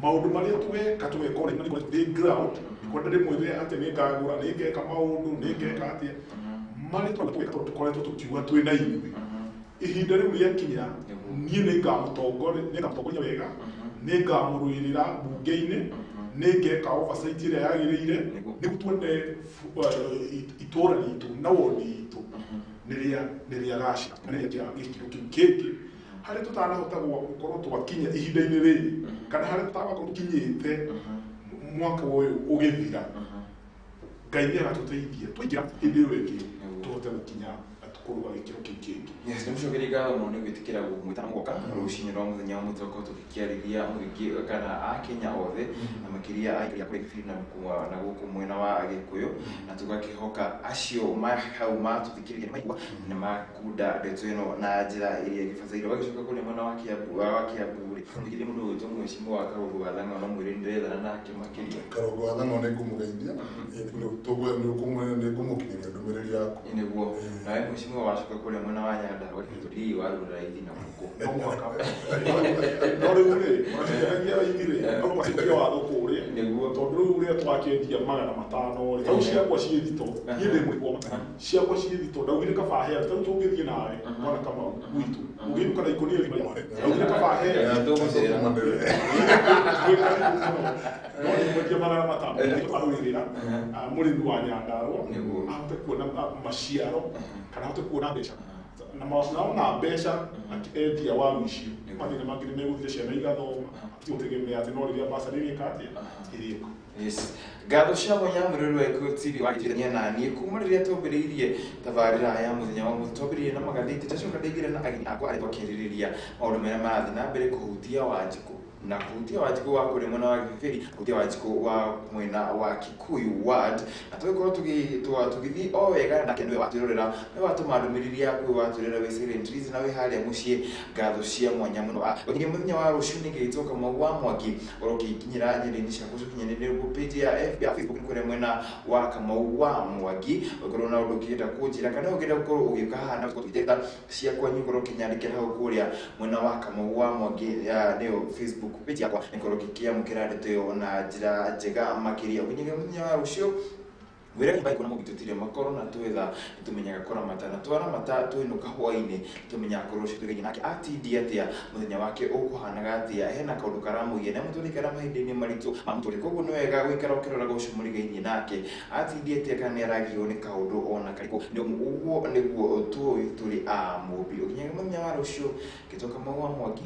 Maũndũ marĩa tũgeka tũgeka ũrĩa nĩ ndĩ ground, ndikwenda ndĩmwĩre atĩ nĩ ngagũra, nĩ ngeka maũndũ, nĩ ngeka atĩa, marĩa tũgeka tondũ tũkoretwo tũkiuga twĩ na inyuĩ. Ihinda rĩu rĩakinya niĩ nĩ ngamũtongoria wega, nĩ ngamũrũĩrĩra mbunge-inĩ, nĩ ngeka oversight ĩrĩa yagĩrĩire nĩguo tuone itũra ritũ na wodi itũ nĩ rĩa gacĩra na nĩ rĩa gĩkĩro kĩu kĩngĩ. Harĩ tũtanahota gũkorwo twakinya ihinda-inĩ rĩrĩ kana harĩ tũtagakorwo tũkinyĩte mwaka ũyũ ũgĩthira, Ngai nĩ agatũteithia twaingĩra hĩndĩ ĩyo ĩngĩ tũhote gũkinya kũrũga gĩkĩro kĩu kĩngĩ. Yes, nĩ mũcokerie ngatho mũno nĩ gwĩtĩkĩra gwĩtana mũgoka rũcinĩ rwa mũthenya wa mũthĩ ũkorwo tũgĩkĩarĩria mũingĩ kana akenya othe na makĩria aikari a kũrĩa Gĩbiri na na gũkũ mwena wa Gĩkũyũ, na tũgakĩhoka acio hau matũthikĩrĩria nĩ maigua na makunda ndeto ĩno na njĩra ĩrĩa ĩgĩbataire. Wagĩcoka kũrĩa mwena wa Kiambu rĩ, thikĩrĩria mũndũ ũgwĩtwo Mheshimiwa wa Karũngũ wa Thang'wa no mwĩre nĩndĩrethana nake makĩria. Karũngũ wa Thang'wa nĩ ngũmũgeithia, nĩ ngũmũkinyĩria ndũmĩrĩri yaku. Nĩguo nawe Mheshimiwa wacoka kũrĩa mwena wa Nyandarua ndii warura raithi na gũkũ. No mũhaka, no rĩu rĩ, ũracenjanagia raithi rĩ, no ũgacenjia watho kũrĩa. Nĩguo. Tondũ rĩu rĩrĩa twakĩendia 500 rĩ, tarĩu ciakwa ciĩ thito, niĩ ndĩ mũrĩmi wa ciakwa ciĩ thito, ndaugire kaba hea, tarĩu tũngĩthiĩ nawe mwana Kamau gwitũ ũngĩinũka na ikũnia rĩmwe, ndaugire kaba hea no nĩ mwendia 500 arũĩrĩra mũrĩmi wa Nyandarua ahote kuona maciaro kana ahote kuona mbeca na naona mbeca endia waru icio mathĩna mangĩ nĩ megũthira, ciana igathoma, gũtegemea atĩ no rĩrĩa basarĩ ĩrĩka atĩa ĩrĩũka. Yes. Ngatho cia mwanya mũrori wa Gĩkũyũ TV wagĩtithania na niĩ kuma rĩrĩa twambĩrĩirie tabarĩra ya mũthenya wa mũthĩ. Twambĩrĩirie na magathĩti, ndacoka ndaingĩra na ageni akwa arĩa twakĩarĩrĩria maũndũ marĩa marathiĩ na mbere kũhutia Wanjikũ na kũhutia Wanjikũ wa kũrĩa mwena wa Gĩbĩri, kũhutia Wanjikũ wa mwena wa Kikuyu ward, na tũgĩkorwo tũgĩthiĩ o wega nake nĩwe watwĩrorera, nĩwe watũma ndũmĩrĩri yaku, watwĩrora wĩ silent na wĩ harĩa mũciĩ. Ngatho cia mwanya mũno. Nginya mũthenya wa rũciũ nĩngĩtwo Kamau wa Mwangi ũrokĩnginyĩra nyenda-inĩ ciakwa cia ũkinyanĩria, page ya Facebook kũrĩa mwena wa Kamau wa Mwangi. Ũngĩkorwo na ũndũ ũngĩenda kũnjĩra kana ũngĩenda gũkorwo ũgĩũka haha na gũtũteithia ciakwa, ũkorwo ũkĩnyandĩkĩra hau kũrĩa mwena wa Kamau wa Mwangi, nĩyo Facebook page yakwa, nĩngorwo ngĩkĩamũkĩra ndeto ĩyo na njĩra njega makĩria. Nginyagia mũthenya wa rũciũ, wĩra nyũmba ikona mũgĩtũtire makorwo na twetha nĩtũmenyaga kũramata na twaramata twĩnũka hwaĩ-inĩ tũmenyaga korwo ũcio tũgerie nake atindi atĩa, mũthenya wake ũkũhanaga atĩa, hena kaũndũ karamũgia na mũtũrĩkara mahinda-inĩ maritũ ma mũtũrĩre. Koguo nĩ wega gũikara ũkĩroraga ũcio mũrigainie nake atindi atĩa, kana nĩ aragio nĩ kaũndũ ona karĩkũ. Ũguo nĩguo tũĩ tũrĩ a mũmbi. Ũkinyagia mũthenya wa rũciũ, ngĩtwo Kamau wa Mwangi.